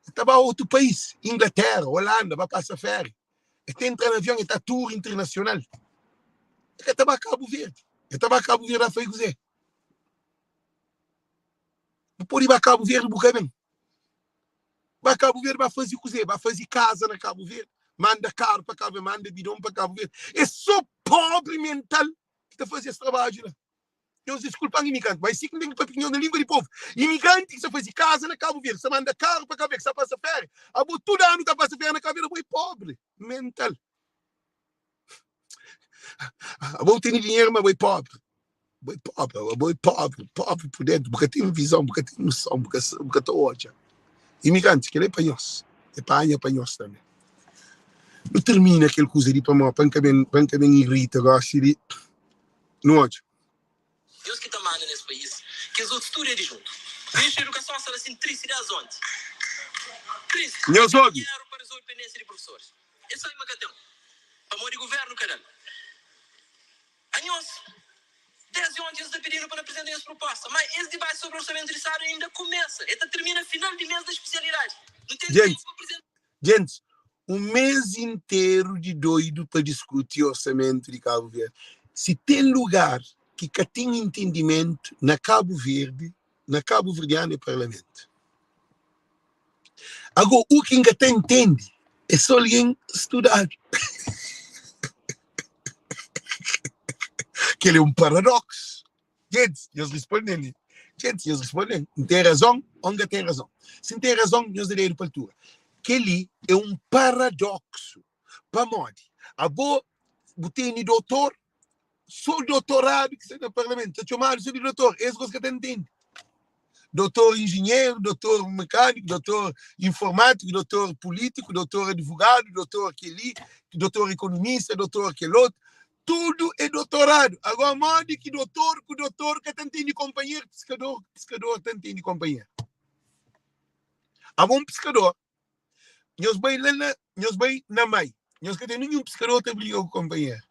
É ta ba otu país, Inglaterra, Holanda, ba pasa féria. E ta entra na avion, e ta tour internacional. E ka ta ba Kabu Verdi. E ta ba Kabu Verdi a fai kuzê? Bu pode ba Kabu Verdi, bu ka ben. Ba Kabu Verdi, ba faze kuzê? Ba faze kaza na Kabu Verdi, manda karu pa Kabu Verdi, manda bidon pa Kabu Verdi. É sô pobri mental ki ta faze es trabadju la. Nhos diskulpa-m, imigranti, ma é si ki N ten ki papia ku nhos na língua di povu. Imigranti ki sa faze kaza na Kabu Verdi, sa manda karu pa Kabu Verdi, sa pasa féria. Abo tudu anu ta pasa féria na Kabu Verdi, abo é pobri mental. Abo bu tene dinheru, ma abo é pobri. Abo é pobri, abo é pobri, pobri por dentu. Bu ka ten vizon, bu ka ten noson, bu ka, bu ka ta odja. Imigrantis, kel-la é pa nhos, é panha pa nhos tanbe. Nu tirmina kel kuza di pamodi pa N ka ben, pa N ka ben irita gosi di. Nu odja. Deus ki ta manda nes país, kes otus tudu é di juntu. Ministru di Edukason sta la sin tristi des onti. Tristi, Nhos ka ten obi. dinheru pa rezolve pendênsia di profesoris. Es sabe ma ka ten, pamodi guvernu ka da-l. Anhos, desdi onti nhos ta pidi-nu pa nu aprizenta nhos proposta, ma es dibati sobri orsamentu di stadu inda kumesa, e ta tirmina final di mes na spesialidadi. Nu ten Djentis, tenpu pa aprizenta. djentis, un mês interu di doidu pa diskuti orsamentu di Kabu Verdi. Si ten lugar ki ka ten entendimentu na Kabu Verdi, na kabuverdianu é parlamentu. Ago, u ki N ka ta entende é so algen studadu. Kel é un paradoksu. Djentis, nhos responde-m li. Djentis, nhos responde-m. N ten razon ô N ka ten razon? Si N ten razon, nhos da dedu pa altura. Kel-li é un paradoksu. Pamodi? Abo bu tene dotor, so dotoradu ki sta na parlamentu, ta txomadu so di dotor. Es gos ka ta ntende. Dotor enjinheru, dotor mekaniku, dotor informatiku, dotor pulitiku, dotor advogadu, dotor kel-li, dotor ekonomista, dotor kel otu. Tudu é dotoradu. Agora, modi ki dotor ku dotor ka ta ntende konpanheru, piskador ku piskador ta ntende konpanheru? Abo un piskador, nhos bai la na, nhos bai na mai, nhos ka ten ninhun piskador ta briga ku konpanheru.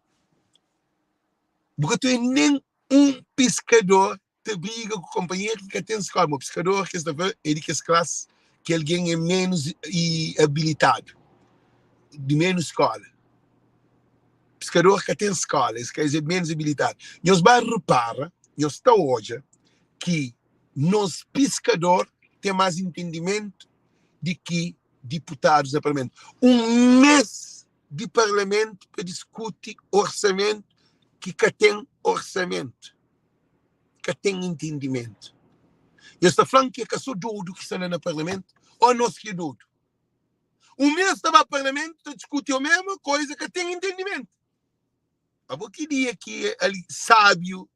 Bu ka ten nen un piskador ta briga ku konpanheru ki ka ten skola. Ma piskador ki es ta fla é di kes klasi ki algen é ménus i abilitadu, di ménus skola. Piskador ka ten skola, es ka es é ménus abilitadu. Nhos ba repara, nhos ta odja ki nos piskador ten más intendimentu di ki diputadus na parlamentu. Un mês di parlamentu pa diskuti orsamentu ki ka ten orsamentu. Ka ten entendimentu. Nhos ta fla-m ki é ka so dodu ki sta la na parlamentu o nos ki é dodu? Un mês ta ba parlamentu ta diskuti omesmu koiza, ka ten entendimentu. Abo ki dia ki ali sábiu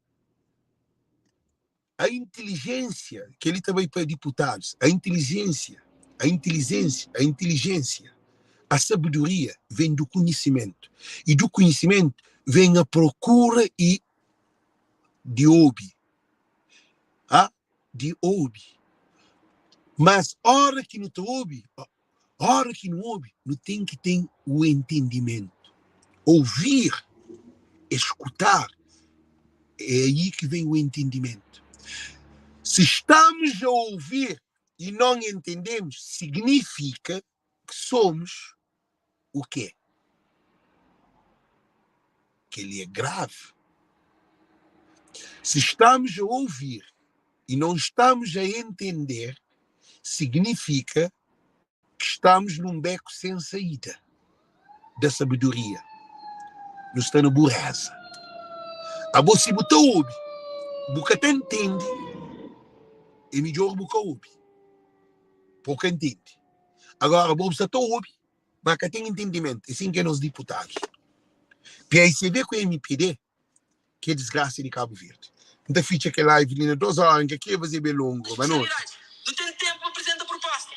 A inteligência, kel-li ta bai pa diputadus, a inteligência, a inteligência, a inteligência, a sabedoria vem do conhecimento. E do conhecimento vem a procura e di obi. Ah, di obi. Mas ora ki nu ta obi, ora ki nu obi, nu ten ki ten o entendimento. Ouvir, escutar, é aí que vem o entendimento. Se estamos a ouvir e não entendemos, significa que somos o quê? Que ele é grave. Se estamos a ouvir e não estamos a entender, significa que estamos num beco sem saída da sabedoria. Nu sta na bureza. Abo si bu ta obi, bu ka ta ntende, é midjor bu ka obi, pa bu ka ntende. Agora, bo bu sta ta obi, ma ka ten entendimentu. É sin ki é nos diputadus. PICB ku MPD ki é disgrasa di Kabu Verdi. N ta fitxa kel live li na 2 ora, N ka kre faze be longu, ma no. Nu ten tenpu pa aprizenta pruposta.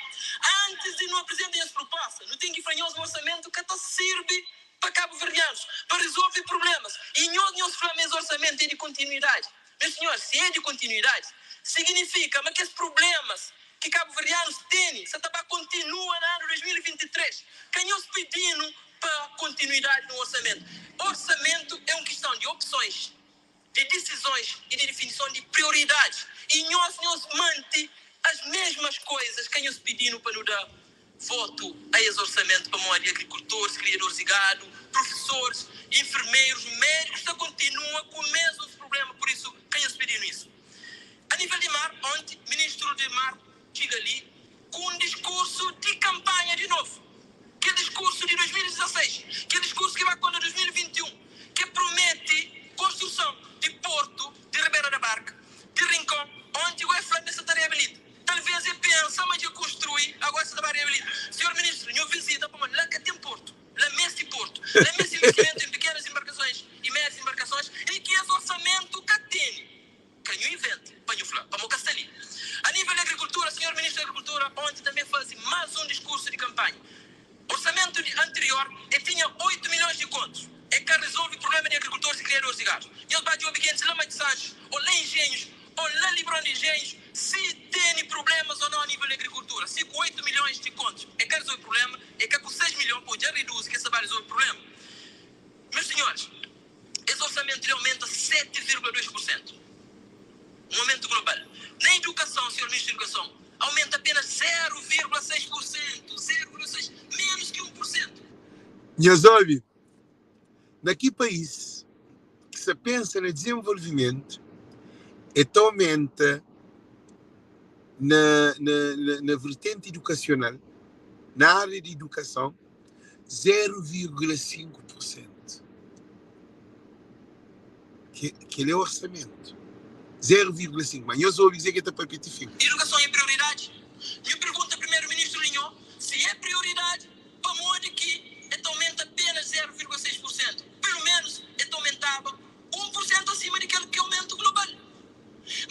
Antis di nu aprizenta nhos pruposta, nu ten ki fla nhos ma orsamentu ka ta sirbi pa kabuverdianus pa rizolve prublemas. I nhos, nhos fla ma es orsamentu é di kontinuidadi. Meus sinhoris, si é di kontinuidadi, siginifika ma kes prublemas ki kabuverdianus tene sa ta ba kontinua na anu 2023. Ka nhos pidi-nu pa kontinuidadi di un orsamentu. Orsamentu é un kiston di opsons, di disizons i di difinison di prioridadis. I nhos, nhos manti as mesmas koizas ka nhos pidi-nu pa nu da votu a es orsamentu pamodi agrikultoris, kriadoris di gadu, prufesoris, infermerus, médikus ta kontinua ku mesmus prublema. Pur isu, ka nhos pidi-nu isu. A nível di mar, onti Ministru di Mar txiga li ku un diskursu di kanpanha di novu, kel diskursu di 2016, kel diskursu ki ba konta 2021, ki promete konstruson di portu di Ribera da Barka, di Rincon, onti go e fla ma e sa ta reabilita. Talvez e pensa ma dja konstrui, agora sa ta ba reabilita. Senhor Ministru, nho vizita pamodi la ka ten portu, la meste portu, la meste investimentu em pequenas embarcações e médias embarcações e ki es orçamento ka tene. Ka nhu inventa pa nhu fla pamo ka sta li. A nível di agrikultura, sinhor Ministru di Agrikultura onti tanbe fazi más un diskursu di kanpanha. Orsamentu di anterior e tinha 8 milhons di kontus. E ka rezolvi prublema di agrikultoris i kriadoris di gadu. Nhos ba djobi gentis la Matisanxus o la Engenhus o la Libron di Engenhus si teni prublemas o no a nível di agrikultura. Si ku 8 milhons di kontus e ka rezolvi prublema, e ka ku 6 milhon po dja reduzi ke sa ba rezolvi prublema. Meus sinhoris. Es orçamento li aumenta 7,2 pur sentu, un aumentu global. Na idukason, senhor Ministru di Idukason, aumenta apenas 0,6 pur sentu, 0,6, menus ki 1 pur sentu. Nhos obi, na ki país ki sa pensa na dizenvolvimentu e ta aumenta na na na vertenti idukasional, na ária di idukason, 0,5%. Kel é orsamentu. 0,5. Mas nhos obi kuzê ki el ta papia ti fin. Idukason é prioridadi? Nhu pergunta Primeru-Ministru di nho si é prioridadi, pamodi ki el ta aumenta apenas 0,6%? Pelu menus el ta aumentaba 1% asima di kel ki aumentu global.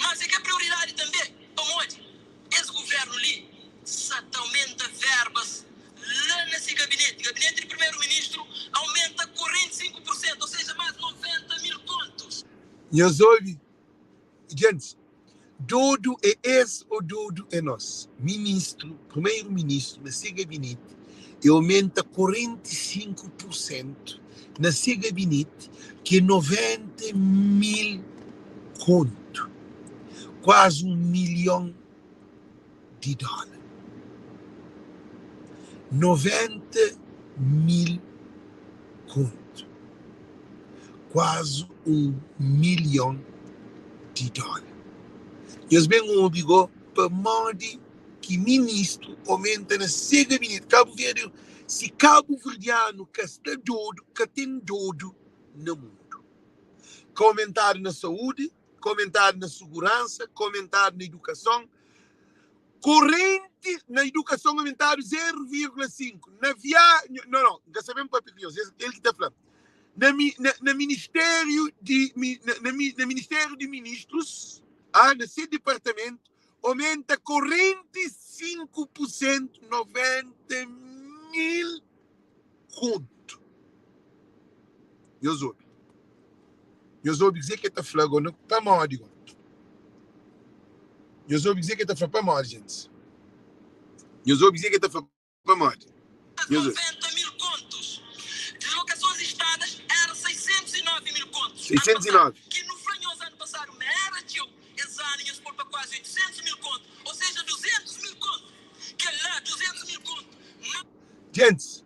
Mas é ka prioridadi tanbe, pamodi? Sa ta aumenta verbas la na si gabineti. Gabineti di Primeru-Ministru aumenta 45 pur sentu, ou seja, mas 90 mil kontus. Nhos obi, gentis, dodu é es ô dodu é nos? Ministru, Primeru-Ministru na se gabineti e aumenta 45 pur sentu na se gabineti, ki é 90 mil kontu, kuazi un milhon di dóla. 90 mil kontu, kuazi un milhon di dóla. Nhos ben obi go pamodi ki ministru omenta na se gabineti. Kabu Verdi, si kabuverdianu ka sta dodu, ka ten dodu na mundu. Ka omentadu na saúdi, ka omentadu na suguransa, ka omentadu na idukason. Korenti na idukason omentadu 0,5 na via no no n ka sa ben papia ku nhos el ki ta fla na na, na ministériu di na, na, na ministériu di ministrus ah, na se departamentu omenta 45%, 90 mil kontu. Nhos obi. Nhos obi kuzê ki el ta fla go na pamodi go. Nhos obi kuzê ki el ta fla pamodi, gentis. Nhos obi kuzê ki el ta fla pamodi. Nhos obi. 90 mil kontus. Deslokasons e stradas era 609 mil kontus. 609. Ki nu fla nhos anu pasadu ma era txeu, es anu nhos pôl pa kuazi 800 mil kontu, ou seja, 200 mil kontu. Kel la, 200 mil kontu. Ma. Gentis,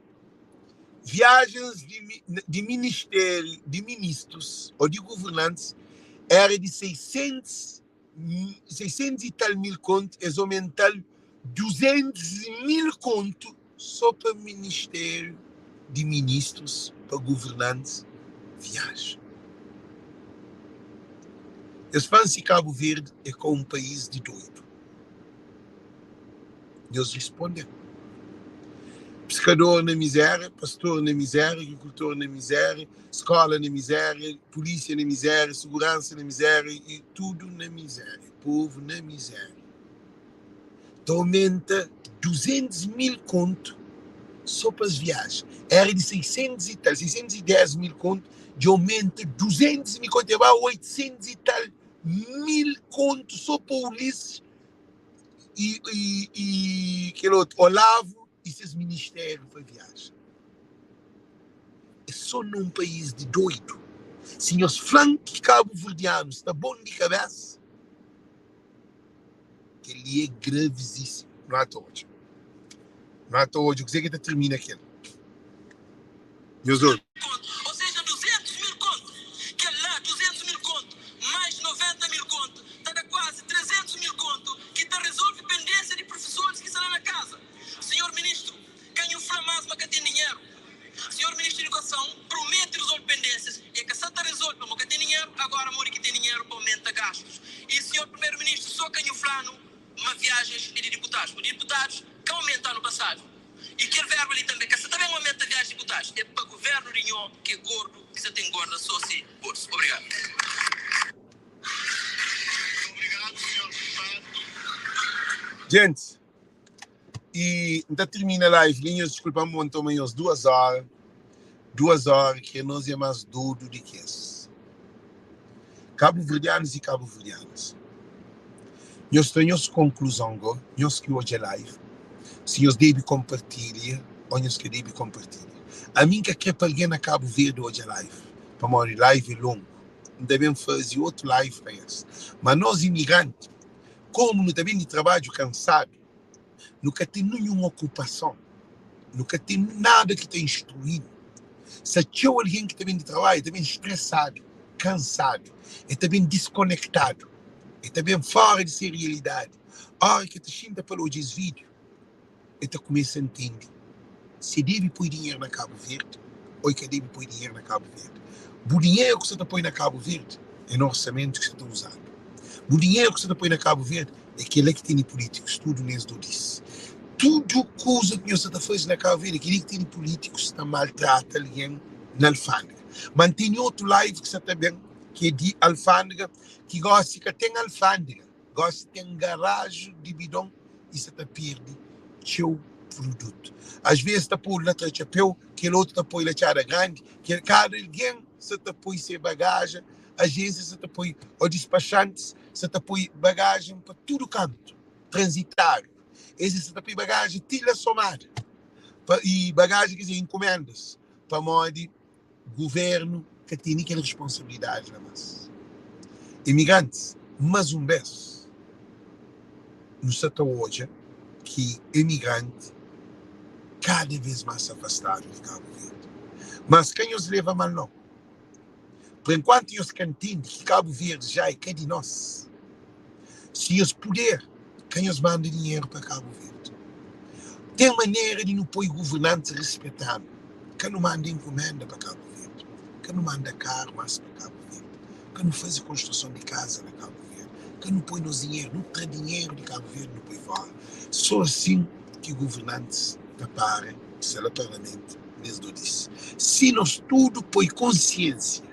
viajens di, di ministériu, di ministrus ô di governantis era di 600, 600 i tal mil kontu, es omental 200 mil kontu sô pa ministériu di ministrus, pa governantis viaja. Es fla-m si Kabu Verdi é ka un país di doidu. Nhos risponde-m. Piskador na mizéria, pastor na mizéria, agrikultor na mizéria, skóla na mizéria, pulísia na mizéria, suguransa na mizéria i tudu na mizéria. Povu na mizéria. Ta omenta 200 mil kontu sô pa es viaja. Éra di 600 i tal, 610 mil kontu, dja omenta 200 mil kontu, dja ba 800 i tal mil kontu sô pa Ulisses i, i, i kel otu, Olavo i ses ministériu pa viaja. É sô num país di doidu. Si nhos fla-m ki kabuverdianus sta bon di kabésa, kel-li é gravizísimu. Nu ata odja. Nu ata odja kuzê ki ta tirmina kel. Nhos obi. Kontu, ou seja, 200 mil kontu. Kel la, 200 mil kontu, mais 90 mil kontu, ta da kuazi 300 mil kontu ki ta rezolve pendênsia di profesoris ki sta la na kaza. Senhor Ministru, ka nhu fla más ma ka ten dinheru. Senhor Ministru di Edukason promete rezolve pendênsias e ka sa ta rezolve pamodi ka ten dinheru, agora modi ki ten dinheru pa aumenta gastus? E Senhor Primeru Ministru, só ka nhu fla-nu ma viajens é di diputadus, pamodi diputadus ka aumenta anu pasadu. E kel verba li tanbe ka sa ta ben aumenta viaji di putax, é pa guvernu di nho ki é gordu ki sa ta engorda so si bolsu. Obrigadu. Obrigadu, senhor deputadu. Gentis, e N ta tirmina live li, nhos diskulpa-m mo N toma nhos duas óra, duas óra ki anos é más dodu di ki es. Kabuverdianus i kabuverdianas, nhos tra nhos konkluzon go, nhos ki odja live, si nhos debe konpartilha o nhos ka debe konpartilha. Ami N ka kre pa algen na Kabu Verdi odja live, pamodi live é longu, N ta ben faze otu live pa es. Ma nos imigranti, komu nu ta ben di trabadju kansadu, nu ka ten ninhun okupason, nu ka ten nada ki ta instrui-nu. Sta txeu algen ki ta ben di trabadju, ta ben stresadu, kansadu, el ta ben diskonektadu, el ta ben fóra di se rialidadi. Óra ki el ta xinta pa el odja es vídiu, el ta kumesa ntende si el debe poi dinheru na Kabu Verdi ô el ka debe poi dinheru na Kabu Verdi. Bu dinheru ki bu sta ta poi na Kabu Verdi é na orsamentu ki sta ta uzadu. Bu dinheru ki bu sta ta poi na Kabu Verdi é kel-la ki tene pulítikus tudu nes dodis. Tudu kuza ki nhos sta ta faze na Kabu Verdi é kel-li ki tene pulítikus ta maltrata algen na alfândega. Ma N tene otu live ki sta ta ben ki é di alfândega ki gósi ka ten alfândega, gósi ten garaji di bidon i sta ta perde. txeu produtu. Às vezes ta podu na tra txapéu, kel otu ta poi na txada grandi, kel kada algen sa ta poi se bagaja, ajénsia sa ta poi, ô dispaxantis sa ta poi bagajen pa tudu kantu, transitáriu, es sa ta poi bagajen ti la Somada, pa i bagajen ker dizer inkumendas, pamodi Governo ka tene kel responsabilidade la mas emigrantes mas um bes nu sa ta odja ki emigrante kada vez mas afastado di Cabo Verde mas ka nhos leva mal nau por enquanto nhos ka ntende ki Cabo Verde ja é ka di nos si nhos puder ka nhos manda dinheru pa Cabo Verde. Ten manera di nu poi governantis rispeta-nu. Ka nu manda enkumenda pa Cabo Verde, ka nu manda karu mas pa Cabo Verde, ka nu faze konstruson di kaza na Cabo Verde, ka nu poi nos dinheru, nu tra dinheru di Cabo Verde nu poi fora. So asin ki governantis ta para di sta la parlamentu nes dodis. Si nos tudu poi konsiensia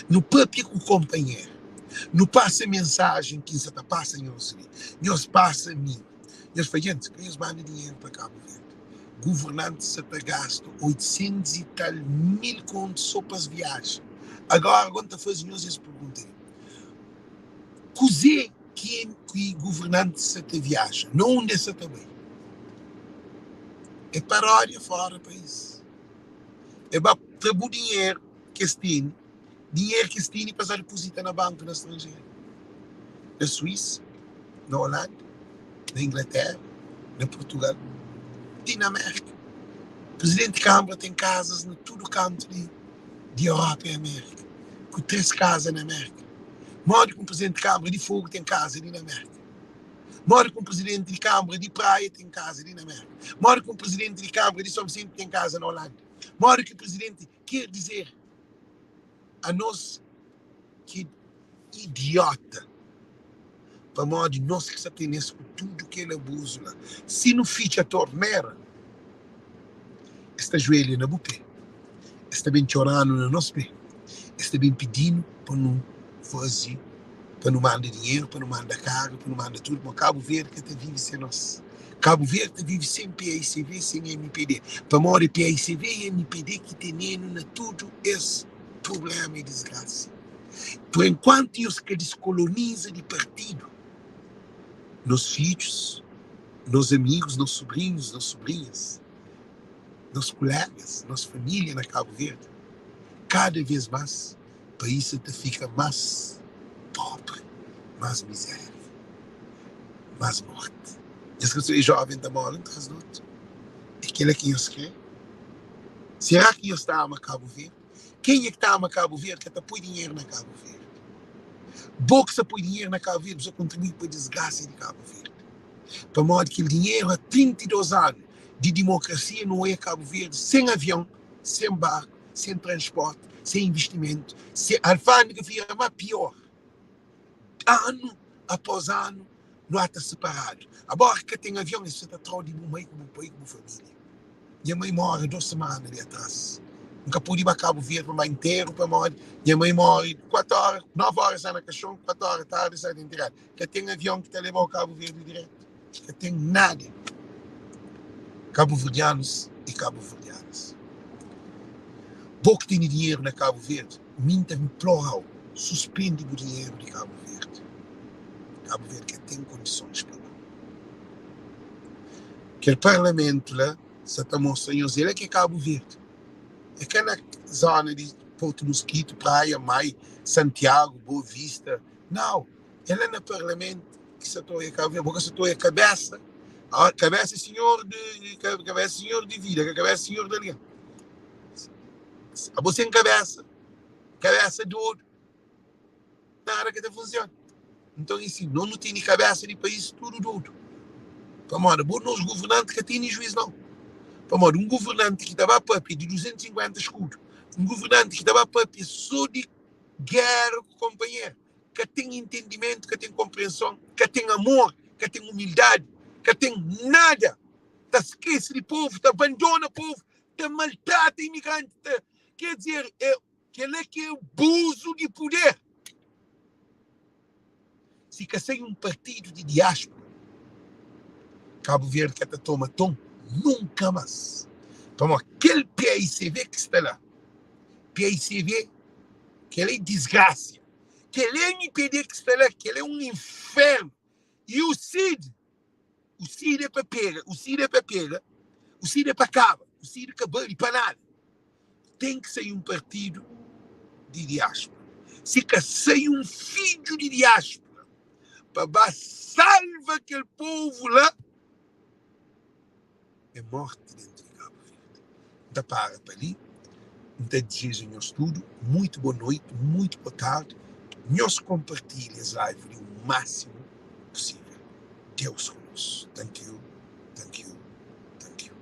Nu papia ku konpanheru. Nu pasa mensajen ki N sa ta pasa nhos li. Nhos pasa mi. Nhos fla, Gentis, ka nhos manda dinheru pa Kabu Verdi. Guvernantis sa ta gasta 800 i tal mil kontu so pa es viaja. Agora, go N ta faze nhos es pergunta li, Kuzê ki ki guvernantis sa ta viaja? Na undi es sa ta bai? É paródia fora país. É ba tra bu dinheru ki es tene, dinheru ki es tene pa es dipozita na banku na stranjeru, na Suísa, na Holanda, na Inglaterra, na Portugal, ti na Amérika. Prizidenti Kambra ten kazas na tudu kantu di di Europa i Amérika, ku 3 kaza na Amérika. Modi ki un prizidenti Kambra di Fogu ten kaza li na Amérika? Modi ki un prizidenti di Kambra di Praia ten kaza li na Amérika? Modi ki un prizidenti di Kambra di Son Visenti ten kaza na Holanda? Modi ki prizidenti Ker dizer, anos ki idiota, pamodi nos ki sa tene-s ku tudu kel abuzu la. Si nu fitxa tornera, es ta juelha na bu pe, es ta ben txora-nu na nos pe, es ta ben pidi-nu pa nu faze, pa nu manda dinheru, pa nu manda karu, pa nu manda tudu, pamodi Kabu Verdi ka ta vive sen nos. Kabu Verdi ta vive sen paicv, sen mpd, pamodi paicv i mpd ki tenenu na tudu es prublema i disgrasa. Por enkuantu nhos ka diskoloniza di partidu, nos fidjus, nos amigus, nos subrinhus, nos subrinhas, nos kulegas, nos familia na Kabu Verdi, kada vez mas país sa ta fika mas pobri, mas mizeria, mas morti. Nhos ka sabe joven ta mora un tras di otu? É kela ki nhos kre? Será ki nhos ta ama Kabu Verdi? Kenha ki ta ama Kabu Verdi ka ta poi dinheru na Kabu Verdi. Bo ki sa poi dinheru na Kabu Verdi bu sa kontribui pa disgrasa di Kabu Verdi. Pamodi kel dinheru a 32 anu di dimokrasia nu oia Kabu Verdi sen avion, sen barku, sen transporti, sen investimentu, sen alfandega fira ma pior. Anu após anu nu ata separadu. Agora ka ten avion es sa ta trau di bu mai ku bu pai ku bu familia. Nha mai more 2 semana li atras. N ka pudi ba Kabu Verdi pa ba interu pamodi nha mai more 4 ora, 9 ora sta na kaxon, 4 ora tardi sta ta enteradu. Ka ten avion ki ta lebau Kabu Verdi diretu. Ka ten nada. Kabuverdianus e kabuverdianas. Bo ki tene dinheru na Kabu Verdi, mi N ta inplorau, suspendi bu dinheru di Kabu Verdi. Kabu Verdi ka ten kondisons pa bo. Kel parlamentu la sa ta mostra nhos el é ki é Kabu Verdi. É ka na zona di Porto Mosquito, Praia, Mai, Santiago, Boa Vista. Nau, é la na parlamentu ki sa ta oia Kabu Verdi. Bo ka sa ta oia kabesa, kabesa é sinhor di, kabesa é sinhor di vida, ka kabesa é sinhor di algen. Abo sen kabesa, kabesa dodu, nada ka ta funsiona. Nton e si, nos nu tene kabesa di país tudu dodu. Pamodi bo nos guvernanti ka tene juiz nau. Pamodi un guvernanti ki ta ba papia di 250 skudu, un guvernanti ki ta ba papia so di gera ku konpanheru, ka ten intendimentu, ka ten konprenson, ka ten amor, ka ten umildadi, ka ten nada. Ta skese di povu, ta abandona povu, ta maltrata imigranti, ta, ker dizer, é kel-la ki é abuzu di puder. Si ka sai un partidu di diáspora. Cabo Verde ka ta toma ton nunka mas. Pamodi kel PAICV ki sta la, PAICV kel é disgrasia, kel MPD ki sta la, kel é un infernu. E o CID, o CID é pa pega, o CID é pa pega, o CID é pa kaba, o CID ka bali pa nada. Ten ki sai un partidu di diáspora. Si ka sai un fidju di diáspora pa ba salva kel povu la, é morti dentu di Kabu Verdi. N ta para pa li, N ta dizeja nhos tudu muitu bo noiti, muitu bo tardi. Nhos konpartilha es live li u másimu pusível. Deus ku nos. Thank you, thank you, thank you.